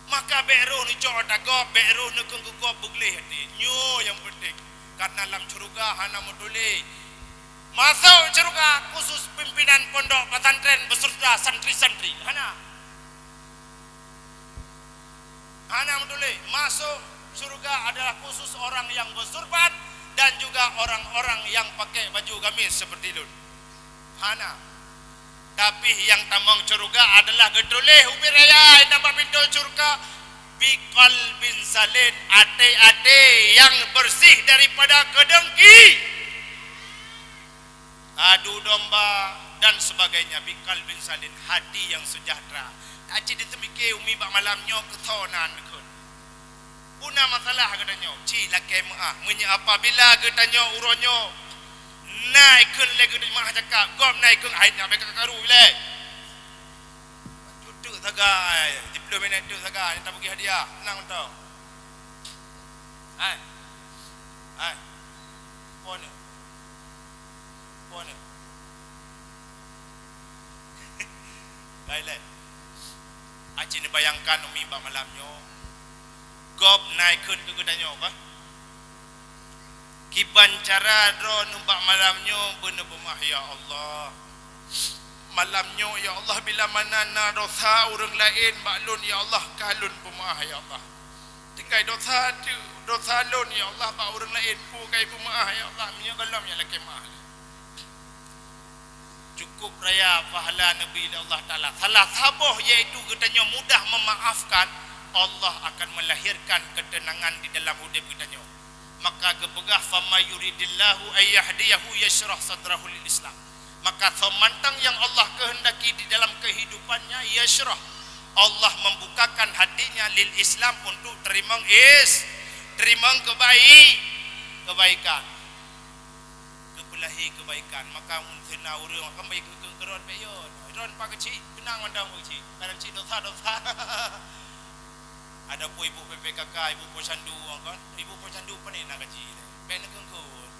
Maka bék roh neucok ata gob, bék roh neukheun keu gob beugleh até. Nyoe nyang peunteng. Karena lam syeuruga hana meutuléh, "Masuk syeuruga khusus pimpinan pondok pesantren beserta santri-santri." Hana. Hana meutuléh, "Masuk syeuruga adalah khusus orang yang bersurban dan juga orang-orang yang pakai baju gamis seperti lôn." Hana. Tapi nyang tamong syeuruga adalah geutuléh ubit raya nyang bak pintoe syeuruga, "Biqalbin salim", até-até nyang bersih daripada keudengki, adu domba, dan sebagainya. "Biqalbin salim", hati yang sejahtera. Aci diteumike umi bak malam nyoe keu tho nan kheun. Peue na masalah geutanyoe? Ci lakée meuah. Meunyoe apabila geutanyoe uroe nyoe na ikheun lé geutanyoe meuah cakap, gob na ikheun, "Hai, nak bèk ka karu ilée." Teuk sagai, siplôh minèt teuk sagai, nyang tabagi hadiah. Nang mantong. Hai. Hai. Phôn. Phôn. Baik lé. Aci neubayangkan umi bak malam nyoe. Gob na ikheun keu geutanyoe bah. Kiban cara droeneuh bak malam nyoe beuneupeumeuah, "Ya Allah, malam nyoe, ya Allah, bila mana na dosa ureuëng laén bak lôn, ya Allah, ka lôn peumeuah, ya Allah. Tinggai dosa teuk, dosa lôn, ya Allah, bak ureuëng laén, peue ka ipeumeuah, ya Allah, meunyoe gohlom nyang lakée meuah." Cukup raya pahala neubri lé Allah Taala. Salah saboh yaitu geutanyoe mudah memaafkan, Allah akan melahirkan ketenangan di dalam udeb geutanyoe. Maka geupeugah, "Faman yuridillahu an yahdiyahu yashrah sadrahu lil Islam." Maka soe mantong nyang Allah kehendaki di dalam kehidupannya, yashrah, Allah membukakan hatinya lil Islam untuk teurimong is, teurimong kebaik, kebaikan. Geupeulahé keubaikan. Maka meunteuna ureuëng akan baik keu keurot bék yon. Ron pa keuchik, keunang mandang keuchik. Kadang cit dosa-dosa. Ada pun ibu P P K K, ibu posyandu kan. Ibu posyandu pane na gaji. Bék neukheun-kheun.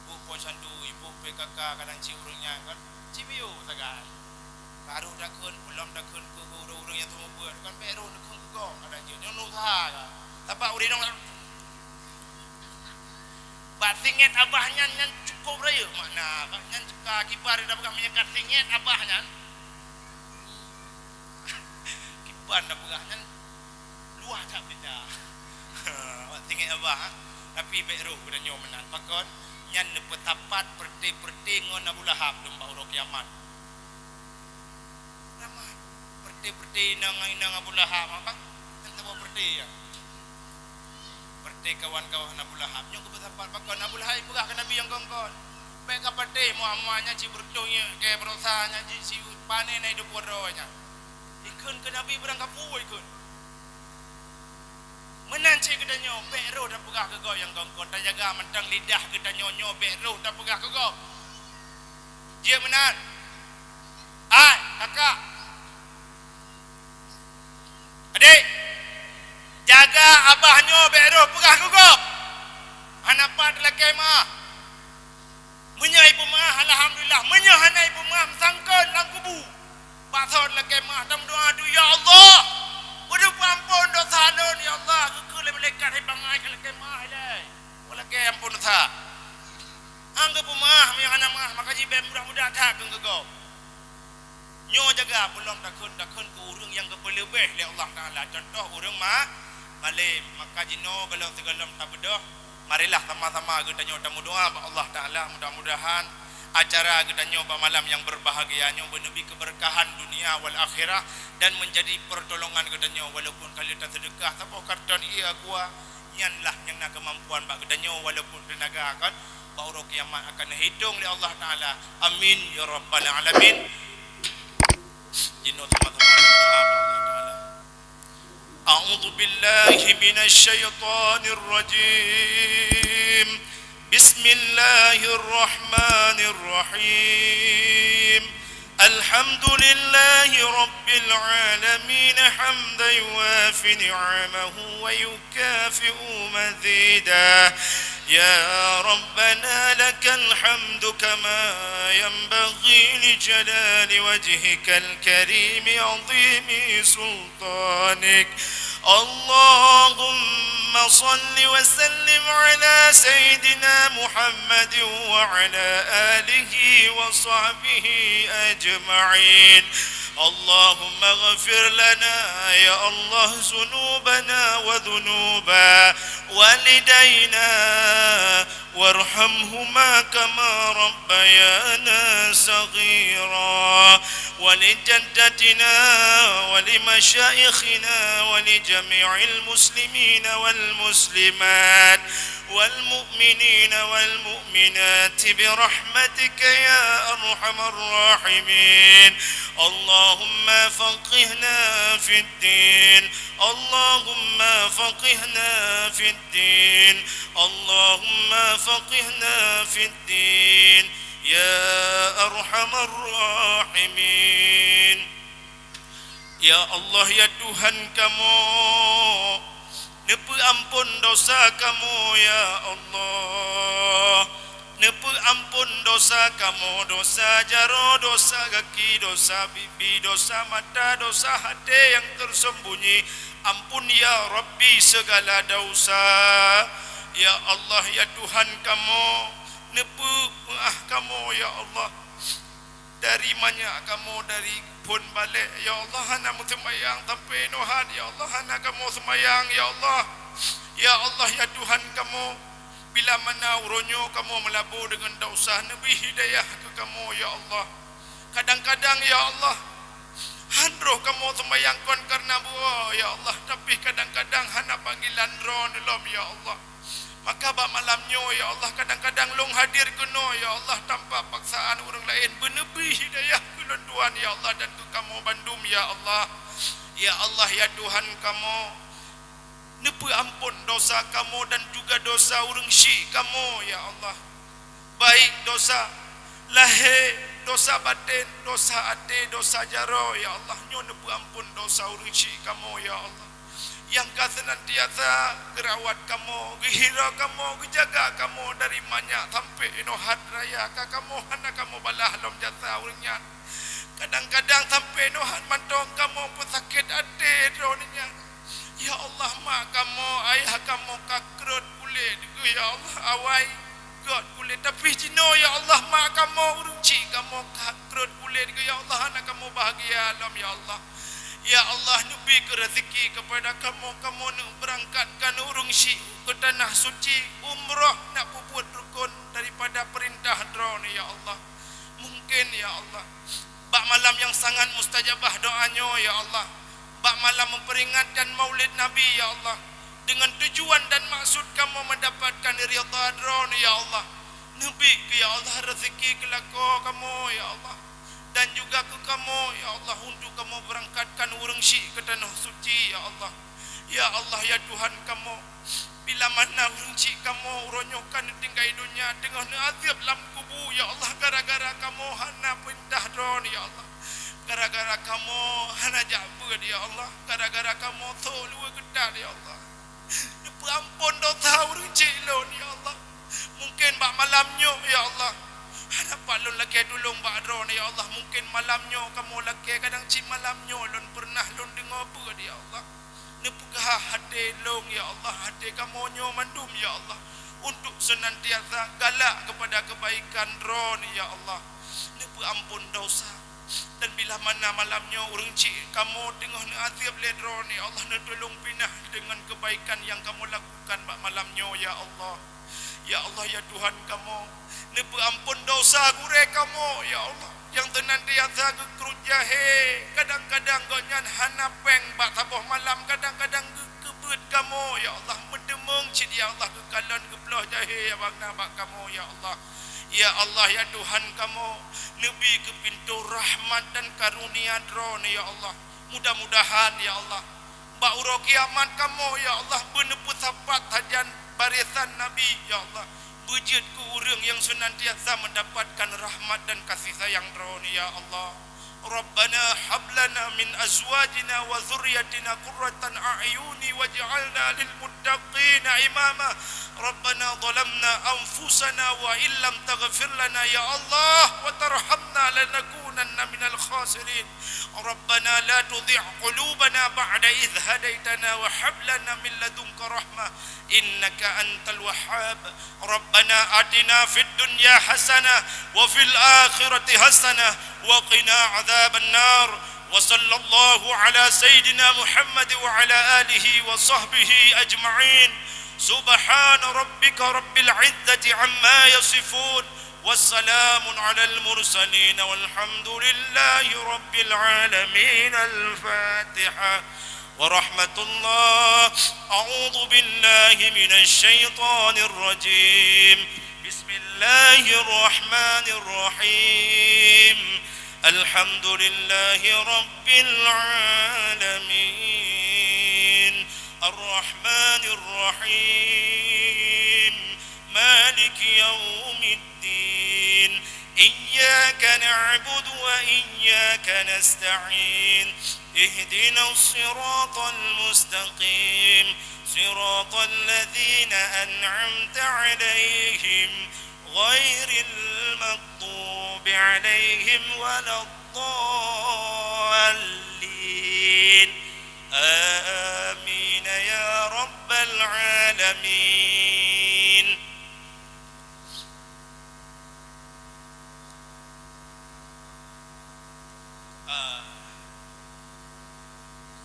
Ibu posyandu, ibu P K K kadang cit ureuëng nyan kan. Cit biu sagai. Baru dakheun, peulom dakheun keu ureuëng-ureuëng nyang teumeubuet kan bék roh neukheun keu gob. Kadang cit nyoe usaha ka. Sabab ureuëng inong Bak singét abah nyan, nyan cukôp rayeuk makna. Bak nyan ka kiban tapeugah meunyoe ka singét abah nyan. Kiban tapeugah nyan luwah that beurita. Bak singét abah, ha? Tapi bék roh geutanyoe meunan. Pakon? Nyan neupeusapat peureute-peureute ngon Abu Lahab lom bak uroe kiamat. Ramai. Peureute-peureute inong, inong Abu Lahab, apa? Kan saboh peureute, ya. Peureute kawan-kawan Abu Lahab. Nyoe geupeusapat pakon Abu Lahab peugah keu Nabi nyang kon-kon. Bék ka patéh Muhammad nyan cit beureutoh ngiek keu baroesa nyan cit si pane na idup uroe nyan. Ikheun keu Nabi barangkapeue ikheun. Meunan cit geutanyoe, bék roh tapeugah keu gob nyang kon-kon, tajaga mantong lidah geutanyoe nyoe, bék roh tapeugah keu gob. Jeuet meunan. Hai, kakak. Adik, jaga abah nyoe bék roh peugah keu gob. Hana pat lakée meuah. Meunyoe ipeumeuah, alhamdulillah. Meunyoe hana ipeumeuah, meusangkot lam kubu. Bak sot lakée meuah, tameudoa tu, "Ya Allah, beuneupeuampon dosa lôn, ya Allah." Geukheun lé malaikat, "Hai bangai ka lakée meuah ilée. Walakée ampon dosa." Hana geupeumeuah, meunyoe hana meuah, maka jih bék mudah-mudah that keu gob. Nyoe jaga, peulom takheun-takheun keu ureuëng nyang geupeuleubeh lé Allah Taala. Contoh ureuëng ma-, malém, maka jinoe gohlom sigohlom tabeudôh, marilah sama-sama geutanyoe tameudoa bak Allah Taala, mudah-mudahan acara geutanyoe bak malam nyang beubahgia nyoe beuneubri keubeurkahan dunia wal akhirah dan meunjadi peurtolongan geutanyoe walaupun ka lheueh taseudeukah saboh karton ié aqua, nyan lah nyang na keumampuan bak geutanyoe walaupun teunaga kan. Bak uroe kiamat akan neuhitong lé Allah Taala. Amin ya rabbal alamin. Jinoe sama-sama berdoa bak Allah Taala. A'udzu billahi minasy syaithanir rajim. بسم الله الرحمن الرحيم. الحمد لله رب العالمين، حمدا يوافي نعمه ويكافئ مزيده. يا ربنا، لك الحمد كما ينبغي لجلال وجهك الكريم وعظيم سلطانك. اللهم صل وسلم على سيدنا محمد وعلى آله وصحبه أجمعين. اللهم اغفر لنا يا الله ذنوبنا وذنوب والدينا وارحمهما كما ربيانا صغيرا، ولجدتنا ولمشايخنا ولجميع المسلمين والمسلمات والمؤمنين والمؤمنات برحمتك يا أرحم الراحمين. اللهم فقهنا في الدين. اللهم فقهنا في الدين. اللهم فقهنا في الدين يا أرحم الراحمين. Ya Allah, ya Tuhan kamoe, neupeuampon dosa kamoe, ya Allah. Neupeuampon dosa kamoe, dosa jaroe, dosa gaki, dosa bibi, dosa mata, dosa até nyang tersembunyi. Ampun, ya Rabbi, segala dosa. Ya Allah, ya Tuhan kamoe, neupeu-, peu'ah kamoe, ya Allah. Dari manyak kamoe dari phon balek, ya Allah, hana meuseumayang sampoe nyoe hat, ya Allah, hana kamoe seumayang, ya Allah. Ya Allah, ya Tuhan kamoe, bila mana uroe nyoe kamoe meulabu deungon dosa, neubri hidayah keu kamoe, ya Allah. Kadang-kadang, ya Allah, han roh kamoe seumayang kon kareuna buoe, ya Allah, tapi kadang-kadang hana panggilan Droeneuh lom, ya Allah. Maka bak malam nyoe, ya Allah, kadang-kadang lôn hadir keunoe, ya Allah, tanpa paksaan ureuëng laén, beuneubri hidayah keu lôn Tuhan, ya Allah, dan keu kamoe bandum, ya Allah. Ya Allah, ya Tuhan kamoe, neupeuampon dosa kamoe dan juga dosa ureuëng syik kamoe, ya Allah. Baik dosa lahé, dosa batén, dosa até, dosa jaroe, ya Allah, nyoe neupeuampon dosa ureuëng syik kamoe, ya Allah. Nyang ka seunantiasa geurawat kamoe, geuhira kamoe, geujaga kamoe dari manyak sampoe inoe hat raya, ka kamoe hana kamoe balaih lom jasa ureuëng nyan. Kadang-kadang sampoe inoe hat mantong kamoe peusakét até droeneuh nyan. Ya Allah, mak kamoe, ayah kamoe ka krot kulét geuh, ya Allah, awai. Krot kulét, tapi jinoe, ya Allah, mak kamoe, ureuëng syik kamoe ka krot kulét geuh, ya Allah, hana kamoe bahagia lom, ya Allah. Ya Allah, neubri keu rezeki keupada kamoe, kamoe neuk beurangkatkan ureuëng syik keu tanah suci, umroh, nak peubuet rukon daripada peurintah Droeneuh, ya Allah. Mungken, ya Allah, bak malam nyang sangat mustajabah doa nyoe, ya Allah, bak malam meupeuringatkan Maulid Nabi, ya Allah, deungon tujuan dan maksud kamoe meudapatkan ridha Droeneuh, ya Allah. Neubri keu, ya Allah, rezeki keu lakoe kamoe, ya Allah, dan juga keu kamoe, ya Allah, untuk kamoe beurangkatkan ureuëng syik keu tanoh suci, ya Allah. Ya Allah, ya Tuhan kamoe, bila mana ureuëng syik kamoe uroe nyoe ka neutinggai donya, teungoh neuazeueb lam kubu, ya Allah, gara-gara kamoe hana peurintah Droeneuh, ya Allah. Gara-gara kamoe hana jak beuet, ya Allah. Gara-gara kamoe sôk luweue geutat, ya Allah. Neupeuampon dosa ureuëng syik lôn, ya Allah. Mungken bak malam nyoe, ya Allah, hana pat lôn lakée tulông bak Droeneuh, ya Allah. Mungken malam nyoe kamoe lakée, kadang cit malam nyoe lôn peureunah lôn deungoe beuet, ya Allah. Neupeugah até lôn, ya Allah, até kamoe nyoe mandum, ya Allah, untuk seunantiasa galak keupada keubaikan Droeneuh, ya Allah. Neupeuampon dosa. Dan bila mana malam nyoe ureuëng syik kamoe teungoh neuazeueb lé Droeneuh, ya Allah, neutulông pinah deungon keubaikan nyang kamoe lakukan bak malam nyoe, ya Allah. Ya Allah, ya Tuhan kamoe, neupeuampon dosa gurée kamoe, ya Allah, nyang seunantiasa geukrot jahé. Kadang-kadang gobnyan hana péng bak saboh malam, kadang-kadang geukeubeuet kamoe, ya Allah, meudeumeung cit, ya Allah, geukalon geuploh jahé nyang na bak kamoe, ya Allah. Ya Allah, ya Tuhan kamoe, neubri keu pintoe rahmat dan karunia Droeneuh, ya Allah. Mudah-mudahan, ya Allah, bak uroe kiamat kamoe, ya Allah, beuneupeusapat sajan barisan Nabi, ya Allah. Beujeuet keu ureuëng nyang seunantiasa meudapatkan rahmat dan kasih sayang Droe, ya Allah. Rabbana hab lana min azwajina wa dzurriyyatina qurratan a'yuni waj'alna lil muttaqina imama. Rabbana zalamna anfusana wa illam taghfir lana, ya Allah, wa tarhamna lanakunanna minal khasirin. Rabbana la tuzigh qulubana ba'da idh hadaitana wa hab lana min ladunka rahmah innaka antal wahhab. Rabbana atina fid dunya hasanah wa fil akhirati hasanah wa qina adzaban nar. Wa sallallahu ala sayyidina Muhammad wa ala alihi wa sahbihi ajma'in. Subhana rabbika rabbil izzati amma yasifun. Wassalamun alal mursalin walhamdulillahi rabbil alamin. Al-Fatihah. Wa rahmatullah. A'udzu billahi minasy syaithanir rajim. Bismillahirrahmanirrahim. Alhamdulillahi rabbil alamin. Arrahmanirrahim. Maliki yaumiddin. Iyyaka na'budu wa iyyaka nasta'in. Ihdinas siratal mustaqim. Siratal ladzina an'amta 'alaihim ghairil maghdubi 'alaihim waladdallin. Amin ya rabbal alamin. Ah.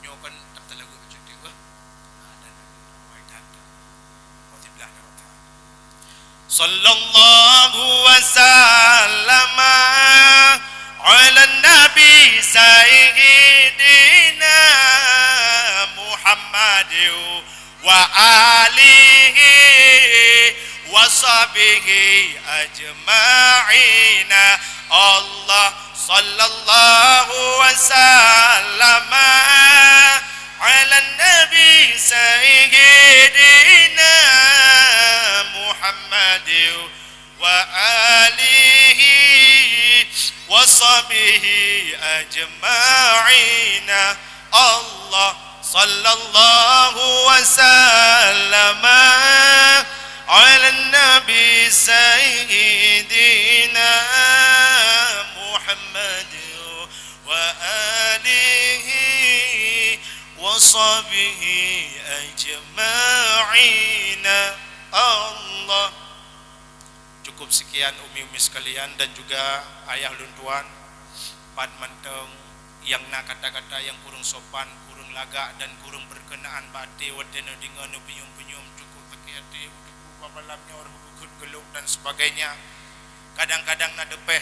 Nyoe kan tak talagu bacut tu, ah. Ah, dan, oh, tak. Oh, sebelah dah. Sallallahu wa sallama ala nabi sayyidina Muhammadin wa alihi wa sahbihi ajma'ina. Allah sallallahu wa sallama ala nabi sayyidina Muhammadin wa alihi wa sahbihi ajma'ina. Allah sallallahu wa sallama ala nabi sayyidina Muhammad wa alihi wa sahbihi ajma'ina. Allah. Cukup sekian umi-umi sekalian dan juga ayah lôn tuan, pat mantong nyang na kata-kata nyang kurang sopan, kurang lagak dan kurang berkenaan bak até watée neudeungoe, neupeunyum-peunyum, cukup sakét até, bak malam nyoe rhot geulok dan sebagainya. Kadang-kadang na deupeh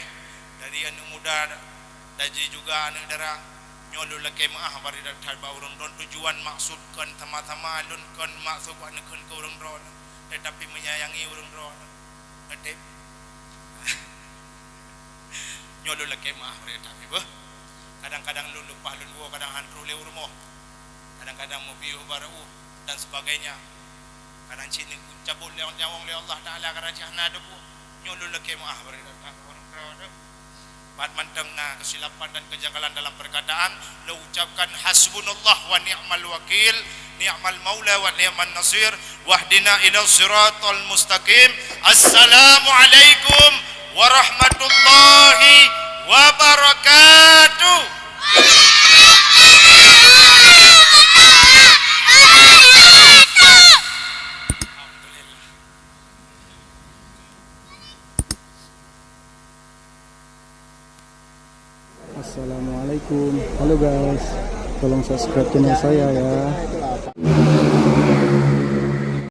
dari aneuk muda dan juga aneuk dara. Nyoe lôn lakée meuáh bak ureuëng droe, tujuan maksud kon sama-sama lôn kon maksud bak neukheun keu ureuëng droe, tetapi menyayangi ureuëng droe. Nyoe lôn lakée meuáh bak ureuëng droe. Kadang-kadang lôn lumpah lôn woe, kadang han troh lé u rumoh. Kadang-kadang meupiôh bak rumoh dan sebagainya. Kadang cit neucabot lé nyawöng lé Allah Taala, kadang cit hana teupeue. Nyoe lôn lakée meuáh bak ureuëng droe. Pat mantong na keusilapan dan kejanggalan dalam perkataan, lôn ucapkan hasbunallah wa ni'mal wakil, ni'mal maula wa ni'man nasir, wahdina ila siratal mustaqim. Assalamualaikum warahmatullahi wabarakatuh. Assalamualaikum. Halo guys, tolong subscribe channel saya ya.